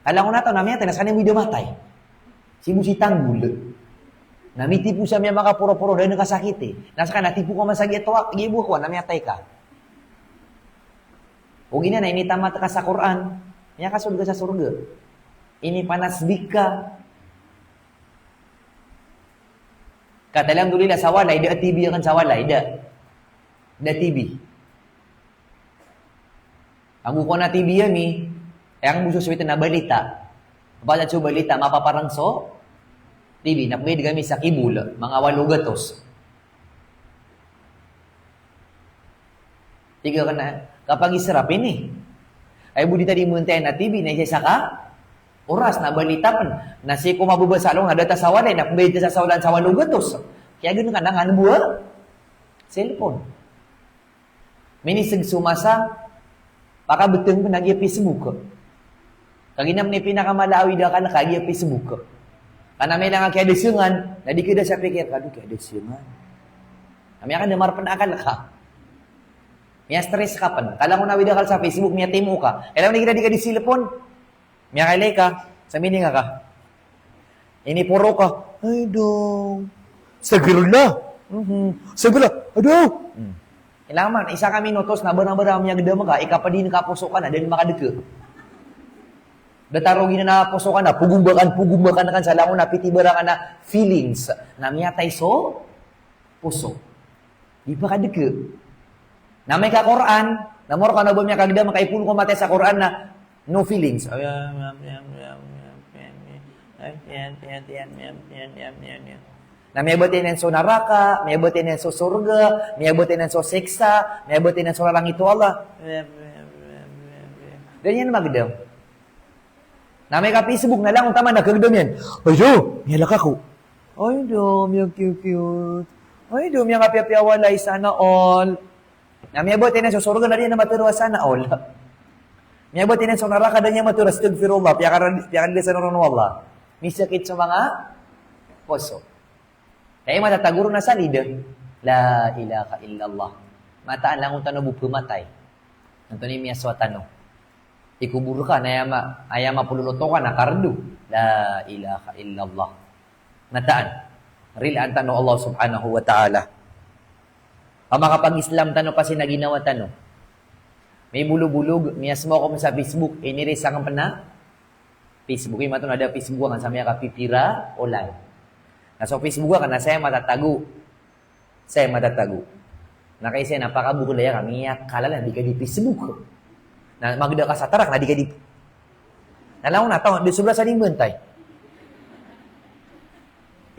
Ka langon a taw na miyatay, na skaniyan bo i da matay. Sii bo si tanggol. Na mitipo sa miyamakaporo-poro, da dn kasakiti. Na skaniyan na tipo ka man sa giya towa, giya bo kowan, na miyatay ka. Ogaid na initamat ka sa Qur'an, miyakasold ka sa sorga. Inipanasbik ka. Ka alhamdulillah, sa walay, da a T V akn sa walay, da. Da a T V. Ago ko na T V ami, aya bo so sowit na balita. Kapatid, so balita, mapaparang so T V, na pmbaid kami sa cable, manga walo gatos. Tig akn a, kapag-israp ini. Ay bo di ta di mantay na T V, na isa-isa ka oras na balita pn. Na sii ko mababasa along, na da ta sa walay, na pmbaid ta sa sawalan sa walo gatos. Kaya gn ka na nga bo a cellphone. Minisg so masa, pakabtng pn a giya Facebook. Kagiya na pn i pinakamala a awid a akal ka a giya Facebook. Ka na amay lang a kiyadasangan, na di ka da sa pikir, "Kado kiyadasangan." Amay ka da marpn a akal ka. Miya-stress ka pn. Ka langon a awid a akal sa Facebook, miyatimo ka. Ka langon a di ka da di cellphone. Miyakailay ka, sa mining ka. Iniporo ka. Ay, daw. Sagirla. Mhm. Sagirla. Ado. Hmm. Kailangan man, isa ka minutos na barang-barang miyagdam ka, ikapadi na kaposo ka na, da dn makadk. Datar o giyanan a poso ka na, pagombakan, pagombakan ka sa langon a pitibarang ka na feelings. Na miyatay so poso. Di pakadk. Na amay ka Qur'an, na moro ka na ba miyakagdam, ka ipon ko matay sa Qur'an na no feelings. Ay, ay, ay, ay, ay, ay, ay. Na miyabatiya niyan so naraka, miyabatiya niyan so sorga, miyabatiya niyan so siksa, miyabatiya niyan so lalangit o Allah. Da niyan magdam. Na amay ka Facebook na langon taman a kagdam iyan. Ay do, miyalak ako. Ay do, miyakiwkiwt. Ay do, miyakapiyapiya walay, sana all. Na miyabatiya niyan so sorga na da niyan matharo a sana all. Miyabatiya niyan so naraka da niyan matharo a astaghfirullah, piyakar-, piyakalisan ron o Allah. Misakit so manga poso. Kaya matatago ron a salid. La ilaha illallah. Mataan langon tano bo pmatay. Antonaa i miyasowa tano? Ikobor ka na aya ma-, aya mapololoto ka na kardo. La ilaha illallah. Mataan. Rilaan tano Allah subhanahu wa ta'ala. Pamakapag-Islam tano pasin a ginawa tano. Mibolobolog, miyasmokom sa Facebook, iniris akn pn a Facebook, imanto na da Facebook akn sa miyakapipira olan. Na so Facebook akn na saya matatago. Saya matatago. Na kaisa na pakabokel aya ka, miyakalala na di ka di Facebook. Na magda ka sa tarak na di ka di. Na langon a taw, di sobra sa di mbantay.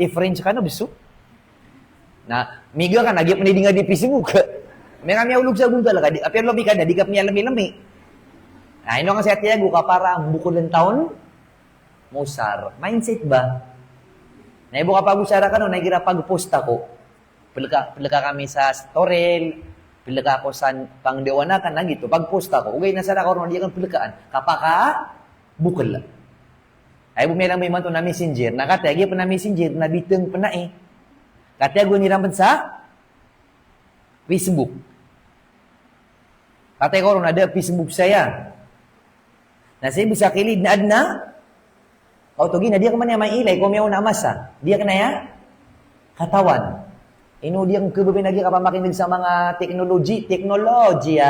I-French ka na, beso. Na miga ka na, giya pn di nga di Facebook. Miyaka miyaolog sa gontal ka, di, apiya lobi ka na, di ka pn miyalemilemi. Na ino ka saya tiyago ka para bokeln taw on, mosar. Mindset ba? Na ibo ka pagosara ka no, na igira pag-post ako. Peleka, peleka kami sa Toril, peleka ako sa pangdawan akn, na gioto, pag-post ako. Ogaid na sa raka ron di akn pelekaan. Kapakabokel. Ay bo miyalang ba imanto na Messenger. Na katiya giya pn a Messenger, na biteng pn ai. Katiya go niran pn sa Facebook. Katiya ko ron a da Facebook saya. Na saya bo sa kilid na adn a. Kaw to gina, di akn man aya mailay, ko miyaona a masa. Di akn aya katawan. Ino di akn kebebay na giya kapamakineg sa manga teknoloji, teknolojiya.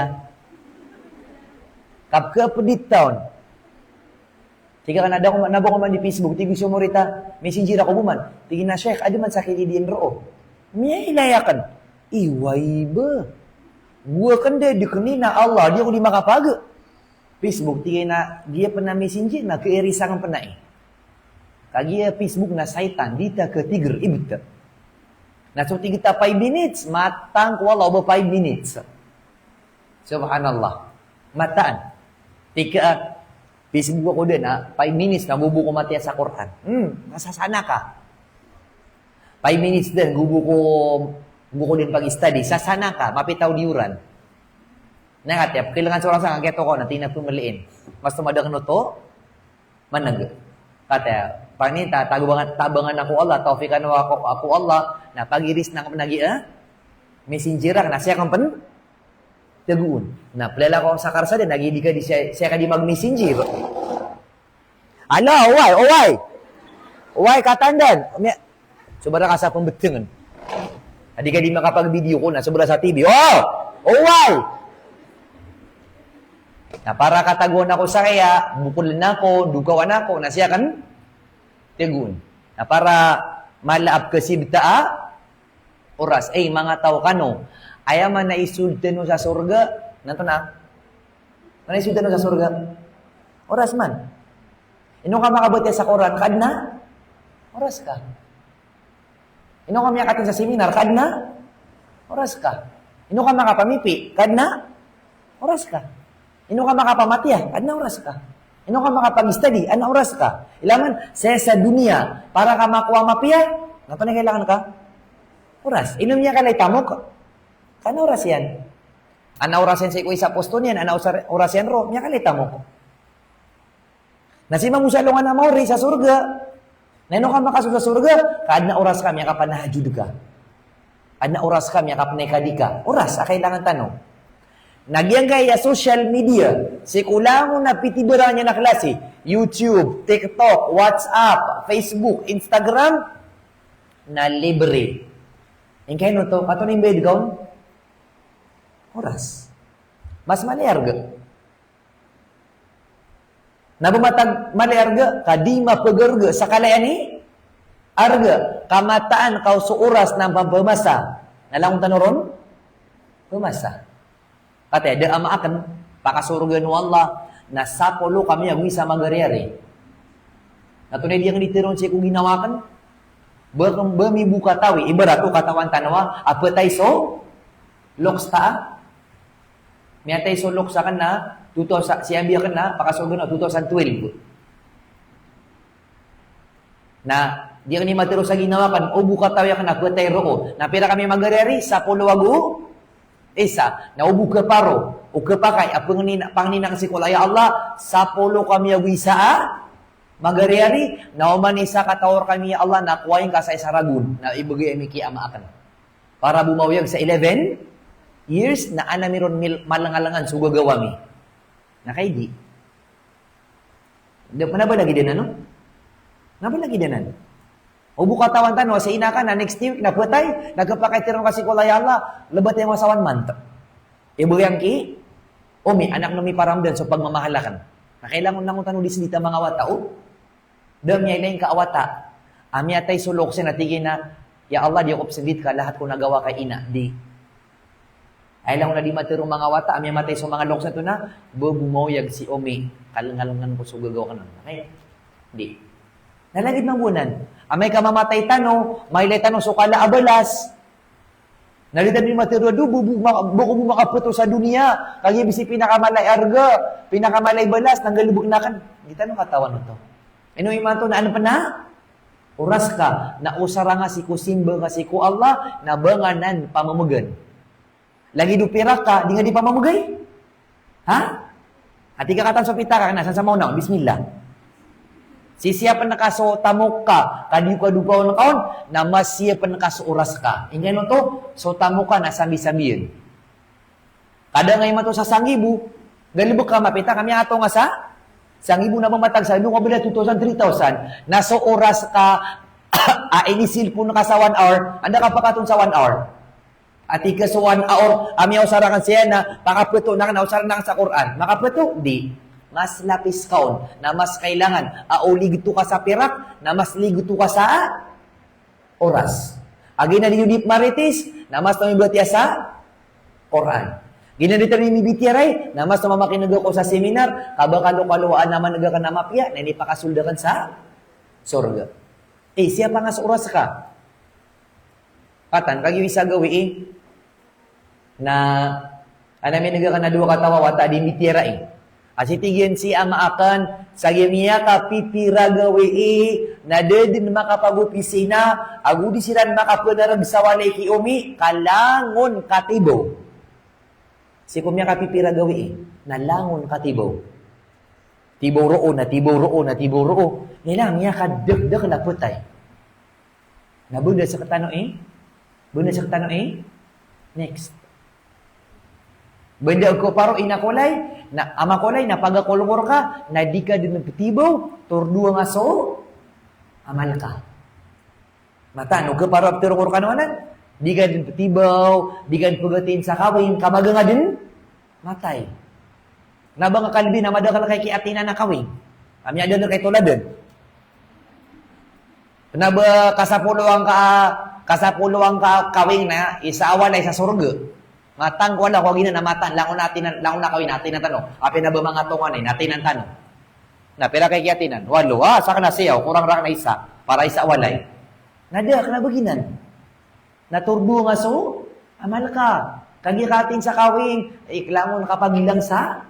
Kapkapedit taw on. Tig akn a da ko ma-, na ba ko man di Facebook, tig o so morita, Messenger ako bo man. Tig iyan a Sheikh, adn man sa kilid iyan roo. Miyailay akn. Iway ba. Go akn da dekeni na Allah, di ako di makapag-Facebook, tig iyan a giya pn a Messenger na kairisan akn pn ai. Kagiya Facebook na saitan, di ta katiger, ibt. Na so tig ta five minutes, matang ko Allah o ba five minutes. Subhanallah. Mataan. Tig ka, Facebook ako dn a, five minutes na go bo ko matiya sa Qur'an. Hmm, masasana ka. Five minutes dn, go bo ko, go bo ko dn pag-study. Sasana ka, mapita o diyoran. Na katiya, kailangan sa orang sa, kagiya to ko na, tig iyan a pemeliin. Mas to madakn oto, maneg. Katiya, pangni ta, tabangan, tabangan ako Allah, tawfiqan ako, ako Allah, na pagiris na ako pn a giya, eh? Messenger akn, na saya akn pn, tegoon. Na pelala ko sa karsa dn, na giya di ka di saya, saya ka di mag-Messenger. Ala, oway, oway. Oway, katandan. Miya-, sobra ka sa pembetengen. Adi ka di makapag-video ko na sobra sa T V. Oh! Oway! Na para katagoan ako sa kaya, bokeln ako, dokawan ako, na saya akn tegoon. Na para mala a pekesibta a oras. Ay, manga taw kano. Aya man a isold tano sa sorga, na antonaa? Antonaa i isold tano sa sorga? Oras man. Ino ka makabatiya sa Qur'an, ka adn a oras ka. Ino ka miyakaten sa seminar, ka adn a oras ka. Ino ka makapamipi, ka adn a oras ka. Ino ka makapamatiya, adn a oras ka. Ino ka makapag-study, adn a oras ka. Ilay man, saya sa doniya, para ka makowa a mapiya, na antonaa i kailangan ka? Oras. Ino miyakala i tamok? Ka adn a oras iyan. Adn a oras iyan sii ko isa posto niyan, adn a osar-, oras iyan roo, miyakala i tamok. Na sii mambo sa alongan a maori sa sorga. Na ino ka makasold sa sorga, ka adn a oras ka, miyakapanahajud ka. Adn a oras ka, miyakapenaikadi ka. Oras a kailangan tano. Na giyangkaya social media, sii ko langon a pitibarang iyan a klasi, YouTube, TikTok, WhatsApp, Facebook, Instagram, na libre. Ingkaino oto, kato na imbayad ka on? Oras. Mas mala i arga. Na ba matag mala i arga, ka di mapagarga sa kala iyan i arga, ka mataan ka o so oras na pamamasa. Na langon tano ron pamasa. Katiya da ama aken, pakasorga o Allah, na sapolo kami ago isa magariyari. Na tonaa i di akn di teroon sii ko ginawa akn? Ba, ba miboka tawi, ibarat o katawan tano a, a petay so loks ta. Miyatay so loks akn na two thousand, si abi akn na pakasorga na two thousand twelve. Na di akn di matero sa ginawa akn, o boka tawi akn na petay roo. Na pira kami magariari? Sapolo ago isa. Na o bo keparo, o kepakay a pangnin, pangnin akn sii ko Allah, ya Allah, sapolo kami ago isa a magariari, na oman i isa kataw rkami, ya Allah, na kowai ngka sa isa ragon, na ibegay ami ki ama akn. Para bo maoyag sa eleven years, na an ami ron mil-, malangalangan so gagawa mi. Na kagiya di. Da, na ba lagid anan, no? Na ba lagid anan? O bo katawan tano, si ina ka na next week na petay, na kepakay teroon ka sii ko Allah, ya Allah, lebat iyan sa one month. Ibegay angkai, o mi, anak, na miparamdam so pagmamahal akn. Na kailangan, langon tano di selita manga wata, o. Da miyailay ngka a wata a miyatay so loks iyan na tig iyan a, "Ya Allah, di ako psndit ka lahat ko nagawa kay ina." Di. Ay langon a di matero manga wata a miyamatay so manga loks iyan oto na, "Ba bo maoyag si Omi, kalangalangan ko so gagawa ko anan." Okay? Di. Na lagid mambo anan. Amay ka mamatay tano, mailay tano so kala a balas. Na di tano di matero a, "Do, bo, bo, ma-, ba ko bo makapeto sa doniya. Kagiya bisi pinakamala i arga, pinakamala i balas, na nggalebeken akn." Di tano katawan oto. Ino imanto na an pn a oras ka, na osara nga sii ko simba ka sii ko Allah, na ba nga nan pamemegan. Lagid o pirak ka, di nga di pamemegay. Ha? Ati ka katan so pita ka, na san sa maona, bismillah. Sisiyapn ka so tamok ka, ka di ka dopaon ka on, na masiyapn ka so oras ka. Ingkano oto, so tamok ka na sambi-sambiyan. Kada nga imanto sa sanggibo, galebek ka mapita ka, miyaatong ka sa sanggibo na mamatag sa dowa ka bala two thousand, three thousand. Na so oras ka, a, inisilpon ka sa one hour, anda ka pakatong sa one hour? Ati ka so one hour a miyaosar akn saya na pakapeto na akn, osar na akn sa Qur'an. Makapeto? Di. Mas lapis ka on, na mas kailangan a o ligto ka sa pirak, na mas ligto ka sa oras. A giyanan di di marites, na mas tano mibatiya sa Qur'an. Giyanan di tano mibitiyarai, na mas tano mamakineg ako sa seminar, ka ba kalokalowa a maneg akn a mapiya, na inipakasold akn sa sorga. Eh, siyapa nga so oras ka. Katan, kagiya isa gawii, na an a mineg akn a dowa ka taw a wata a di mbitiyarai. A sii tig iyan si ama akn, sa giya miyakapipira gawii, na da dn makapagopisina, ago di siran makapenareg sa walay ki Omi, ka langon katibaw. Sii ko miyakapipira gawii, na langon katibaw. Tibaw roo, na tibaw roo, na tibaw roo. Ina, miyakadekdek na petay. Na benda sektano i, benda sektano i, next. Benda ko paro ina kolay, na ama kolay, na paga kolokor ka, na di ka dn petibaw, tordowa nga so amal ka. Mataan o keparo a ptero ko rkano anan, di ka dn petibaw, di ka dn pegatin sa kawing, ka maga nga dn matay. Na ba nga kalbi na madakel kay ki atinan a kawing. Ami aden kay toladen. Na ba kasapolo angka, kasapolo angka kawing na isa a walay sa sorga. Mataan ko ala ko giyanan na mataan, langon a atinan, langon a kawing na atinan tano. Apiya na ba manga tonganay na atinan tano. Na pira kay ki atinan? Walo. Ah, sakn a siyaw, korang rakn a isa. Para isa a walay. Na da, kna ba giyanan. Na tordowa nga so amal ka. Kagiya ka atin sa kawing, eh, langon ka pagilang sa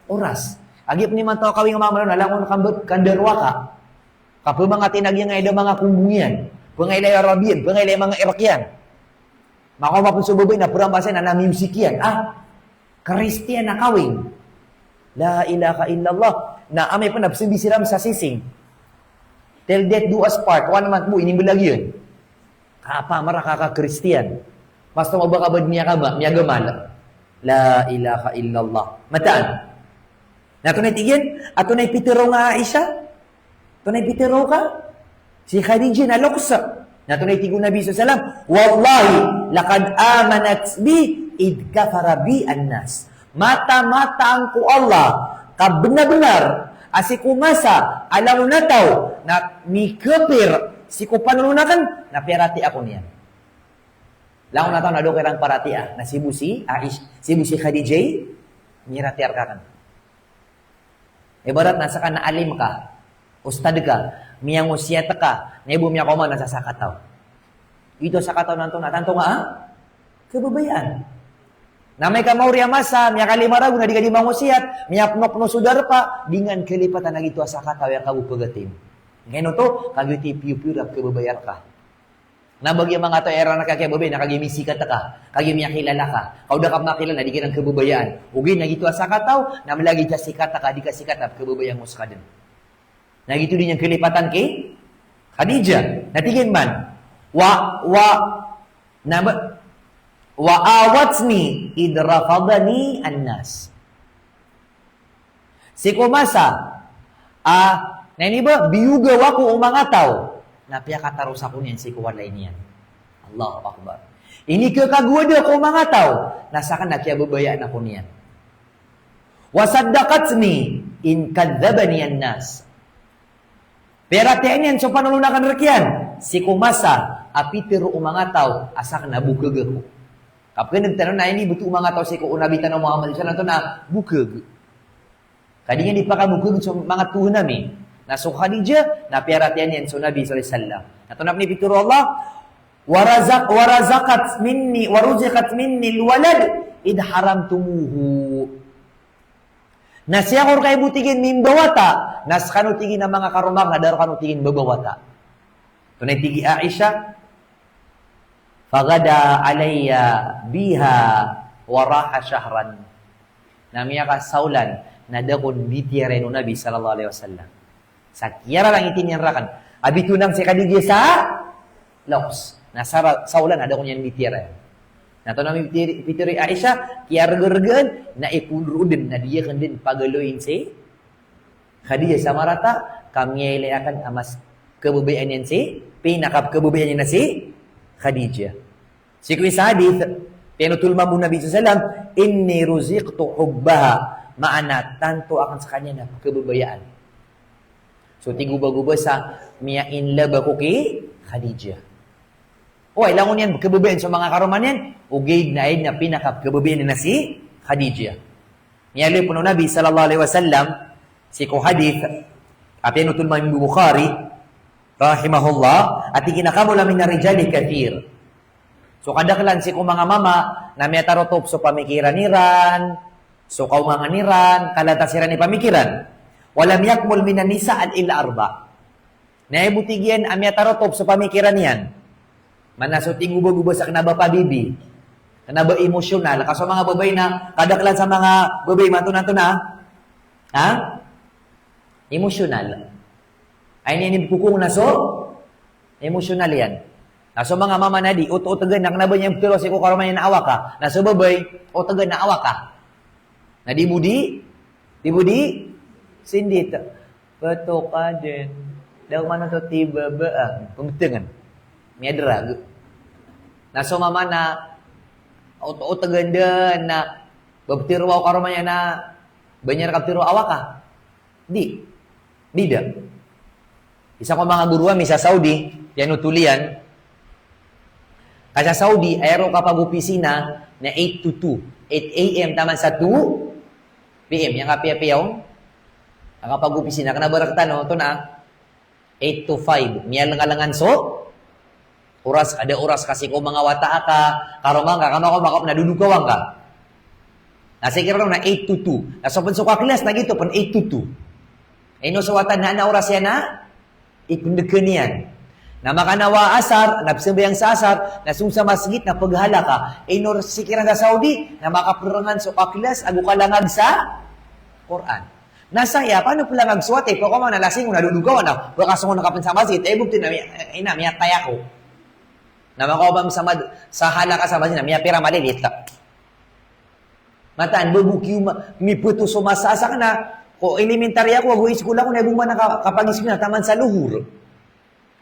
oras. Kagiya pn imanto a kawing a mama na langon ka mb-, kandarowaka. Ka pman nga tinag iyan nga ida manga konggong iyan. Pman nga ilay Arabian, pman nga ilay manga Iraq iyan. Makaoma pn so babay na prambasa iyan na music iyan. Ah, Kristiyan a kawing. La ilaha illallah. Na amay pn a pzambi siran sa sising. Till death do us part. One month bo, inimblag iyan. Kapamar a kaka-Kristiyan. Mas tong oba ka ba dn miyakama, miyagamal. La ilaha illallah. Mataan. Na tonaa i tig iyan, a tonaa i pitharo nga Aisha? Tonaa i pitharo ka? Si Khadijah na loks. Na tonaa i tig o Nabi sallallahu alaihi wasallam, "Wallahi, laqad amanat bi idh kafara bi an-nas." Mata-mataan ko Allah, ka bnar-bnar a sii ko masa a langon a taw na mikapir sii ko panonoan akn, na piyaratiyaya akn iyan. Langon a taw na da ko iran paratiyaya, na sii bo si Aish-, sii bo si Khadijah i miyaratiyaya rka akn. Ibarat na ska na alim ka. Ustad ka, miyangosiyat ka, na ibo miyakaoma na sa sakataw. Ito sakataw na antonaa, antonaa, ah? Kababayaan. Na amay ka maori a masa, miyakalima ragon na di ka di mangosiyat, miyapnopno so darpa, di ngka kalipatan a giyoto a sakataw a aya ka bo pagatin. Ngeno oto, kagiya piyopiyo rap kababayaan ka. Na ba giya manga taw a iran ka kababayaan, na kagiya misikat ka, kagiya miyakilala ka. Ka o da ka makilala, di ka iran kababayaan. Ogaid na giyoto a sakataw, na mala giya sikat ka, di ka sikat a kababayaan mo skadn. Na giyoto dn i kalipatan ki Khadijah. Na tig iyan man, wa, wa, na ba, wa awatni id rafadani an-nas. Sii ko masa a, na ini ba, biyogaw ako o manga taw, na piyakataros ako niyan sii ko walay niyan. Allahu Akbar. Inikakagowad ako o manga taw, na sakn na kiyababayaan ako niyan. Wa saddaqatni in kadhdhabani an-nas. Piyaratiyayaan iyan so panolon akn rkiyan sii ko masa a pitharo o manga taw a sakn na bokag ako. Kapkhan'g tano na ini bto o manga taw sii ko o Nabi tano Muhammad sallallahu alaihi wasallam, antonaa, bokag. Ka di niyan di pakabokag so manga tohan ami. Na so Khadijah, na piyaratiyayaan iyan so Nabi sallallahu alaihi wasallam. Na antonaa pn i pitharo o Allah, wa razaq-, wa razaqat minni, wa ruziqat minni al-walad id haramtumuhu. Na sii ako rka, ibo tig iyan, mimbawata, na skano tig iyan a manga karoma akn na da rkano tig iyan babawata. Antonaa i tig i Aisha, faghada alayya biha wa raha shahran. Na miyakasaolan, na da kon bitiyara o Nabi sallallahu alaihi wasallam. Sa kiyararangiti niyan rakn a bitowan si Khadijah sa laos. Na sa ra-, saolan a da kon iyan bitiyara. Na antonaa i pitharo i Aisha, kiyargargaan, na ipondro dn, na di akn dn pagaloyin si Khadijah sa marata, ka miyailay akn a mas kababayaan iyan si, pinakakababayaan iyan na si Khadijah. Sii ko isa a hadith, piyanothol mambo o Nabi sallallahu alaihi wasallam, inni ruziqtu hubbaha, maana tanto akn skaniyan na kababayaan. So tig o ba, o ba sa miya-in love ako ki Khadijah. Oway, langon iyan kababayaan so manga karoma niyan, ogaid na aya dn a pinakakababayaan iyan na si Khadijah. Miyaaloy pn o Nabi sallallahu alaihi wasallam sii ko hadith a piyanothol mambo o Bukhari rahimahullah, a tig iyan a kamula minar rijali kathir. So kadaklan sii ko manga mama na miyatarotop so pamikiran iran, so kaomangan iran, kalantas iran i pamikiran. Wa lam yakmul minan nisa illa arba. Na aya bo tig iyan a miyatarotop so pamikiran iyan. Maana so tig o ba, o ba sa kna ba pabibi. Kna ba emotional. Ka so manga babay na, kadaklan sa manga babay imanto na, antonaa, ha? Emotional. Aya niyan i kokong na so emotional iyan. Na so manga mama na di, ot-, otgan na kna ba niyan ptharo sii ko karoma niyan a awa ka. Na so babay, otgan na awa ka. Na di bo di, di bo di sindit. Pthoka dn. Da ko man oto tibaba a. Pmbtngan. Miyadrag. Na so mama na ot-, otgan dn na ba ptharo ako karoma niyan a ba niyan rka ptharo a awa ka. Di. Di da. Isa ko manga goro ami sa Saudi, piyanothol iyan. Ka sa Saudi, aya ron kapagopisina na eight to two. Eight A M taman sa two P M. Aya kapiyapiya on a kapagopisina. Kna ba rktano, antonaa, eight to five. Miyalangalangan so oras, da oras ka sii ko manga wata aka, karoma ngka, kano ka makaop na dodokawa ngka. Na sii kiran na eight to two. Na so pn so kaklas na giyoto pn eight to two. Ino so wata na, na oras iyan a ipndkn iyan. Na makanawa asar, na pzambayang sa asar, na song sa masgit na paghalaka. Ino sii kiran sa Saudi, na makaprngan so kaklas ago kalangag sa Qur'an. Na saya, paano pn langag so wata i, pakaoma na lasing on na dodokawa na, ba kasong on na kapn sa masgit, e, bukti na miya-, ina, miyatay ako. Na makaoma sa mad-, sa halaka sa masgit na miyapira malilit. Mataan, ba bo kiyo ma-, mipto so masa a sakn na, ko elementary ako, ago iskol ako, na ibo man a ka-, kapagiskol na taman sa lohor.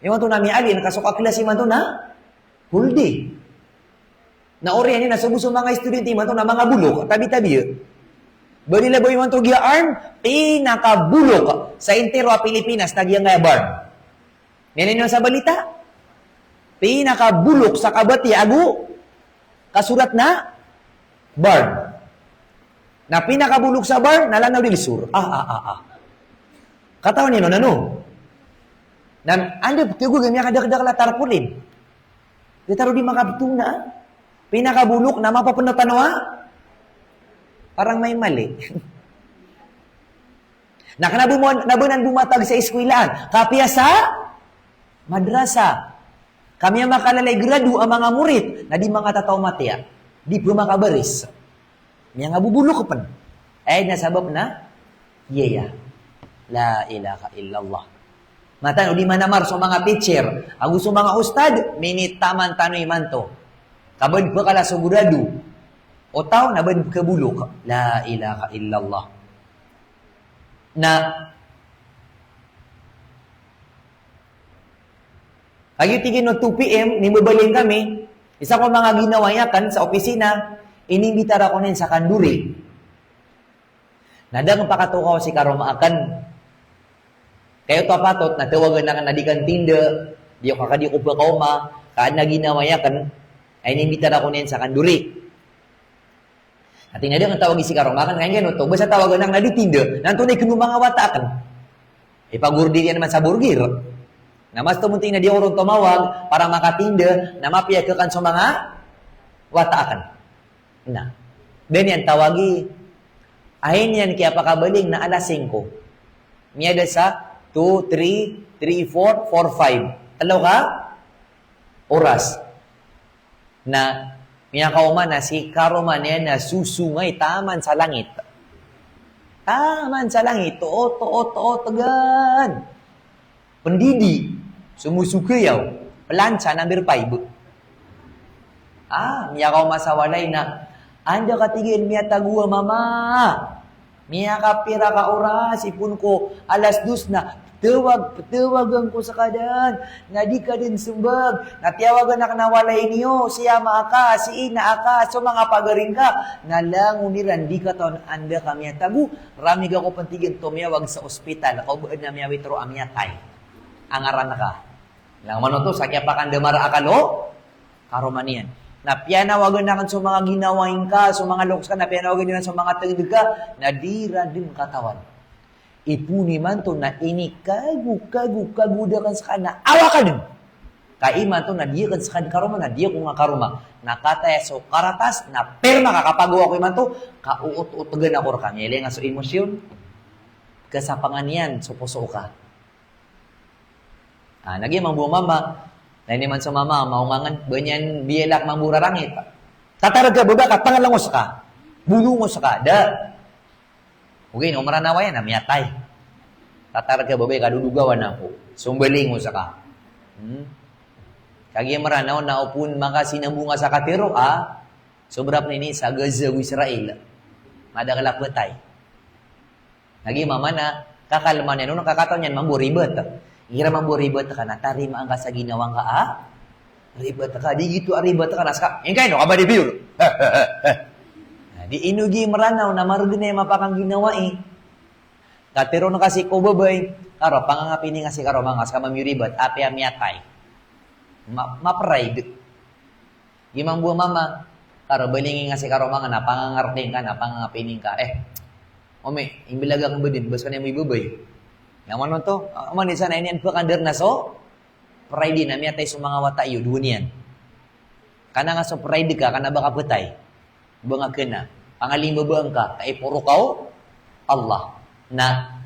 Imanto na miyaali, na ka so kaklas imanto na whole day. Na oriyan iyan na so bo so manga student imanto na manga bolok, tabi-tabi. Bali labo imanto giya arm, pinakabolok sa intiro a Pilipinas na giyangkaya barn. Miyaaloy niyo sa balita? Pinakabolok sa kabatiya ago kasorat na barn. Na pinakabolok sa barn na Lanao del Sur. Ah, ah, ah, ah. Katawan iyan on, ano? Na anda ptego gami a kadakdakl a tarpaulin. Di taro di makaptona. Pinakabolok na mapapnotanoa. Parang may mali. Na kna bo, na ba nan bo matag sa eskwelaan. Kapiya sa madrasa. Kami a makalalay grado a manga morit. Na di manga tataw matiya. Di pmakabaris. Miyangabobolok pn. Ay, na sabap na, iya, iya. La ilaha illallah. Matan o di manamar so manga teacher, ago so manga ustad, minitaman tano imanto. Ka ba dn pkala so grado o taw na ba dn pkabolok. La ilaha illallah. Na Kagiya tig iyan o two P M, inimbabaling kami, isa ko manga ginawai akn sa opisina, inimbitar ako niyan sa kandori. Na da akn pakatokaw si karoma akn. Kagiya oto a patot, na tawagan akn na di kantinda, di ako kaka di ko pkaoma, ka adn a ginawai akn, na inimbitar ako niyan sa kandori. Ati na di akn tawagi si karoma akn, kaya ngkaya oto, basta tawagan akn na di tinda, na antonaa i kno o manga wata akn. Ipagordir iyan man sa borgir. Na mas tomo tig iyan na di ako ron tomawag, para makatinda, na mapiya kn so manga wata akn. Na. Da niyan tawagi, aya niyan kiyapakabaling na alas singko. Miyada sa two, three, three, four, four, five. Tlo ka oras. Na miyakaoma na si karoma niyan na sosongay taman sa langit. Taman sa langit, toot, toot, toot, gan. Pendidi, somosogayaw, plancha number five. Ah, miyakaoma sa walay na, anda ka tig iyan miyatago a mama? Miyakapira ka oras, ipon ko, alas dos na, ptawag, ptawagan ko ska dn, na di ka dn smbag, na tiyawagan akn a walay niyo, si ama aka, si ina aka, so manga pagari ngka, na langon iran di katawan anda ka miyatago, ramig ako pn tig iyan tomiyawag sa ospital, ka o ba adn a miyawithdraw a miyatay a ngaran ka. Langon oto, sa kiyapakandamar a kalo, karoma niyan. Na piyanawagan akn so manga ginawai ngka, so manga loks ka, na piyanawagan iran so manga tngd ka, na di iran dn katawan. Ipon imanto na inikago, kago, kago da akn ska na awa ka dn. Ka imanto na di akn ska dn karoma, na di ako nga karoma. Na kataya so karatas, na pirma ka, kapagawa ko imanto, ka oot-oot gan ako rka. Miyailay nga so emosyon, kasapangan iyan so poso ka. Ah, na giya mambo a mama. Na ini man so mama, maongangan, ba niyan biyalak mambo rarangit. Tatarg ka babay ka, pangalango ska. Bolongo ska, da. Ogaid na o Mranaw aya na miyatay. Tatarg ka babay ka, dodogawan ako. Sombalingo ska. Hmm? Kagiya Mranaw na opama ka sinambong a sa katero, ah. Sobra pn ini sa Gaza o Israel. Madakl a ptay. Lagid mambo na kakalman iyan on, kakataw niyan mambo ribat. Igira mambo ribat ka na tarimaan ka sa ginawa ngka a ribat ka, di giyoto a ribat ka na ska, ingka ino ka ba di biyor. Na di ino giya i Mranaw na margn a mapakangginawai. Katero na ka sii ko babay, karo, pangangapini nga si karoma nga ska mambo ribat, apiya miyatay. Ma-, ma-pride. Giya mambo a mama, karo, balingi nga si karoma nga na pangangarting ka, na pangangapini ngka. Eh, omi, imblag akn ba dn, ba ska niyan mambo i babay. Nga man oto, ah, man isa na ini an pkandar na so pride na miyatay so manga wata iyo, dowa niyan. Kna nga so pride ka, kna ba kapatay. Ba nga kna. Pangalimbabaan ka, ka iporo ka o Allah. Na,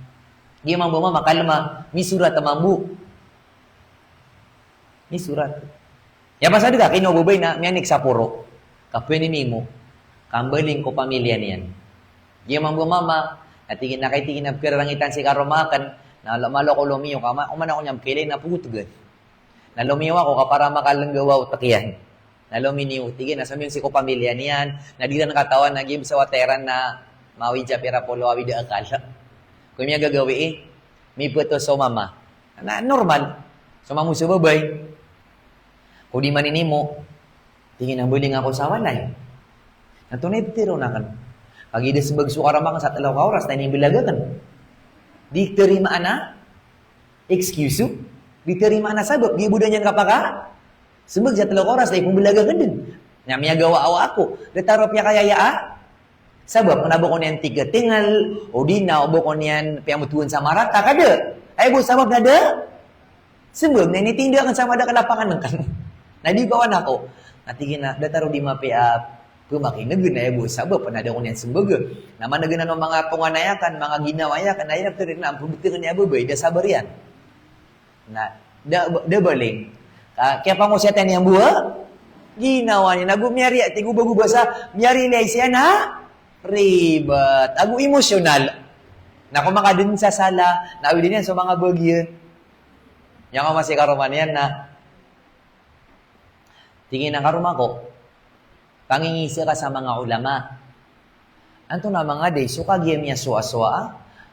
giya mambo a mama, kalma, misorat mambo. Misorat. Aya pasad ka, kino o babay na miyanik sa poro. Ka pninimo, ka mbaling ko pamilya niyan. Giya mambo a mama, na tig iyan, na kay tig iyan a pkararangitan si karoma akn, na lo-, malo ko lomiyo ka, ma-, oman ako niyan pkailay na pogotgan. Na lomiyo ako ka para makalnggaw a otak iyan. Na lominiyo, tig iyan, na somiyong sii ko pamilya niyan, na di iran katawan na giya bs a wata iran na mawid sa pira polo awid a akal. Ko miyagagawii, mipeto so mama. Na normal. So mama o so babay. Ko di maninimo, tig iyan a mbaling ako sa walay. Na antonaa i ptharoon akn? Kagiya da smbag so karoma akn sa tlo ka oras, na inimblag akn. Di tarimaan a excuse, di tarimaan a sabap, di bo da niyan kapakasmbag sa tlo ka oras, na ipmblag akn dn. Na miyagawa-awa ako. Da taro piyakayaya a sabap, na ba ko niyan tig a tingal, o di na, o ba ko niyan piyamtowan sa marata, ka da. Aya bo sabap na da Sembag na initindeg akn sa madakl a pakaneg akn. Na di ba wan ako. Na tig iyan a, datar o di mapiya a pemakineg na aya bo sabap na da ako niyan sembag. Na maneg anan o manga tonganay akn, manga ginaway akn, na aya na ptharoon na, ampon btad akn a babay, da sabar iyan. Na, da, da baling. Ka, kiyapangosiyatan iyan bo a ginawa niyan. Ago miyari, tig o ba go basa, miyari lay siyan a ribat. Ago emosyonal. Na ko manga dn sa sala, na awid iyan so manga bagiyan. Aya ka masi karoma niyan na, tig iyan a karoma ko, pangingiza ka sa manga ulama. Antonaa manga day so kagiya miyasowasowa a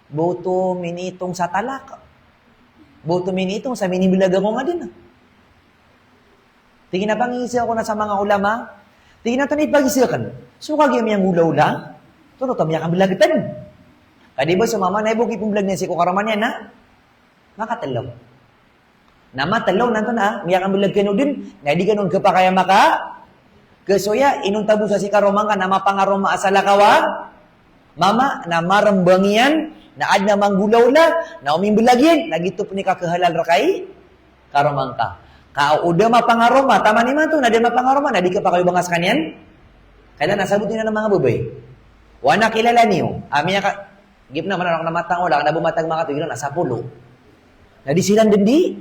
ba oto miniitong sa talak. Ba oto miniitong sa minimbelag ako nga dn. Tig iyan a pangingiza ako na sa manga ulama. Tig iyan a antonaa i pagiza akn. So kagiya miyanggolaola. Oto, oto miyakambelagtn. Ka di ba so mama na aya bo kipembelag niyan sii ko karoma niyan na makatlo. Na matlo na antonaa, miyakambelagtn o dn, na di kano on khapakay a maka, khasoya, inonta bo sa si karoma ngka na mapangaroma a salakaw a mama, na marembang iyan, na adn a manggolaola, na o mimbelag iyan, na giyoto pn i kakhahalal rka i karoma ngka. Ka o da mapangaroma, taman imanto, na da mapangaroma, na di khapakay o ba nga skaniyan. Kailangan a saboti niyo a manga babay. Wa na kilala niyo, a miyaka, Gip na man anak na matang ola, na bo matag makato, iran na sapolo. Na di siran dn di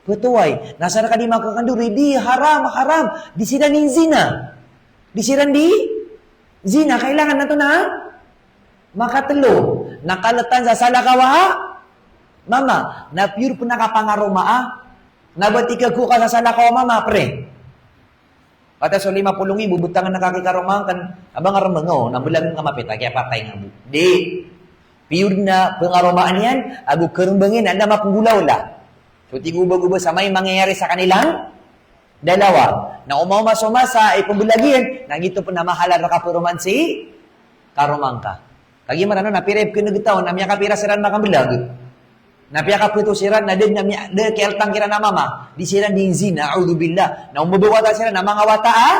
petoay. Na asar ka di makakandori, di haram, haram. Di siran di zina. Di siran di zina. Kailangan na oto na makatlo. Na kaletan sa salakaw a mama. Na pure pn a kapangaroma a. Na ba tig ka ko ka sa salakaw a mama, pre. Kata so lima polo ngibo, betangan a kakikaroma ngka, a ba nga rembang o, na mbelag ka mapita, kiyapatay nga bo. Di. Pure na pengaromaan iyan, ago kerembang iyan, na mapenggolaola. So tig o ba go basa, may mangyayari sa kanilang dalawa. Na omaoma so masa, ipembelag iyan, na giyoto pn a mahalal rka paroman si karoma ngka. Kagiya Maranaw na pira i pkhaneg taw na miyakapira siran makambelag. Na piyakapeto siran na da dn a miya, da kiyaletang kiran a mama. Di siran di zina, a'udhubillah. Na o mbabaw wata siran na manga wata a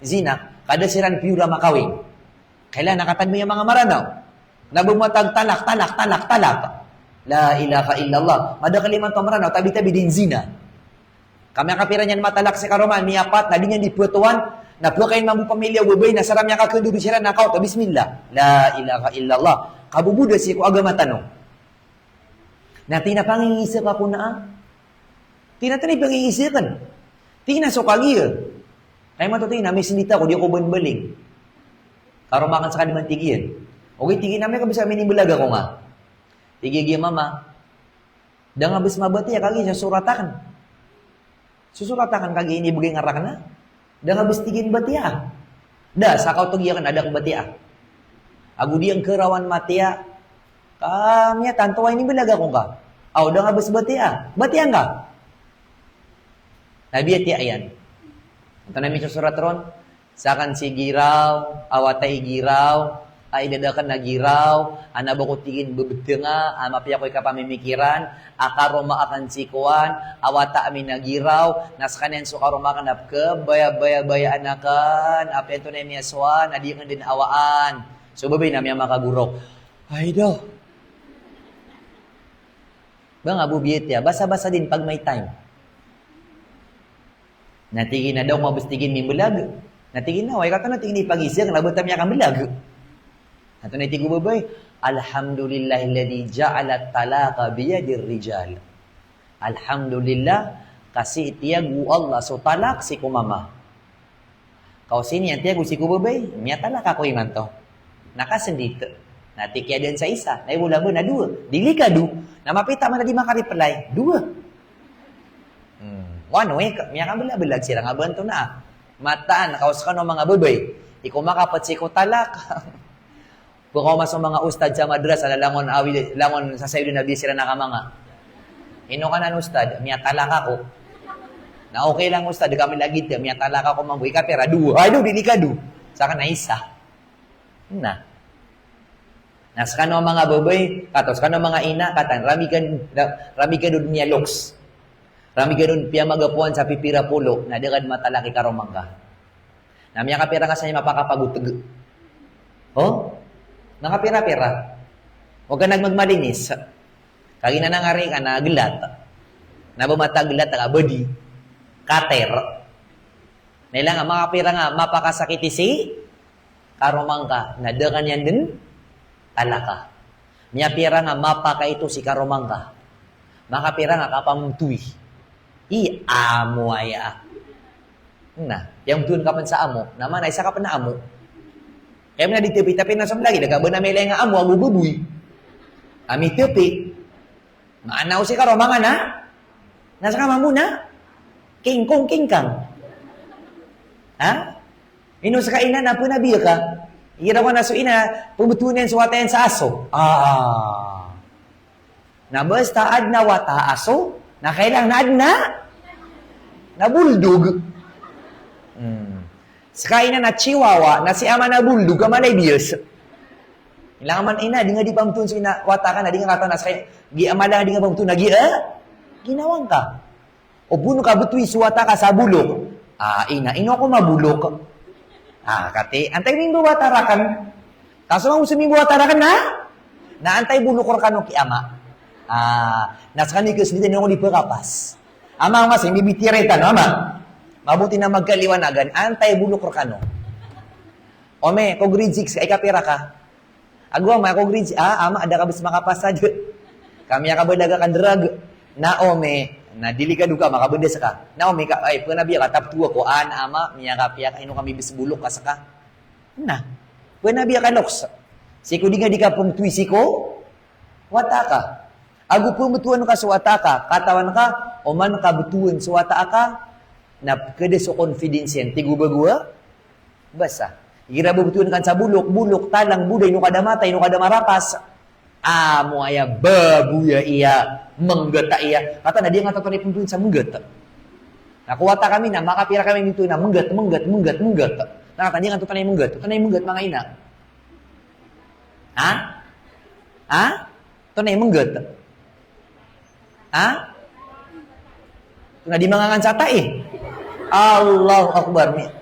zina. Ka da siran piyora makawing. Kailangan a katadmi a manga Maranaw. Na ba matag talak, talak, talak, talak. La ilaha illallah. Madakl imanto a Maranaw, tabi-tabi di zina. Ka miyakapira niyan matalak si karoma, miyapat, na di niyan di petowan, na pekain mambo pamilya o babay, na sara miyakakandori siran na kaoto, bismillah. La ilaha illallah. Kaboboda sii ko agama tano. Na tig iyan a pangingiza ka ko na a. Tig iyan a antonaa i pangingiza akn. Tig iyan a so kagiya. Kay mato tig iyan a misndit ako, di ako ba mbaling. Karoma akn sa kadiman tig iyan. Okay, tig iyan a amay ka bes a minimbelag ako nga. Tig iyan a giya mama. Da nga bes mabatiya kagiya sosorat akn. Sosorat akn kagiya inibegay nga rakn a. Da nga bes tig iyan batiya. Da, sa kaoto giya akn a da akn batiya. Ago di akn kerawan matiya. Ka miyatanto a inimbelag ako ngka. Aw, da nga bes batiya. Batiya ngka. Na biyatiya iyan. Antonaa i misosorat ron? Sakn si giraw, a wata i giraw, a idad akn na giraw, a na ba ko tig iyan bebetnga, a mapiya ko i kapamimikiran, a karoma akn si kowan, a wata ami na giraw, na skaniyan so karoma akn a pkhabayabayaan akn, apiya antonaa i miyasowa, na di akn dn awaan. So babay na miyamakagoraok. Ay do. Ba nga bo biyatiya, basa-basa din pag may time. Na tig iyan a da ako mabes tig iyan mimbelag. Na tig iyan a, oway, kato na tig iyan a ipagiza akn, na ba ta miyakambelag. Na antonaa i tig o babay, "Alhamdulillahilladhi ja'ala talaqa biyadir rijal." Alhamdulillah, ka sii tiyag o Allah so talak sii ko mama. Ka o sii niyan tiyag o sii ko babay, miyatalak ako imanto. Na kasndit. Na tig iyan a dn sa isa, na ibola ba na dowa. Di likado. Na mapita man a di makareply. Dowa. Hmm. One week, miyakambelabelag siran a ba antonaa. Mataan, ka o skano manga babay. Di ko makapat sii ko talak. Pkaoma so manga ustad sa madrasa, langon awid, langon sa sayoden a biyatiya siran a kamanga. Ino ka nan ustad, miyatalak ako. Na okay lang ustad, kami lagid ka, miyatalak ako mambo, ikapira, dowa. Ay, do, di likado. Sakn na isa. Na. Na skano manga babay, kato, skano manga ina, katan, rami ka, ra-, rami ka dn miyaloks. Rami ka dn piyamagapowan sa pipira polo, na da ka dn matalak i karoma ngka. Na miyakapira ka sa niyan mapakapagoteg. O? Makapira-pira. Huwag ka nagmagmalinis. Kagiya na ngari ka na gelat. Na ba matag lat ka badi. Kater. Na ilay nga, makapira nga mapakasakiti si karoma ngka, na da ka niyan den talaka. Miyapira nga mapakaito si karoma ngka. Makapira nga kapamtoy. I amo aya. Na, piyamtoon ka pen sa amo. Na mana isa ka pen a amo. Kaya mena di tepi, tapi na som lagi, da ka ba na milay nga amo, ago baboy. Ami tepi. Maana o si karoma ngka na, na seka mambo na kingkong, kingkang. Ha? Ino seka ina na penabiya ka? Igira ko na so ina, pembetowan iyan so wata iyan sa aso. Ah. Na basta aden a wata a aso, na kailangan na aden a, na bulldog. Hmm. Seka ina na chihuahua, na si ama na bulldog, ama lay biyas. Ilay nga man ina, di nga di pamtoon so ina, wata ka na, di nga katawan a seka, giya ama lang, di nga pamtoon a giya, eh? Ginawa ngka. O bono ka betowi so wata ka sa bolok. Ah, ina, ino ako mabolok? Ah, kati, antai mimbawa taraken. Kaso nga oso mimbawa taraken na? Na antai bolok rekano ki ama? Ah, na seka ni kes di tano di pekapas. Ama, ama, si mibitiya retan, ama. Maboti na magkaliwanagan, antai bolok rekano? Ome, ko grade six, ay kapira ka? Ago ama, ako grade, ah, ama, da ka bes makapasad. Kami a kabalaga ka drug. Na ome, na delikado ka, makabedas ka. Na ome ka, ay, penabiya ka, taptowa ko, ah, na ama, miyakapiya ka, ino kami bes bolok ka seka. Na, penabiya ka loks. Sii ko di nga di ka pemtowi sii ko wata ka. Ago pembetowan ka so wata ka, katawan ka, oman ka betowan so wata ka, na pekeda so confidence iyan, tig o bago a basa. Igira ba betowan ka sa bolok, bolok, talang, boday, ino ka da matay, ino ka da marapas. Amo aya, baboya iya, menggeta iya. Katawan a di nga totonay pembetowan sa mengget. Na ko wata kami na, makapira kami mitowi na mengget, mengget, mengget, mengget. Na katawan a di nga totonay mengget, totonay mengget, manga ina. Ha? Ha? Totonay mengget. Ha? Tonaa di mangangan sa tai? Allahu Akbar. Mi-,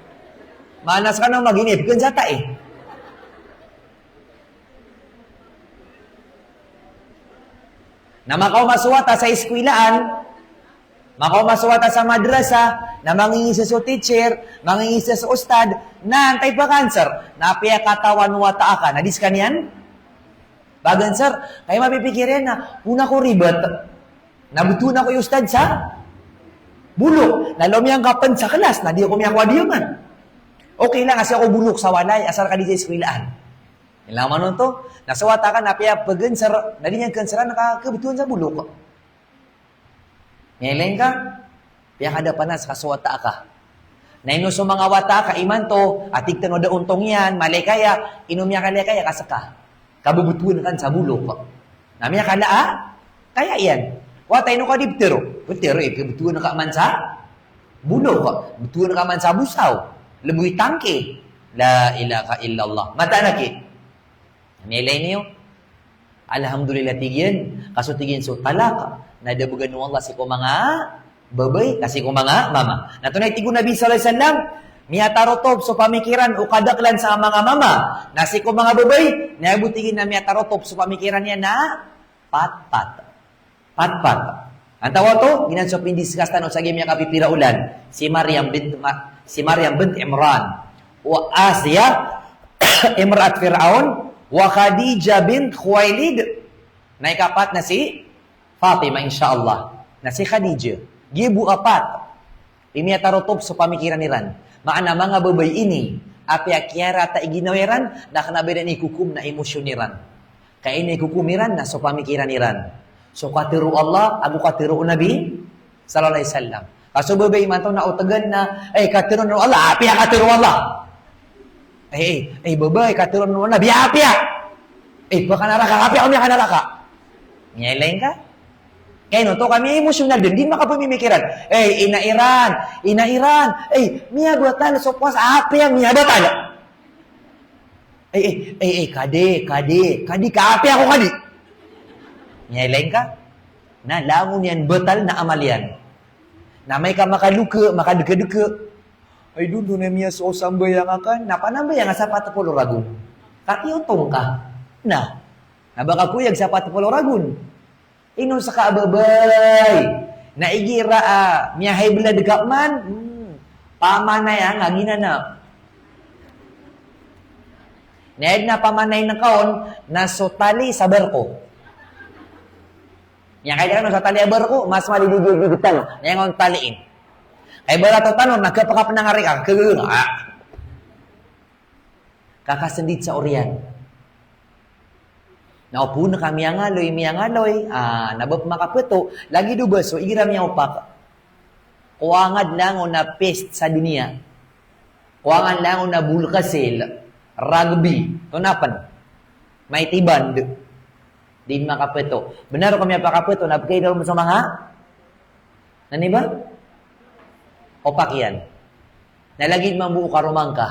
manas ka na maginip, ken sa tai. Na makaoma so wata sa iskwilaan, makaoma so wata sa madrasa, na mangingisa so teacher, mangingisa so ustad, na antai pakansar, na apiya katawan o wata aka, na di sekaniyan bagan sir, kaya mapipikir iyan na, pona ko ribet. Na betowan ako i ustad sa bolok. Na lomiyan ka pen sa kelas, na di ako miyakowa diyaman. Okay lang, asar ako bolok sa walay, asar ka di sa iskwilaan. Ilay nga man oto, na so wata ka na apiya pegenser, na di niyan kenseran ka kebetowan sa bolok. Miyailay ngka, piyakadapanas ka so wata aka. Na ino so manga wata aka imanto, a tig tano da ontong iyan, malekaya, ino miyakalekaya ka seka. Kabebetowan ka sa bolok. Na miyakala a kaya iyan. Wata, ino ka di betero? Betero, eh, kabetowan ka man sa bolok. Betowan ka man sa bosaw. Leboy tangke. La ilaha illallah. Mataan aki. Miyailay niyo. Alhamdulillah, tig iyan, ka so, tig iyan, so talak na da began o Allah sii ko manga babay ka sii ko manga mama. Na tonaa i tig o Nabi sallallahu alaihi wasallam, miyatarotop so pamikiran o kadaklan sa manga mama na sii ko manga babay, na aya bo, tig iyan, na miyatarotop so pamikiran iyan na patpat. Patpat. Antawaa oto? Giyanan so pindiscuss tano sa giya miyakapipira olan. Si Maryam bint Ma-, si Maryam bint Imran. Wa Asiya, imra'at Fir'aun, wa Khadijah bint Khuwailid. Na ikapat na si Fatima, insha Allah. Na si Khadijah. Giya bo apat i miyatarotop so pamikiran iran. Maana manga babay ini, apiya kiyarata i ginawa iran, na kena ba iran ikokom na emosyon iran. Ka aya inikokom iran na so pamikiran iran. So katero o Allah, ago katero o Nabi sallallahu alaihi wasallam. Ka so babay imanto na otegan na, eh, katero o Allah, apiya katero o Allah. Eh, eh, eh, babay, katero o Nabi, apiya. Eh, ba ka naraka, apiya, apiya ka naraka. Miyailay ngka? Kaya ino oto kami emosyonal den, di makapemimikiran. Eh, ina iran, ina iran. Eh, miyabatal so powasa, apiya miyabatal. Eh, eh, eh, eh, kadi, kadi, kadi, ka apiya ako kadi. Miyailay ngka? Na langon iyan, batal na amal iyan. Na amay ka makaloke, makadeke-deke. Ay, dondo na miyasosambayang aken, na panambayang sa pat polo ragon. Kati otong ka. Na, na ba ka koyag sa pat polo ragon. Ino seka a babay, Na igira a miyahayblad ka man, pamanay a nga ginana. Na aya dn a pamanay ngka on na so tali sa barko. Miyakaida kano sa tali a barko, mas mali di di di tano. Na aya nga on taliin. Kay bala to tano na kapakapnangari ka, kagaganga. Ah. Kakasndit sa oriyan. Na opama ka miyangaloy, miyangaloy, ah, na ba pn makapeto, lagid o ba so igira miyaopak. Kowa ngka dn langon a pest sa doniya. Kowa ngka dn langon a bolkasil, rugby, to na pn. Mighty band. Di makapeto. Bnar ko miyapakapeto, na pkaidao so manga Nani ba? Opak iyan. Na lagid mambo o karoma ngka.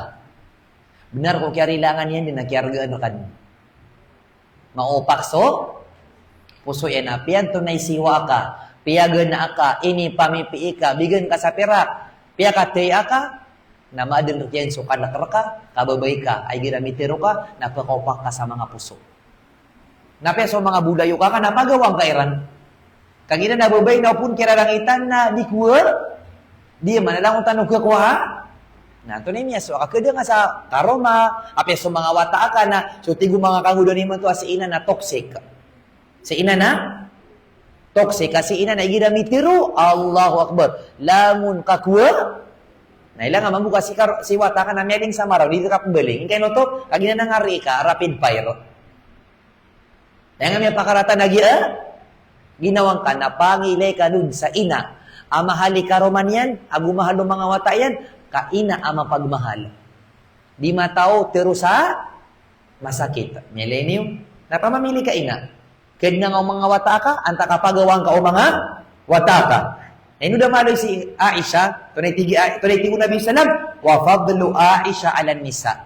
Bnar ko kiyarilangan iyan dn a kiyargaan rka dn. Maopak so poso iyan a piyantonay siwa aka, piyagana aka, inipamipii ka, bigan ka sa pirak, piyakatay aka, na maadn rk iyan so kalk rka, kababay ka, a igira mitero ka, na pkaopak ka sa manga poso. Na apiya so manga bolayoka ka na pagawang ka iran. Kagiya na babay na opama kirarangitan na di kowa, di man a langon tano khakowa. Na antonaa i miyasowa ka, khada nga sa karoma, apiya so manga wata aka na, so tig o manga kangodaan imanto a si ina na toxic. Si ina na toxic, a si ina na igira mitero, Allahu Akbar. Langon khakowa. Na ilay nga mambo ka si kar-, si wata aka na miyaling sa maraw, di ka pmbaling. Ingka ino oto, kagiya na ngari ka, rapid fire. Aya nga miyapakarata na giya, ginawa ngka na pangilay ka dn sa ina a mahal i karoma niyan, ago mahal o manga wata iyan, ka ina a mapagmahal. Di matao tero sa masakit. Miyailay niyo, na pamamili ka ina. Khada nga o manga wata aka, antaa ka pagawang ka o manga wata aka. Na ino da maloy si Aisha, tonaa i tig i A-, tonaa i tig o Nabi sallam, "Wa fadlu Aisha ala nisa."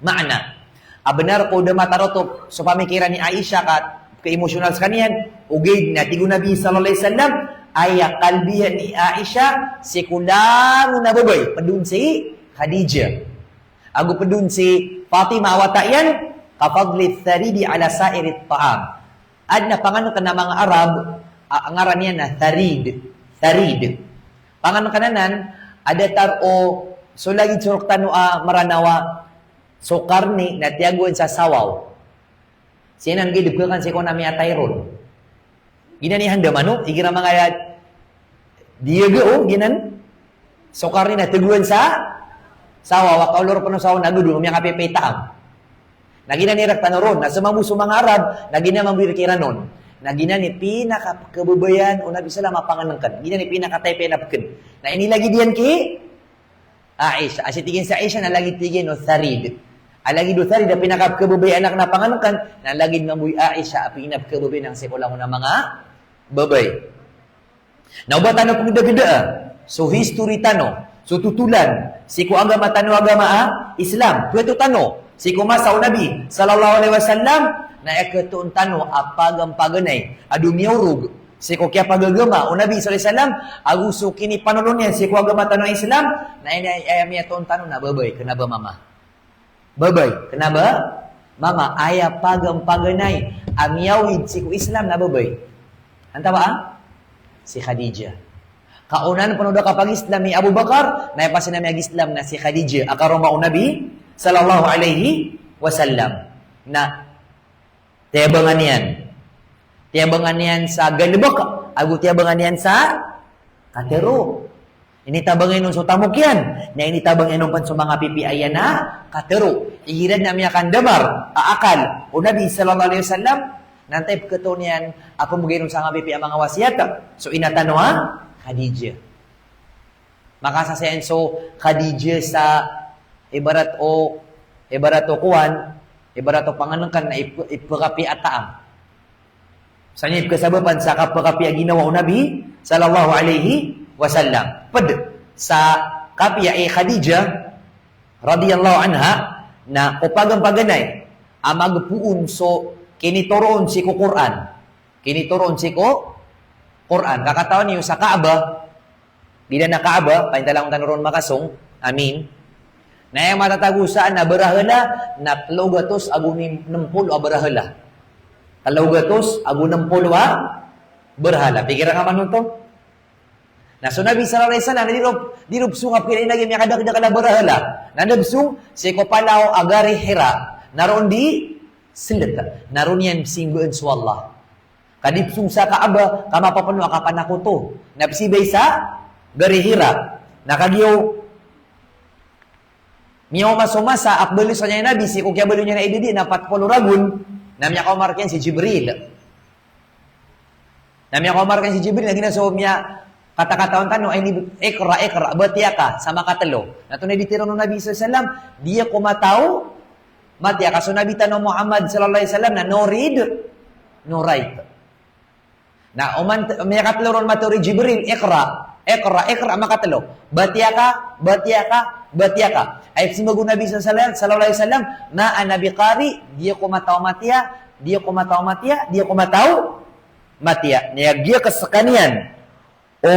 Maana, a bnar ko da matarotop so pamikiran i Aisha ka emosyonal skaniyan, ogaid na tig o Nabi sallallahu alaihi wasallam, aya kalbihan i Aisha sii ko langon a babay, pd on si Khadijah. Ago pd on si Fatima a wata iyan, ka fadli tharidi ala sairi ta'am. Adn a pangnngkn a manga Arab, a, ngaran iyan na tharid. Tharid. Pangnngkn anan, a datar o, so lagid so rktano a Mranaw a, so karni na tiyagoan sa sawaw. Sii nan gidb ka kan sii ko na miyatay ron. Giyanan i handa mano, igira manga aya, diyaga o, giyanan. So karni na tiyagoan sa sawaw, a kaolor pn o sawaw na gdon, miyakapipitaam. Na giyanan i rktano ron, na so mambo so manga Arab, na giyanan mambo i rk iran on. Na giyanan i pinakapkhababayaan o Nabi sallam a pangnngkn. Giyanan i pinakatay pn a pkn. Na inilagid iyan ki Aisha. A sii tig iyan si Aisha na lagid tig iyan o tharid. A lagid o tharid a pinakapkhababayaan akn a pangnngkn, na lagid mambo i Aisha a pinakapkhababayaan akn sii ko langon a manga babay. Na oba tano pngdagdaa so history tano, so totolan sii ko agama tano a agama a Islam. Pto tano sii ko masa o Nabi sallallahu alaihi wasallam, na aya khatoon tano a paganapaganay a domiyaorog sii ko kiyapagagama o Nabi sallallahu alaihi wasallam, ago so kinipanolon iyan sii ko agama tano a Islam, na aya, aya miyatoon tano na babay kna ba mama. Babay kna ba mama, aya paganapaganay a miyawid sii ko Islam na babay. Antaa ba? Si Khadijah. Kaonan pn o da kapag-Islam i Abu Bakar, na aya pasin a miyag-Islam na si Khadijah, a karoma o Nabi sallallahu alaihi wasallam. Na tiyabangan iyan. Tiyabangan iyan sa galbk, ago tiyabangan iyan sa katharo. Initabang iyan on so tamok iyan, na initabang iyan on pn so manga pipiya iyan a katharo. Igira dn a miyakandamar a akal o Nabi sallallahu alaihi wasallam, na antaa i pkhatoon iyan a pmbgay ron sa manga pipiya a manga wasiyat? So ina tano a Khadijah. Makasasaya iyan so Khadijah sa ibarat o, ibarat o kowan, ibarat o pangnngkn na ip-, ipkhapiya a taam. Sa niyan ipkhasabapan sa kapkhapiya a ginawa o Nabi sallallahu alaihi wasallam. Pd sa kapiya i Khadijah radhiyallahu anha na ko paganapaganay a magpoon so kinitoroon sii ko Qur'an. Kinitoroon sii ko Qur'an. Ka katawan iyo sa Kaaba, Di dn a Kaaba, paintalangon tano ron makasong. Amin. Na aya matatago sa na barahala, na tlo gatos ago nim-, nm polo a barahala. Tlo gatos ago nm polo a barahala. Pikiran ka man oto. Na so Nabi sallallahu alaihi wasallam, di ro, di ro psong a pkhailay a giya miyakadakdakl a barahala. Na da psong sii ko palaw a Gari Hira. Na roo di slet. Na roo niyan pzambayaan so Allah. Ka di psong sa Kaaba, ka mapapno a kapanakoto. Na pzibay sa Gari Hira. Na kagiya o miyaoma so masa a pbaloy skaniyan o Nabi sii ko kiyabaloy niyan a idadi na pat polo ragon, na miyakaoma rkaniyan si Jibril. Na miyakaoma rkaniyan si Jibril, na giyanan so miyakatakatawan tano, ay ni, "Iqra, iqra, batiya ka," sa makatlo. Na antonaa i dii tharoon o Nabi sallallahu alaihi wasallam, "Di ako mataw matiya." Ka so Nabi tano Muhammad sallallahu alaihi wasallam na no read, no write. Na oman, miyakatlo ron matharoon i Jibril, "Iqra, iqra, iqra," makatlo. "Batiya ka, batiya ka, batiya ka." Ay pzambag o Nabi sallallahu alaihi wasallam, "Ma ana biqari," di ako mataw matiya, di ako mataw matiya, di ako mataw matiya. Na giya kaskaniyan o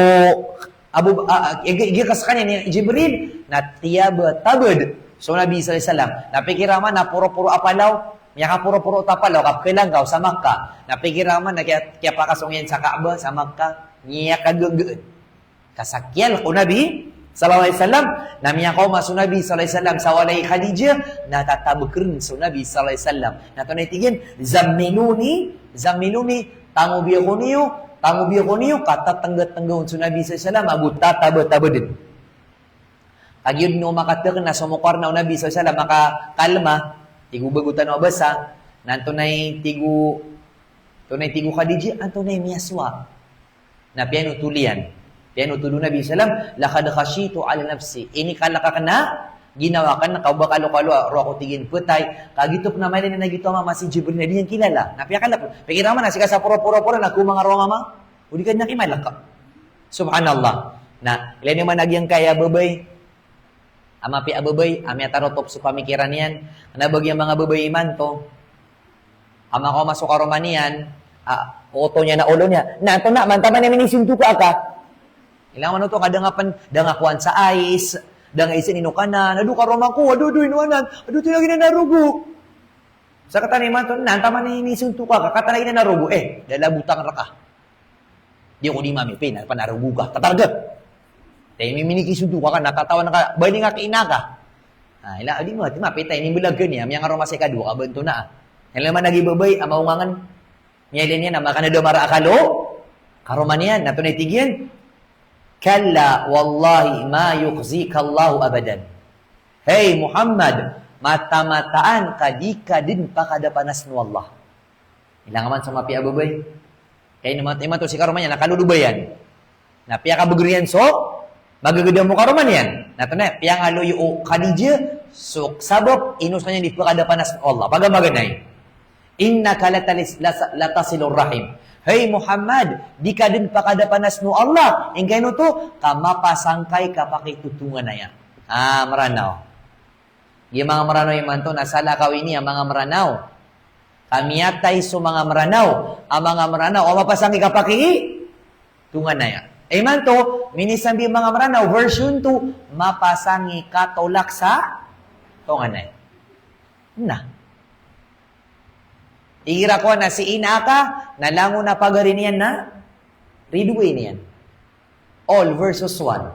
Abu, a, a, giya, giya kaskaniyan i Jibril, na tiyabatabad so Nabi sallallahu alaihi wasallam. Na pikira man na poroporo a palaw, miyakaporoporo a palaw, ka pkhailangkaw sa Makkah. Na pikira man na kiya, kiyapakasong iyan sa Kaaba, sa Makkah, miyakagagaan. Ka sa kiyalk o Nabi sallallahu alaihi wasallam, na miyakaoma so Nabi sallallahu alaihi wasallam sa walay i Khadijah, na tatabk rn so Nabi sallallahu alaihi wasallam. Na antonaa i tig iyan, "Zammiluni, zammiluni, tangobi ako niyo, tangobi ako niyo," ka tatnggatngga on so Nabi sallallahu alaihi wasallam, ago tatabatabadn. Kagiya dn o makatakna so mukarna o Nabi sallallahu alaihi wasallam, makakalma, tig o bago tano a basa, na antonaa i tig o, antonaa i tig o Khadijah, antonaa i miyasowa. Na piyanotol iyan. Piyanotol o Nabi sallam, "Laqad khashitu ala nafsi." Inikalk akn a ginawa akn, ka o ba kalokalo a roo ako tig iyan phatay. Ka giyoto pn a mailay niyan a giyoto a mama si Jibril na di niyan kilala. Na piyakalk. Pikira man na sii ka sa poroporo na ko manga roo a mama. O di ka dn a kimalk. Subhanallah. Na ilay niyo man a giyangkaya babay a mapiya a babay a miyatarotop so pamikiran iyan. Kna ba giya manga babay imanto a makaoma so karoma niyan, a, oto niyan a olo niyan. Na antonaa, mantaman iyan minisontok a ka. Ilay man oto ka da nga pn, da nga kowaan sa ais, da nga isa inokanan, ado karoma ko, ado, ado inoanan, ado, ado lagid iyan a rogo. Sa kataya imanto, na antaman iyan minisontok a ka, kataya lagid iyan a rogo, eh, da labotang rka. Di ako di mami, pin, panarogo ka. Tatarga. Tayo miminikisontok ka, natatawan ka, bali nga ki ina ka. Ah, ila, di mo, tima, pita, inimbalag ka niya, miyangaroma sa ikadowa ka, banto na, ah. Ila man lagi babay, a maongangan. Miyailay niyan, a makanadamar a kalo, karoma niyan, na antonaa i tig iyan, "Kalla wallahi ma yukhzika Allahu abadan." Hey Muhammad, matamataan ka di ka dn pakadapanas o Allah. Ilay nga man so mapiya a babay. Kay imanto, imanto si karoma niyan na kalolobayan. Na piyakabagr iyan so magagdam o karoma niyan. Na antonaa, piyangaloy o Khadijah so sabap ino skaniyan di pakadapanas o Allah. Pagamaganay. "Innaka latalis-, lasa-, latasilur rahim." Hay Muhammad, di ka dn pakadapanas o Allah. Ingka ino oto, ka mapasang ka i kapakitotonganaya. Ah, Mranaw. Giya manga Mranaw imanto na salakaw ini a manga Mranaw. Ka miyatay so manga Mranaw, a manga Mranaw a mapasang i kapakitonganaya. Imanto, minisambi a manga Mranaw, version two, mapasang i katolak sa tonganay. Na. Igira ko na si ina ka, na langon a pagari niyan na ridoay niyan. All versus one.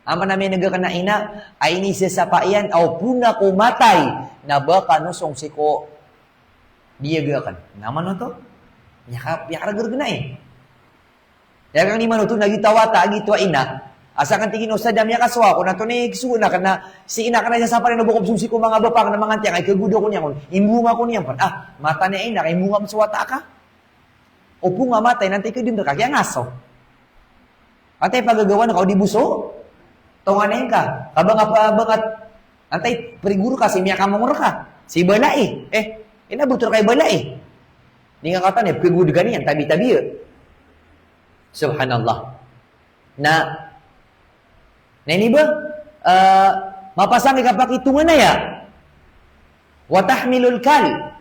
Amay na miyanaga ka na ina, a inisasapa iyan, a o pn ako matay, na ba ka nosong sii ko biyaga akn. Na man oto? Miyaka-, miyakaragrg na eh. Aya kang di man oto na giyoto a wata, giyoto a ina. Asa kn tig iyan, "Ustadh, a miyakasowa ako, na antonaa i kisogoan akn na si ina akn a isasapa niyan o ba ko pzong sii ko manga bapa akn a manga anti akn, ay kagod ako niyan kon. Imbonga ako niyan pn." Ah, mataan i ina ka, imbonga pn so wata ka. Opama matay, na antaa i kadn rka, kiyangaso. Antaa i pagagawan ka o di bo so tonganay ngka. Ka ba nga pa, ba nga, antaa i prigor ka si miyakamong rka. Si balai. Eh, inabot rka i balai. Di nga katawan, eh, prigor ka niyan, tabi-tabi, eh. Subhanallah. Na, na ini ba, eh, mapasang i kapakitonganaya. Wa tahmilul kal,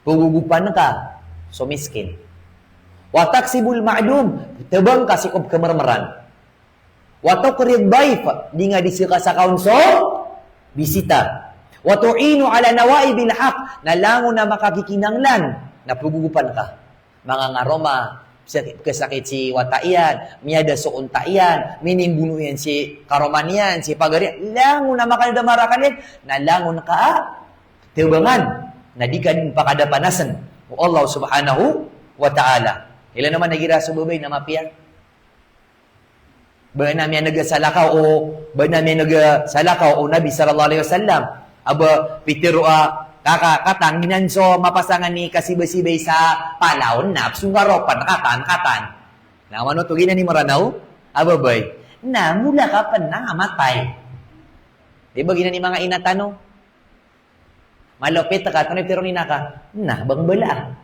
pagogopan ka so miskin. Wa taksibul ma'dum, tebang ka sii ko pekemermeran. Wa tuqrid daif, di nga di seka sakaon so bisita. Wa tu'inu ala nawaibil haq, na langon a makakikinanglan, na pagogopan ka. Manga ngaroma, Sakit, sakit si wata iyan, miyada so onta iyan, minimbono iyan si karoma niyan, si pagari iyan, langon a makalada marakal iyan, na langon ka a tabangan, na di ka dn pakadapanasan o Allah subhanahu wa ta'ala. Ilay naman a igira so babay na mapiya. Ba na miyanega salakaw o, ba na miyanega salakaw o Nabi sallallahu alaihi wasallam. A ba pitharo a, kaka, katan giyanan so mapasangan i kasibasibay sa palaw na, so ngaropan, katan, katan. Na manoto giyanan i Mranaw a babay. Na mala ka pn na matay. Di ba giyanan i manga ina tano? Malapit ka, antonaa i pitharo o ina ka? Na, bang bala.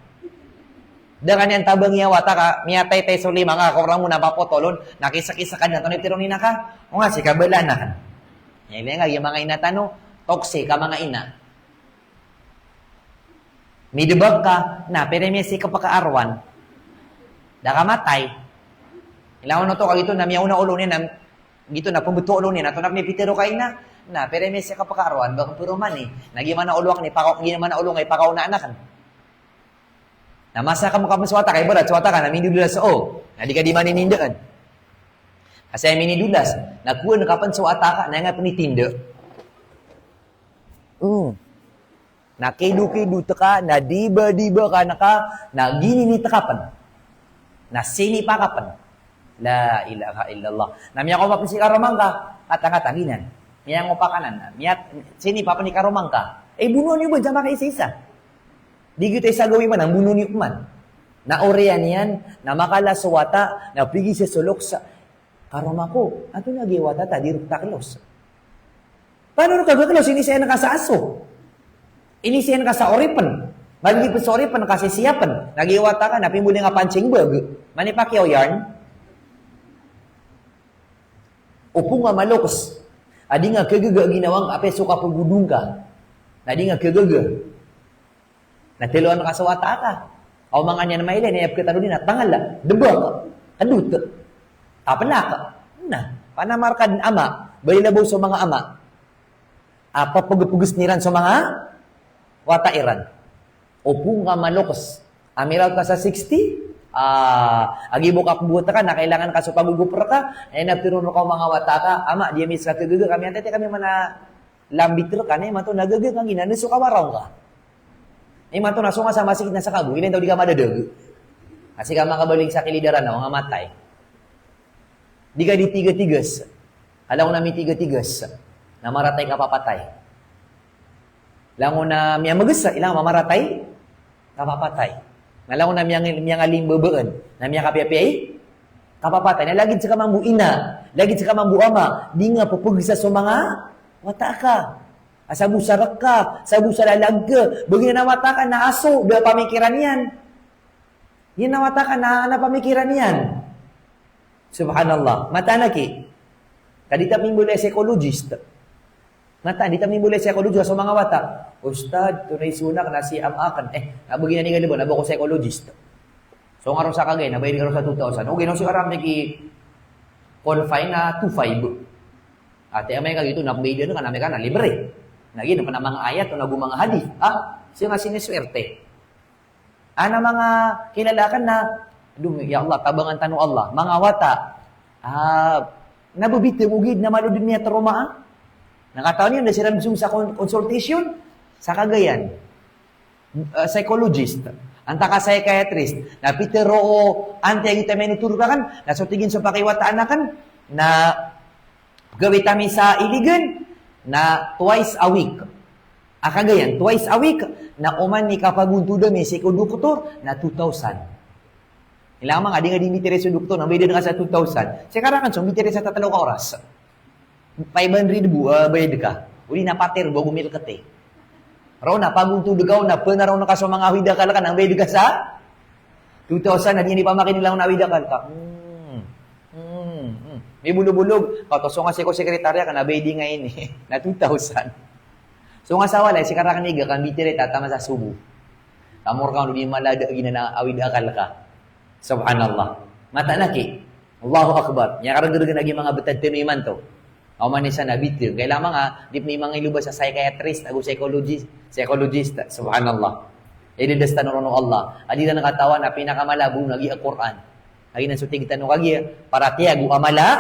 Da ka niyan tabangi a wata ka, miyataytay so lima nga, korang mo na papotolon, na kisakisakan na, antonaa i pitharo o ina ka? O nga, sii ka bala na kan. Ilay nga, giya manga ina tano, toxic a manga ina. Midebak ka, na, pira miyasikap ka arowan. Da ka matay. Ilay nga oto ka giyoto na miyaona olo niyan na, giyoto na pmbtoon olo niyan, na antonaa i pitharo o ina, na, pira miyasikap ka arowan, ba akn paroman i. Na giya man a olo akn i pakaw-, giya man a olo nga i pakaonaan akn. Na masa ka makapen so wata ka, ibarat so wata ka, na minidolas, o. Na di ka di maninindaan. Ka saya minidolas, na kowaan ka pn so wata ka, na aya nga pn i tinda. Hmm. Na kidokido teka, na dibadiba ka neka, na gininit ka pn. Na sinipa ka pn. La ilaha illallah. Na miyangopa pn si karoma ngka, katan-katan giyanan. Miyangopa ka nan, na miya-, sinipa pn i karoma ngka. E, bonoon iyo ba, jamaah isa-isa. Di giyoto i sa gawii man, na bonoon iyo man. Na oriyan iyan, na makala so wata, na pigi sa solok sa, karoma ko, antonaa giya wata ta di rk ta klos. Pano rk ka gklos, inisayan ka sa aso. Inisayan ka sa oripn. Malilipd so oripn, kasisiya pn. Na giya wata ka, na pimboling a punching bag. Manipakiyaw yarn. Opama nga maloks a di nga khagaga a ginawa ngka, apiya so kapagodong ka na di nga khagaga. Na taloan ka so wata ka. Aw manga niyan mailay na aya pkhatano dn na tangala, debak, kedot, taplak. Na, panamar ka dn ama, ba di labaw so manga ama a papegepegesen iran so manga wata iran. Opama nga maloks a mirawat ka sa sixty, a, a giya bo kapembowat ka na kailangan ka so pagogop rka, na aya pitharo rka o manga wata ka, ama, di ami ska khagaga, ka miyataytay kami man a lambit rka, na imanto na gaga ka giyanan, na so kawaraw ngka. Na imanto na so nga sa masikit na ska bo, ilay ntaw di ka madadag. Ka sii ka makabaling sa kilidaran na, o nga matay. Di ka di tigatigas. Ka langon a mitigatigas, na maratay ka papatay. Langon a miyamegesa, ilay nga mamaratay ka papatay. Na langon a miyang-, miyangalimbabaan, na miyakapiyapiya i kapapatay. Na lagid ska mambo ina, lagid ska mambo ama, di nga pepegesa so manga wata ka. A sabo sa rek ka, sabo sa lalag ka, ba giyanan a wata ka na aso, da pamikiran iyan. Giyanan a wata ka na, na pamikiran iyan. Subhanallah. Mataan aki. Ka di ta pimbolay psychologist. Mataan, di ta pimbolay psychologist so manga wata. Ustadh, tonaa i sona aken na si ama aken. Eh, na ba giyanan i galebek, na ba ko psychologist. So nga ron sa Cagayan, na bayad ka ron sa two thousand. Okay, na so karan miki-qualify na two five. Ati amay ka giyoto, na pembayad ka na, amay ka na libre. Na giyanan pen a manga ayat, o na go manga hadith. Ah, siya nga siniswerte. Ana manga kilala aken na, ado, ya Allah, tabangan tano Allah. Manga wata. Ah, na ba biten ogaid na malo den miyatrauma. Na katawan iyo, na siran mismo sa con-, consultation sa Cagayan. Ah, psychologist. Antaa ka psychiatrist. Na pitharo o anti a giyoto a minotharo rka aken, na so tig iyan so pakiwataan aken, na gawii tami sa Iligan na twice a week. A Cagayan, twice a week, na oman i kapagontod ami sii ko doktor na two thousand. Ilay nga manga di nga di mbitiyarai so doktor na mbayadan ka sa two thousand. Sii ka raken so mbitiyarai sa tatlo ka oras. Five hundred bo, ah, bayad ka. O di na pater bo, gomil kete. Ron na pagontod ka, o na penaraw na ka so manga awid a akal ka, na mbayad ka sa two thousand, na di niyan di pamakineg langon a awid a akal ka. Hmm. Hmm, hmm. Mibolobolog. Kato so nga sii ko sekretarya ka na ba di nga ini. Na two thousand. So nga sa walay, sii ka raken iga ka mbitiyarai taman sa sobo. Ka mor ka on di malada giyanan a awid a akal ka. Subhanallah. Mataan aki. Allahu Akbar. Aya karegeregan a giya manga betad tano imanto. Aw man isa na biten. Kailangan manga, di pen i manga iloba sa psychiatrist, ago psychologist, psychologist. Subhanallah. Aya dadas tano ron o Allah. A di ran katawan a pinakamalabo na giya Quran. Kagiya na so tig tano kagiya, para tiyago a mala a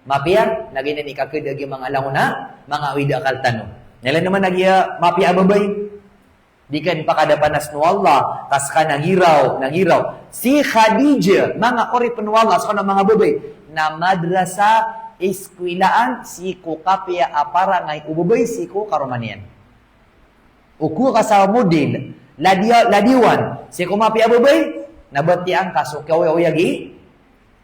mapiya, na giyanan i kakeda a giya manga langon a manga awid a akal tano. Na ilay naman a giya mapiya a babay, di kan pakadapanas o Allah, ka ska na giraw, na giraw si Khadijah, manga oripn o Allah, ska na manga babay, na madrasa, iskwilaan, sii ko kapiya a parangay o babay sii ko karoma niyan. O kowa ka sa model, ladiya-, ladiyawan sii ko mapiya a babay, na batiya angka so kiyaoyagoyag i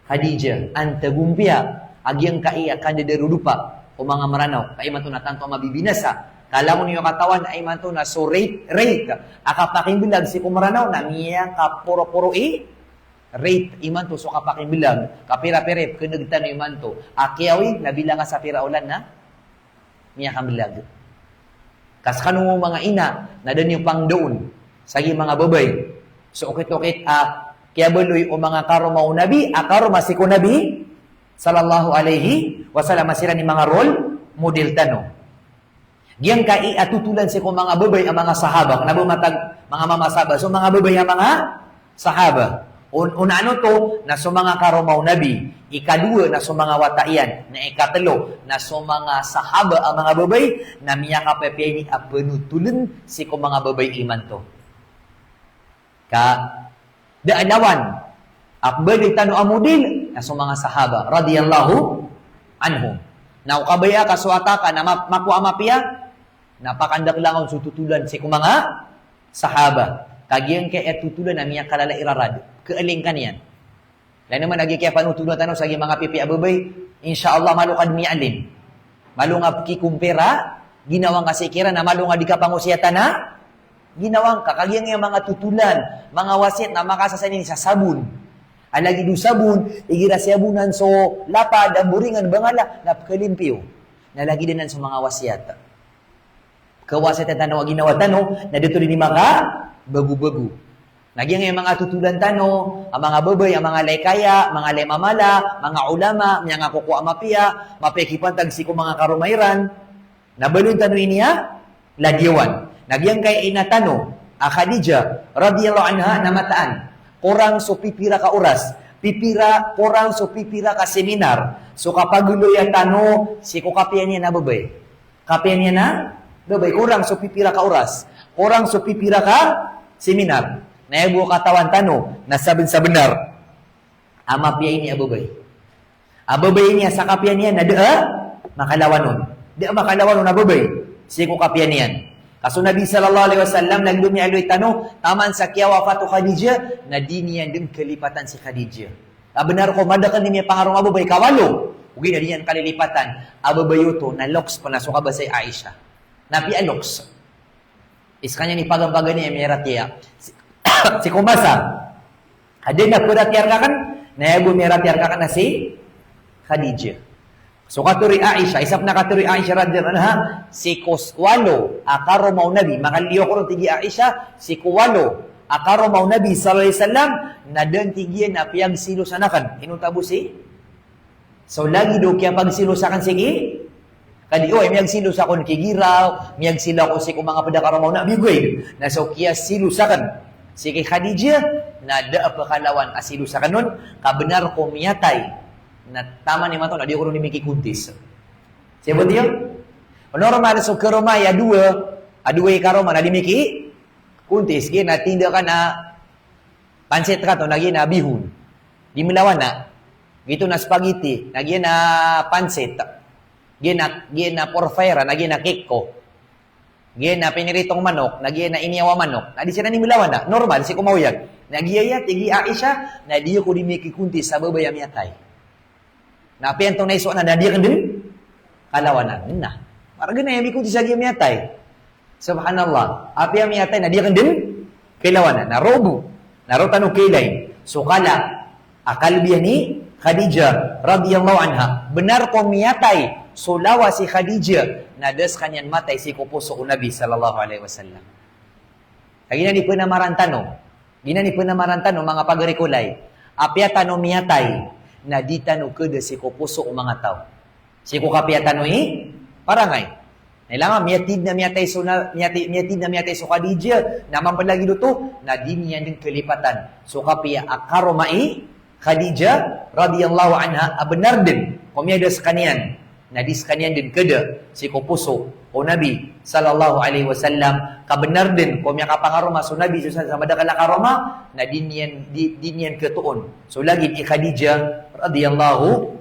Khadijah, antagompiya a giyangkai a kandadaroropa o manga Mranaw, ka imanto na tanto a mabibinasa. Ka langon iyo katawan a imanto na so rate, rate a kapakimbelag sii ko Mranaw na miyakaporoporo i rate imanto so kapakimbelag. Kapira-pira i pkhaneg tano imanto a kiyawi na bilanga sa pira olan na miyakambelag. Ka skano manga ina, na da niyo pangdoon sa giya manga babay so okit-okit a kiyabaloy o manga karoma o Nabi, a karoma sii ko Nabi sallallahu alaihi wasallam, a siran i manga role model tano. Giyangkai a totolan sii ko manga babay a manga sahaba, kna ba matag manga mama sahaba, so manga babay a manga sahaba. On-, onaan oto na so manga karoma o Nabi, ikadowa na so manga wata iyan, na ikatlo na so manga sahaba a manga babay, na miyakapiyapiya ini a pnotoln sii ko manga babay imanto. Ka da a lawan a pmbaloy tano a model na so manga sahaba radiyallahu anhum. Na o kabaya ka so wata ka na ma-, makowa a mapiya, na pakandakl angka on so totolan sii ko manga sahaba. Ka giyangkai a totolan a miyakalala i rarad, kaalingkan iyan. Ilay naman a giya kiyapanotolan tano sa giya manga pipiya a babay, insha Allah malo ka dn miyalim. Malo nga pkikompara ginawa ngka sii kiran, na malo nga di ka pangosiyatan a ginawa ngka. Ka giyangkai a manga totolan, manga wasiyat na makasasan ini sa sabon. A lagid o sabon, igira siyabonan so lapad, a boringan, bangala, na pkalimpiyo. Na lagid anan so manga wasiyat. Kawasiyatan tano a ginawa tano, na da oto dn i makabagobago. Na giyangkai a manga totolan tano a manga babay, a manga lay kaya, manga lay mamala, manga ulama, miyangakokowa a mapiya, mapiya kipantag sii ko manga karoma iran, na baloyn tano ini a ladiyawan. Na giyangkai a ina tano a Khadijah radiyallahu anha na mataan, korang so pipira ka oras, pipira, korang so pipira ka seminar so kapagoloya tano sii ko kapiya niyan a babay. Kapiya niyan a babay, korang so pipira ka oras, korang so pipira ka seminar. Na aya bo a katawan tano na sabn sa bnar a mapiya ini a babay. A babay ini a sa kapiya niyan na da a makalawan on. Da a makalawan on a babay sii ko kapiya niyan. Ka so Nabi sallallahu alaihi wasallam, lagid o miyaaloy tano, taman sa kiyawafat o Khadijah, na di niyan dn kalipatan si Khadijah. A bnar ko madakl i miyapangaroma a babay ka walo. Ogaid na di niyan kalilipatan. A babay oto na loks pn a so kabasa i Aisha. Na apiya loks i skaniyan i pagampagan iyan a miyaratiyaya. Si-, sii ko masa a da a pharatiyaya rkakn, na aya bo miyaratiyaya rkakn na si Khadijah. So katharo i Aisha, isa pn a katharo i Aisha radiyallahu anha, sii ko s-, walo a karoma o Nabi, makaliyo ko ron, tig i Aisha, sii ko walo a karoma o Nabi sallallahu alaihi wasallam, na da dn, tig iyan, a piyagsilosan akn. Inonta bo sii? So lagid o kiyapagsilos akn sii ki Khadi-, oway, miyagsilos akn ki giraw, miyagsilo ako sii ko manga pd a karoma o Nabi, ogaid na so kiyasilos akn sii ki Khadijah, na da a pkhalawan a silos akn on, ka bnar ko miyatay na taman imanto na di ako ron di mikikontis. Sii bo tiyo? Normal so karoma i a dowa, a dowa i karoma na di mikikontis, giya na tinda ka na pansit ka to, na giya na bihon. Di mlawana. Giyoto na spaghetti, na giya na pansit. Giya na, giya na porfire, na giya na kikko. Giya na piniritong manok, na giya na iniyawa manok. Na di siran di mlawana. Normal, sii ko maoyag. Na giyaya, tig i Aisha, na di ako di mikikontis sa babay a miyatay. Na apiya antonaa i sowa na, na di akn dn kalawanan. Na margn a aya mikontis sa giya miyatay. Subhanallah. Apiya miyatay na di akn dn kalawanan. Na roo bo. Na roo tano kailay so kala a kalbiyan i Khadijah radiyallahu anha. Bnar ko miyatay so lawas i Khadijah, na da skaniyan matay sii ko poso o Nabi sallallahu alaihi wasallam. Ka giyanan i pnamaran tano. Giyanan i pnamaran tano, manga pagari ko lay. Apiya tano miyatay, na di tano khada sii ko poso o manga taw. Sii ko kapiya tano i parangay. Na ilay nga, miyatid na miyatay so na, miyati-, miyatid na miyatay so Khadijah, na mambo lagid oto, na di niyan dn kalipatan so kapiya a karoma i Khadijah radhiyallahu anha a bnar dn ko miyada skaniyan, na di skaniyan dn khada sii ko poso o Nabi sallallahu alaihi wasallam, ka bnar dn ko miyakapangaroma so Nabi sallallahu alaihi wasallam sa madakl a karoma, na di niyan, di, di niyan khatoon so lagid i Khadijah radhiyallahu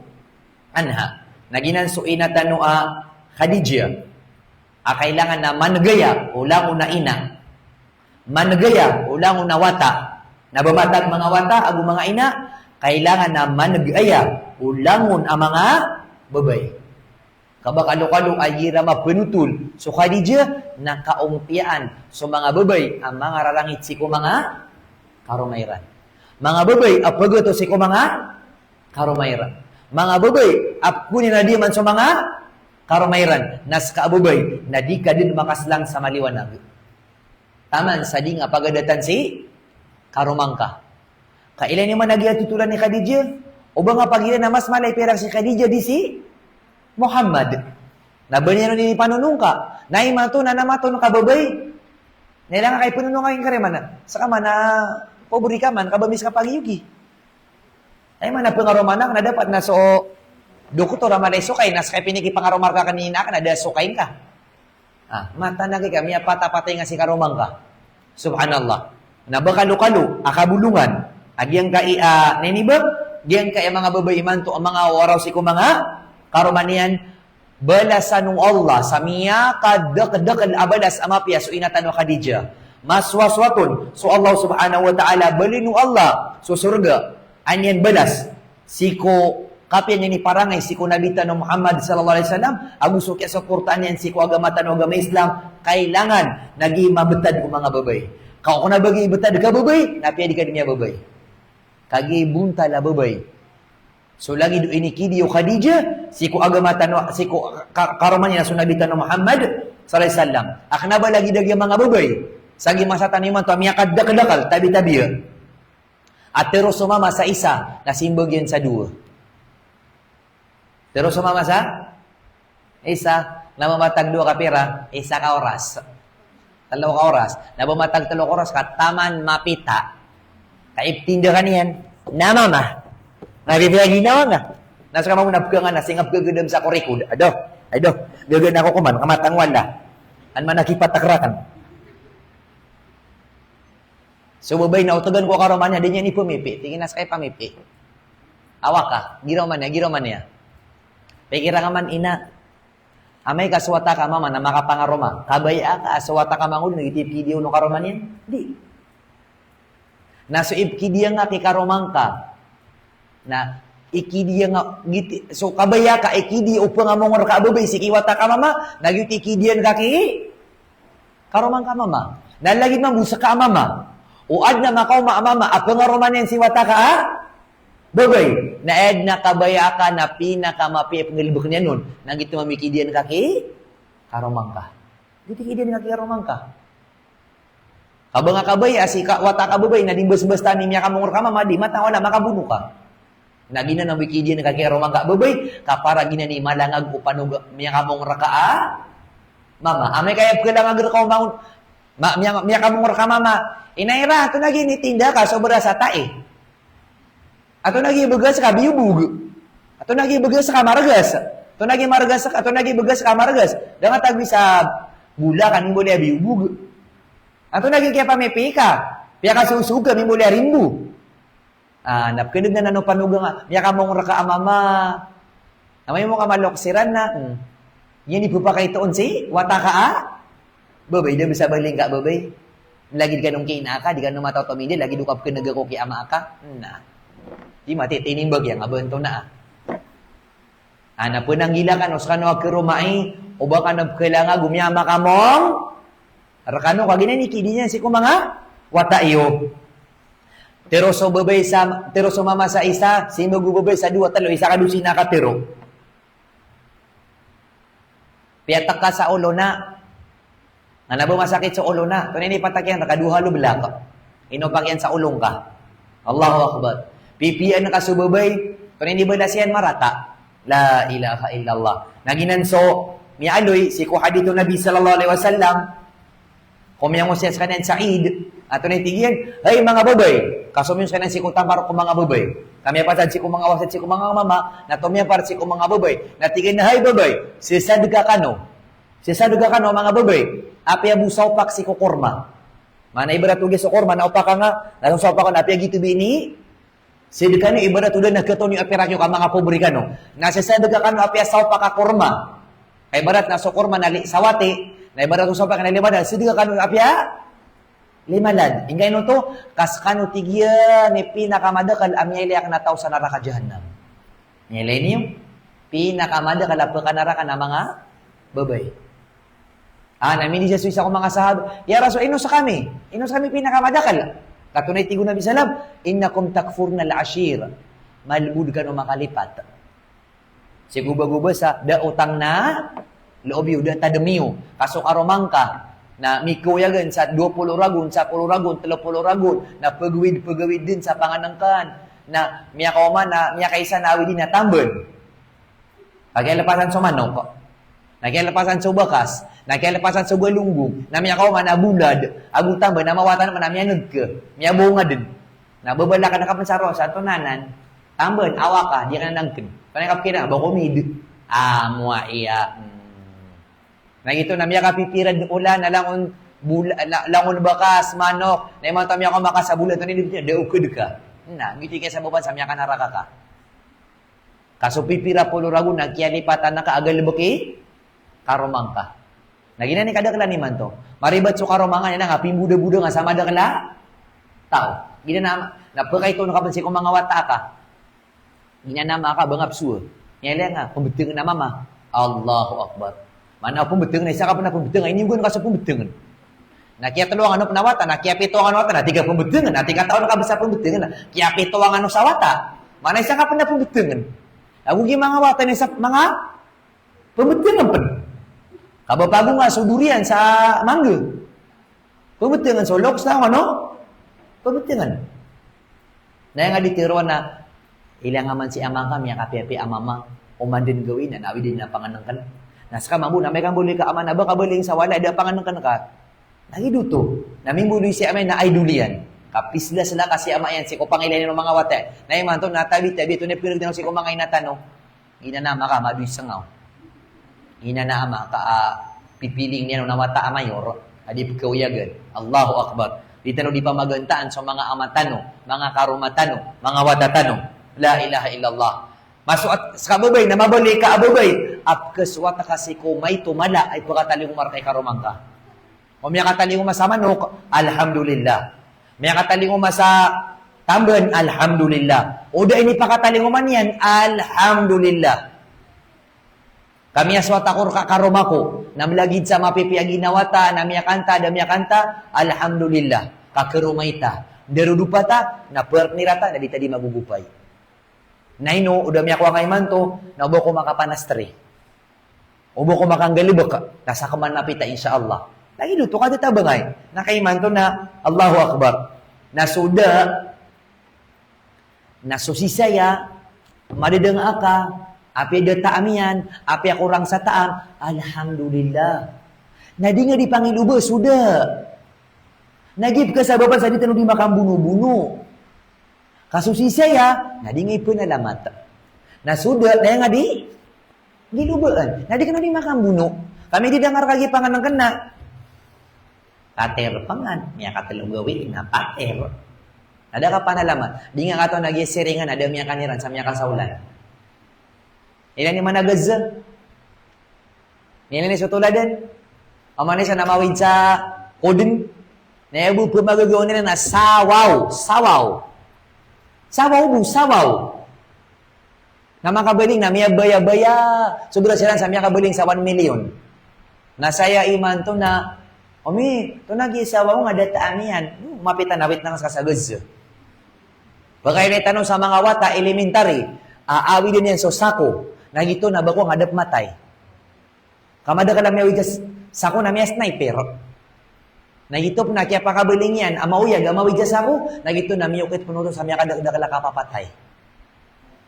anha. Na giyanan so ina tano a Khadijah a kailangan a man'g aya o langon a ina, man'g aya o langon a wata. Na ba matag manga wata ago manga ina, kailangan a man'g aya o langon a manga babay. Ka ba kalokalo a igira mapnotol so Khadijah na kaompiyaan so manga babay a mangararangit sii ko manga karoma iran. Manga babay a pagato sii ko manga karoma iran. Manga babay a pkoniyan a di man so manga karoma iran. Na ska a babay na di ka dn makaslang sa maliwanag taman sa di ngka pagadatan si karoma ngka. Ka ilay niyo man a giya totolan i Khadijah, o ba ngka pagiran a mas mala i pirak si Khadijah di si Muhammad. Na ba niyan on inipanonong ka. Na imanto na na maton ka babay. Na ilay ngka i panonong ka, ingkar iyan man a, ska man a pobri ka man, ka ba miss ka pagiyogi. Ay man a pangaroma anak na dapat na so doktor a mala i sokay, na ska i pinikipangaroma rka kna i ina ka na da sokay ngka. Ah, mataan a giya ka miyapatapatay ngka si karoma ngka. Subhanallah. Na ba kalokalo a kabolongan a giyangkai a, na ini ba, giyangkai a manga babay imanto a manga waraw sii ko manga karoma niyan, balasan o Allah sa miyakadakdakl a balas a mapiya so ina tano a Khadijah. Masowasowat on so Allah subhanahu wa ta'ala, balin o Allah so sorga a niyan balas sii ko kapiya niyan i parangay sii ko Nabi tano Muhammad sallallahu alaihi wasallam, ago so kiyasoportaan iyan sii ko agama tano a agama Islam. Kailangan na giya mabtad ko manga babay. Ka o kna ba giya btad ka babay, na apiya di ka dn miyababay. Ka giya bontal a babay so lagid o inikidiya o Khadijah sii ko agama tano, sii ko ka-, karoma niyan a so Nabi tano Muhammad sallallahu alaihi wasallam. A kna ba lagid a giya manga babay sa giya masa tano imanto a miyakadakdakl, tabi-tabiya. A tharo so mama sa isa, na simbag iyan sa dowa. Tharo so mama sa isa, na ba matag dowa ka pira, isa ka oras. Tlo ka oras. Na ba matag tlo ka oras ka taman mapita. Ka iptinda ka niyan. Na mama. Na bibiyagi na mama. Na ska mambo na bkanga na singa bkagdam sa korikod. Adoh. Adoh. Gaga na ako koman. Kamatang wala. An mana kipatak rakan. So babay na otagan ko karoma niyan, di niyan ipamipi. Tig iyan a ska ipamipi. Awaka, giraw man iya, giraw man iya. Pikira ka man ina. Amay ka so wata ka mama na makapangaroma. Kabaya ka a so wata ka mangolin, giyoto i ipkidiya on o karoma niyan? Di. Na so ipkidiya ngka ki karoma ngka. Na ikidiya ngka, giyoto, so kabaya ka ikidiya o pangamong rka a babay sii ki wata ka mama, na giyoto i ikidiya ngka ki karoma ngka mama. Na lagid mambo ska a mama. O adn a makaoma a mama a pangaroma niyan si wata ka a babay, na aya dn a kabaya ka na pinakamapiya i pnggalbk niyan on, na giyoto mambo i ikidiya ngka ki karoma ngka. Giyoto i ikidiya ngka ki karoma ngka. Ka ba ngka kabaya a si ka, wata ka babay na di mbasbastaan i miyakamong rka mama, di, mataan a makabono ka. Na giyanan mambo i ikidiya ngka ki karoma ngka babay, ka para giyanan i malangag o panoga, miyakamong rka a mama. Amay ka aya pkhalangag rka o mama on, ma-, miya-, miyakamong rka mama. Ina Ira, antonaa giya initinda ka so bras a tai? Antonaa giya i bagas ka, biyobog? Antonaa giya i bagas ka, margas? Antonaa giya i margas ka, antonaa giya i bagas ka, margas? Da ngka tagoi sa bola ka, mimbaloy a biyobog. Antonaa giya kiyapamipi ka? Piyakasosog ka, mimbaloy a rimbo. Ah, na pkhan'g anan o panoga nga, miyakamong rka a mama. Amay mo ka malok siran na, hmm. Giya i pphakaito on si wata ka a babay, da ba sabali ngka a babay. Lagid kano ki ina ka, di kano mataw tominda, lagid o kapkhan'ga ko ki ama ka. Na. Di matitinimbag iyan a ba antonaa. Ah, na pnanggila kano skano a karoma i, o ba kano pkhalangag o miyamakamong rkano, ka giyanan i ikidiya niyan sii ko manga wata iyo. Tharo so babay sa, tharo so mama sa isa, simbag o babay sa dowa, tlo, isa ka dosina ka tharo. Piyatak ka sa olo na. Na ba masakit so olo na. Antonaa i piyatakiyan rka, dowa halo blak. Ino pakiyan sa olo ngka. Allahu Akbar. Pipiyaan ka so babay. Antonaa i balas iyan, marata. La ilaha illallah. Na giyanan so miyaaloy sii ko hadith o Nabi sallallahu alaihi wasallam. Ko miyangosiyas skaniyan sa Eid, antonaa i tig iyan, hay manga babay, ka so miyangosi skaniyan sii ko tampar ko manga babay. Ka miyapasad sii ko manga wata, sii ko manga mama, na tomiyapar sii ko manga babay. Na tig iyan a hay babay, sesadka kano. Sesadka kano a manga babay. Apiya bo saopak sii ko korma. Maana ibarat oto giya so korma, na opak ka nga, na saopak kano apiya giyoto bo ini. Sesadka kano ibarat oto na katoon iyo a pirak iyo ka manga pobre kano. Na sesadka kano apiya saopak a korma. Ka ibarat na so korma na li-, sawati. Na ibarat o saopak na lima lad. Sesadka kano apiya lima lad. Ingka ino oto, ka sekano tig iyan i pinakamadakl a miyailay akn a taw sa naraka Jahannam. Miyailay niyo, pinakamadakl a pekanaraka na manga babay. Ah, na miniza so isa ko manga sahabat, "Ya Rasul, ino sekami? Ino sekami pinakamadakl?" Katonaa i tig o Nabi sallam, "Innakum takfurnal ashir." Malbod kano makalipat. Sii ko ba go ba sa da o tangna loob iyo, da tadm iyo. Ka so karoma ngka na mikoyagan sa dowa polo ragon, sapolo ragon, telo polo ragon, na pagawid-pagawid dn sa pangnngkn. Na miyakaoma na miyakaisa na awid dn na tamban. Ka kiyalepasan so manok. Na kiyalepasan so bakas. Na kiyalepasan so galonggong. Na miyakaoma na bolad. Ago tamban na mawatan na miyaneg ka. Miyabonga dn. Na babalakan ka pn sa rosa, antonaa anan? Tamban, awaka, di ka nanangkn. Panaykap kina, ba ko mid. Ah, moa iya. Hmm. Na giyoto na miyakapipira dn olan, na langon bol-, la-, langon bakas, manok. Na imanto miyakaoma ka sa bolad, antonaa i di, da okd ka. Na, giyoto i kiyasabapan sa miyakanaraka ka. Ka so pipira polo ragon na kiyalipatan ka a galbk i karoma ngka. Na giyanan i kadaklan imanto. Maribat so karoma ngka, na nga pimbodaboda nga sa madakl a taw. Giyanan a, na pkaito ngka pn sii ko manga wata ka. Giyanan a ama ka ba nga psowa. Miyailay nga, pmbtngn a mama. Allahu Akbar. Maana o pmbtngn, isa ka pn a pmbtngn, iniyogan ka so pmbtngn. Na kiyatlo angka o pn a wata, na kiyapito angka o wata, na tig ka pmbtngn, na tig ka taw ka ba sa pmbtngn, na kiyapito angka o sa wata. Maana isa ka pn a pmbtngn. Ago giya manga wata na isa manga pmbtngn pn. Ka ba pago nga so durian sa mangga. Pmbtngn so loks na angka o pmbtngn. Na aya nga di tharoa na, ilay nga man si ama ka, miyakapiyapiya a mama, oman dn gawii na, na awid dn a pangnngkn. Na ska mambo, na amay ka mbaloy ka ama na ba ka baling sa walay, da pangnngkn ka. Na giyoto. Na mimbaloy si ama iyan na idol iyan. Kapislasla ka si ama iyan, sii ko pangilay niyan o manga wata. Na imanto na tabi-tabi, oto na pkhailay tano sii ko manga ina tano. Ina na ama ka, madoy sngaw. Ina na ama ka, ah, pipiling iyan on a wata a mayor a di pkhaoyagan. Allahu Akbar. Di tano di pamagantaan so manga ama tano, manga karoma tano, manga wata tano. La ilaha illallah. Masoat ska babay, na mabaloy ka a babay a pkhasoat ka sii ko maito mala a ipkhatalingoma rka i karoma ngka. O miyakatalingoma sa manok, alhamdulillah. Miyakatalingoma sa tamban, alhamdulillah. O da inipakatalingoma niyan, alhamdulillah. Ka miyasoat ako rka karoma ko, na mlagid sa mapipiya a ginawa ta, na miyakanta, da miyakanta, alhamdulillah. Ka karoma ita, ndarodopa ta, na partner ta, na di ta di magogopay. Na ino, o da miyakowa nga imanto, na o ba ko makapanastri. O ba ko makanggalbk, na sakn man a pita, insha Allah. Lagid oto ka di ta bangay. Na ka imanto na, Allahu Akbar. Na so da, na so sisaya, madadanga ka, apiya da taam iyan, apiya korang sa taam, alhamdulillah. Na di nga di pangiloba so da. Na giya pkhasabapan sa di tano di makambonobono. Ka so sisaya, na di nga ipanalamat. Na so da, na aya nga di, gilobaan. Na di kano di makambono. Kami di dangar ka giya pangnngkn na. Pater pn nga, miyakatlo gawii na pater. Na da ka panalamat. Di nga katawan a giya siringan a da miyakaniran sa miyakasaolan. Ilay niyo man a Gaza. Ilay niyo so toladan. Oman isa na mawid sa kodn. Na aya bo pmagagaw iran na sawaw. Sawaw. Sawaw bo, sawaw. Na makabaling na miyabaya-baya. Sobra siran sa miyakabaling sa one million. Na saya imanto na, "Omi, oto na giya sawaw nga da taam iyan." Mapita na witness ka sa Gaza. Pakailay tano sa manga wata, elementary. A, awid iyan so sako. Na giyoto na ba ko nga da pmatay. Ka madakl a miyawid sa sako na miya-sniper. Na giyoto pn a kiyapakabaling iyan a maoyag a mawid sa sako, na giyoto na miyokit pn oto sa miyakadakdakl a kapapatay.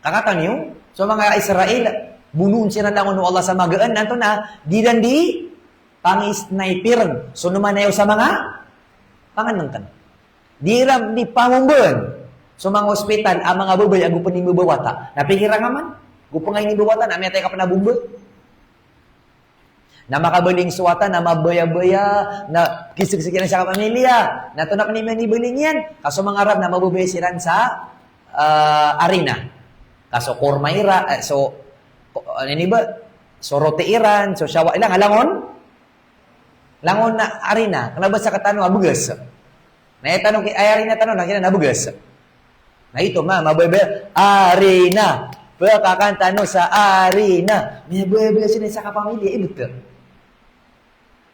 Ka katawan iyo, so manga Israel, bonoon siran langon o Allah sa magaan, antonaa, di iran di pangi-sniper, so nomanayaw sa manga pangnngkn. Di iran di pamombaan. So manga ospital a manga babay ago pn i mbabawata. Na pikiran ka man, go pn ka inimbawata na miyatay ka pn a bomba. Na makabaling so wata na mabayabaya, na kiseksek iran sa kapamilya. Na antonaa pn i minibaling iyan? Ka so manga Arab na mababaya siran sa, ah, arina. Ka so korma iran, eh, so, ko-, ano ini ba? So roti iran, so shawa, ilang, langon? Langon a arina, kna ba sa katano a bgas. Na aya tano ki-, aya arina tano na kna a bgas. Na ito ma, mababa, arina. Pkakan tano sa arina. Miyababa siran sa kapamilya, ibt.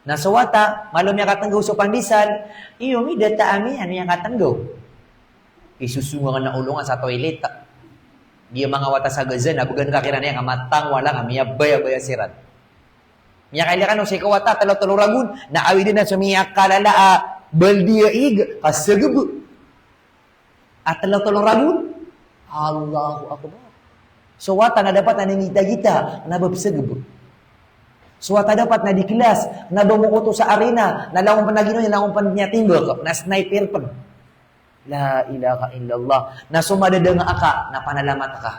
Na so wata, malo miyakatnggaw so pandesal, iyo, midata ami, ano miyakatnggaw. Isosong anan a olo nga sa toilet. Giya manga wata sa Gaza, na bgan ka kiran iyan, ka matang wala nga, miyabayabaya siran. Miyakailay kano sii ko wata, tlo-tlo ragon, na awid dn a so miyakalala a baldi a ig, ka sgb. A tlo-tlo ragon. Allahu Akbar. So wata na dapat na ningitagita, na ba psgb. So wata dapat na di klas, na ba mokoto sa arina, na langon pn a ginawa niyan, langon pn miyatimbk, na sniper pn. La ilaha illallah. Na so madadanga aka, na panalamat ka.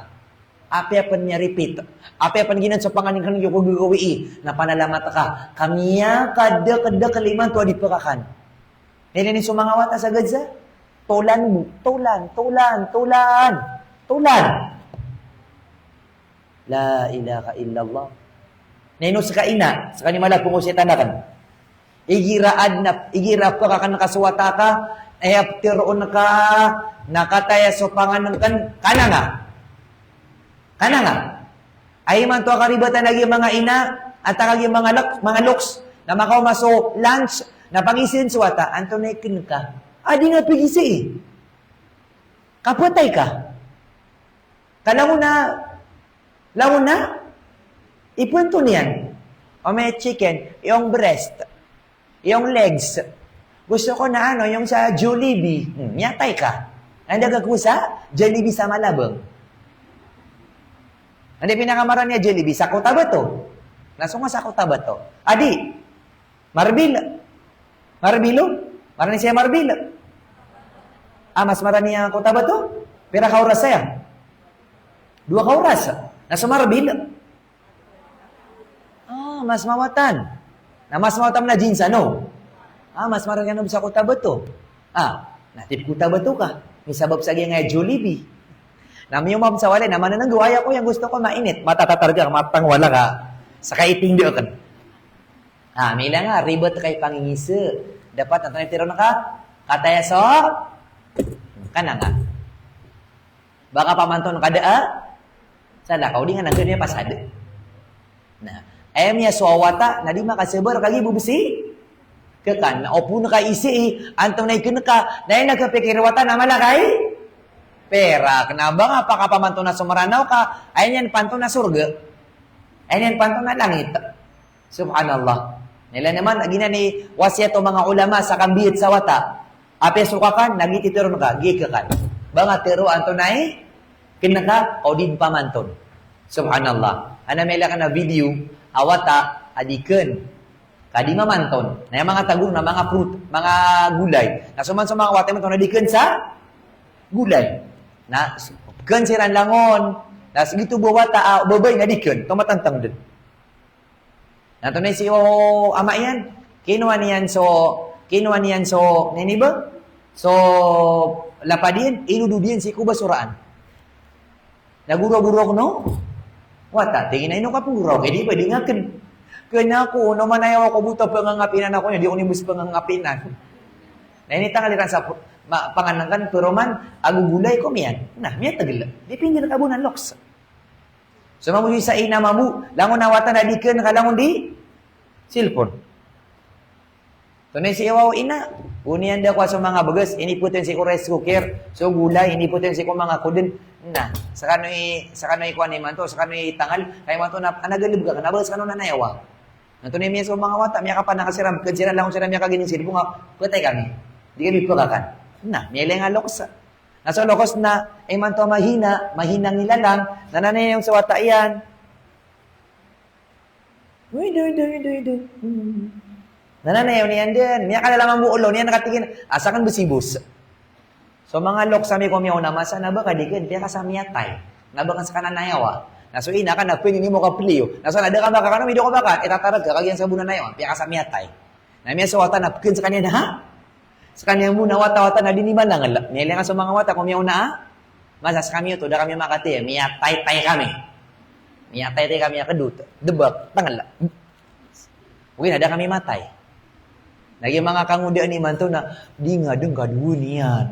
Apiya pn miyaripit, apiya pn giyanan so panganin ka niyo ko gagawii, na panalamat ka. Ka miyakadakdakl imanto a di pkakan. Ini, ini so manga wata sa Gaza. Tolan bo, tolan, tolan, tolan. Tolan. La ilaha illallah. Na ino ska ina, skaniyan mala pngosetan akn. Igira adn a, igira pkakan ka so wata ka, aya ptharoon ka, na kataya so panganin ka, kananga. Kananga. Aya imanto a karibatan a giya manga ina, antaa ka giya manga lok-, manga loks, na makaoma so lunch, na pangizaan so wata, antonaa i kn ka. A di nga pagizai. Kapatay ka. Ka langon a, langon a, ipoon to niyan. O may chicken, iyong breast, iyong legs. Gusto ko na ano, yung sa Jollibee. Hmm, miyatay ka. Anda ka ko sa Jollibee sa Malabang. Anda pinakamarani a Jollibee? Sa Cotabato. Na so nga sa Cotabato. Adi, Marbella. Marbella. Marani saya Marbella. Ah, mas marani a Cotabato. Pira ka oras saya? Dowa ka oras. Na so Marbella. Ah, mas mawatan. Na mas mawatan na jinsa, no? Ah, mas marani a sa Cotabato. Ah, na tip Cotabato ka. Misabap sa giyangkai a Jollibee. Na miyaoma sa walay, na manananggo, aya ko, iyang gusto ko mainit. Matatatar ka, matang wala ka. Sa kaiting di akan. Ah, mila nga, ribet ka i pangingise. Dapat antonaa i tharoon ka? Kataya so, kananga. Ba ka pamanton ka da a salakaw, di nga nangkn iya pasad. Na, aya miyasowa a wata, na di makasabar kagiya bo besi kkan. Na opama ka isii, antonaa i kn ka, na aya kapikir o wata na mala ka i perak. Na ba nga pakapamanton a so Mranaw ka, aya niyan panton a sorga. Aya niyan panton a langit. Subhanallah. Na ilay niyan man, giyanan i wasiyat o manga ulama sa kambiyat sa wata. Apiya so kakan, na giya i tharoon ka, giya i kkan. Ba nga tharoon antonaa i kn ka, o di pamanton. Subhanallah. Ana miyala akn a video a wata a di kn. Ka di mamanton. Na aya manga tago na manga fruit, manga gulay. Na so man so manga wata imanto na di kn sa gulay. Na kn siran langon. Na sii giyoto bo a wata a babay na di kn. Tomatantang dn. Na antonaa i sii o ama iyan, kinowa niyan so, kinowa niyan so, nini ba? So lapad iyan, inodod iyan sii ko basoraan. Na guraw-guraw ko no wata, tig iyan a ino ka pngguraw, ka di pwede nga kn. Kna ako, na manayaw ako bo ta pngangapinan ako niyan, di ako niyan bs pngangapinan. Na initanggal iran sa p-, ma-, panganin kn, pero man ago gulay ko miyan. Na miyatgl. Di pinggan ka bo na loks. So mambo di sa ina mambo, langon a wata na di kn ka langon di cellphone. Antonaa i sii o ina, o niyan da ko a so manga bgas, inipotn sii ko rice cooker, so gulay, inipotn sii ko manga kodn. Na, skano i, skano i kowan imanto, skano i tangal, ka imanto na, ana galbk ka, na ba skano na nayawa. Antonaa i miya so manga wata, miyakapanangkal siran, kn siran, langon siran miyakagiya cellphone nga, patay kami. Di kami pkakan. Na, miyalay nga loks. Na so loks na, imanto mahina, mahina i lalang, na nanaya so wata iyan. Uy, doy, doy, doy, doy. Hmm. Na nanaya niyan dn, miyakalala mambo o olo niyan, na katig iyan a, asa kn bs i bos. So manga loks ami ko miyaona a masa na ba ka di ka, di ka sa miyatay. Na ba ka sa kanan a yawa. Na so ina ka na pwede ni mo ka pliyo. Na so na da ka ba ka kano, mido ka ba ka, itatarag ka, kagiya sa bonan a yawa, piya ka sa miyatay. Na miyasowatan a pwede sa kaniyan, ha? Sa kaniyan bo na wata-wata na di niyan manangala. Miyailay ka so manga wata ko miyaona a masa, sa kami oto, da kami makataya, miyataytay kami. Miyataytay kami a kedot. Debak, tangala. Ogaid na da kami matay. Na giya manga kangodaan imanto na di nga dengkad won iyan.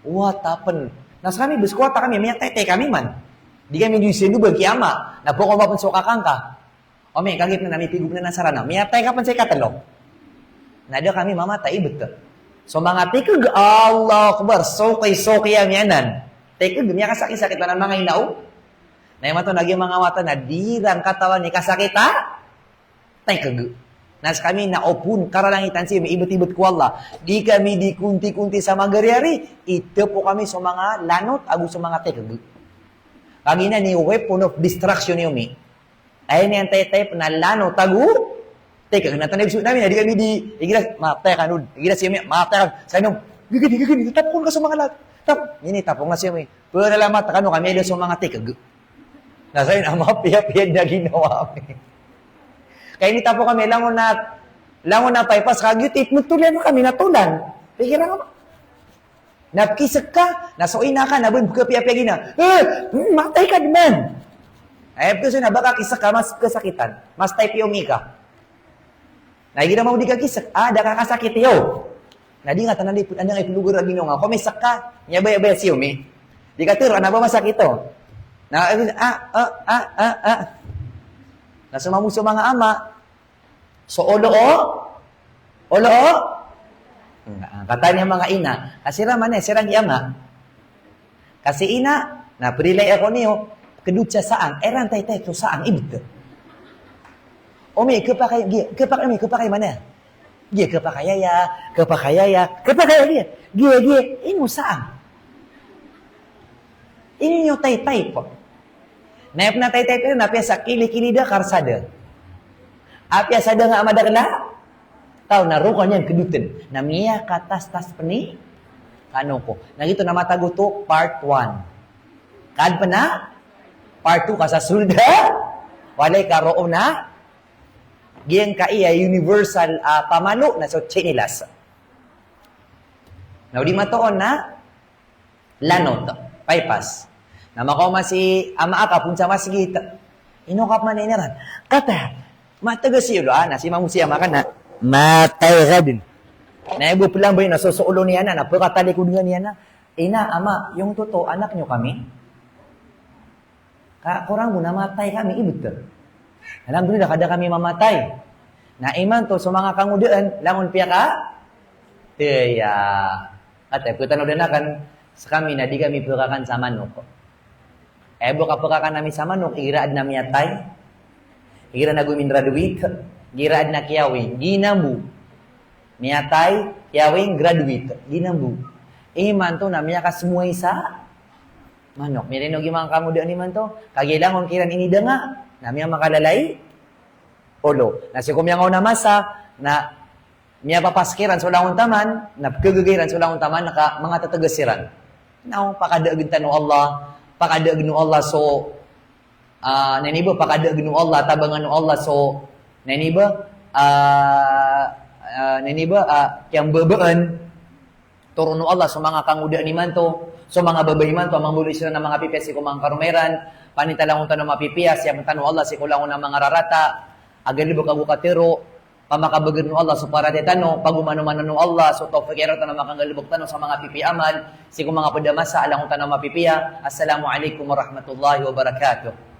Wata pen. Na sa kami, bes ko wata kami, miyataytay kami man. Di kami di sendo ba kiyama. Na poko mapen so kakangka. Omi, kagiya na mipigop na nasarana. Miyatay ka pen sa ikatelo. Na da kami mamatay, ibt. So manga tikeg, Allahu Akbar, soki-soki ami anan. Tikeg, miyakasakit-sakit anan manga ina o. Na imanto na giya manga wata na di ran katawan i kasakit a tikeg. Na sa kami na opon karalangitan si, ibt-ibt ko Allah. Di kami di konti-konti sa magari-ari, itepo kami so manga lanot ago so manga tikeg. Kagiya ini weapon of destruction iyo, mi. Aya niyan taytay pen a lanot ago tikeg. Na tanay so nami na di kami di, igira, matay ka nud. Igira si, mi, matay ka. Sa inom, gagani, gagani, tapokon ka so manga lanot. Tap, ini tapokon ka si, mi. Pwede lamat kano kami ada so manga tikeg. Na sa inom, mapiya-piya na ginawa mi. Kaya ini tapok kami, langon na, langon na bypass, kagiya tit, metolan kami na tolan. Pikiran ka ba? Na pekisek ka, na so ina ka, na bo pekapiyapiya gina. Eh, hmm, matay ka deman. Ay, pekisek na ba ka kisek ka, mas kesakitan. Mas type iyo mika. Na igira mambo di ka kisek, ah, da ka kasakit iyo. Na di nga tanan di, anda nga iplugar a ginawa nga. Ko misek ka, niya baya-baya siyo mi. Di ka tero, na ba masakit o. Na, ah, ah, ah, ah, ah. Na so mambo so manga ama, so olo o, olo o. Nga, ah, kataan iyan manga ina. Ka siran man, eh, siran ki ama. Ka si ina, na perilai ako niyo, kedot sa saang, iran taytay so saang, ibt. Omi, kepakay, gi-, kepakay, omi, kepakay mana? Giya kepakay aya, kepakay aya, kepakay aya. Giya, giya, ino saang. Ino taytay po. Na aya pen a taytay pen na apiya sa kili-kili da karsada. Apiya sa da nga a madakel a taw na roo ka niyan kedoten. Na miyakatastas pen i kano ko. Na giyoto na matago to part one. Kad pen a part two ka sa solda. Walay ka roo na giyangkaya universal a pamalo na so chinilas. Na o di matoon na lanot, bypass. Na makaoma si ama aka pon sa masgit. Ino ka pman iniran? Kata, mategas iyo lo, ah, na si mambo si ama ka na matay ka den. Na ibo pelambay na so, so olo niyan na, na pekatalikod nga niyan na. Ina, ama, yung totoo, anak niyo kami? Ka korang bo na matay kami, ibt. Alhamdulillah, ka da kami mamatay. Na imanto so manga kangodaan, langon piyaka, iya. Ate, pekatano den aken, sa kami na di kami pekakan sa manok. Eh, bo ka pekakan ami sa manok, igira aden a miyatay. Igira aden a gominraduit, igira aden a kiyawing, giya bo. Miyatay, kiyawing, graduate, giya bo. Imanto na miyakasemoay sa manok. Miyailay o giya manga kangodaan imanto, kagiya langon kiran inidanga, na miyamakalalai olo. Na sii ko miyangaona a masa, na miyapapas kiran so langon taman, na pekegegay ran so langon taman, na ka manga tetegas iran. Na o, pakadaegen tano o Allah, pakadaegen o Allah so Ah, na ini ba, pakadaegen o Allah, tabangan o Allah so, na ini ba, ah, ah, na ini ba, ah, kiyambabaan, toron o Allah so manga kangodaan imanto, so manga babay imanto a mambaloy siran a manga pipiya sii ko manga karoma iran, panitalangn tano a mapipiya, siyapen tano o Allah sii ko langon a manga rarata a galebek ago katero, pamakabagr o Allah so paratiyaya tano, pagomanomanon o Allah so tawfiq iyan rktano a makanggalebek tano sa manga pipiya a amal, sii ko manga ped a masa a langon tano a mapipiya. Assalamu alaikum warahmatullahi wabarakatuh.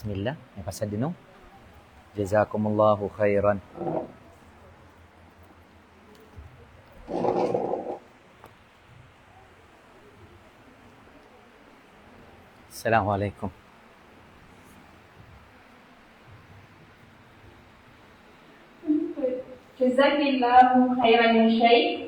Bismillah, miyapasad dn o. Jazakumullahu khairan. Assalamu alaikum. Jazakillahu khairan ya Sheikh.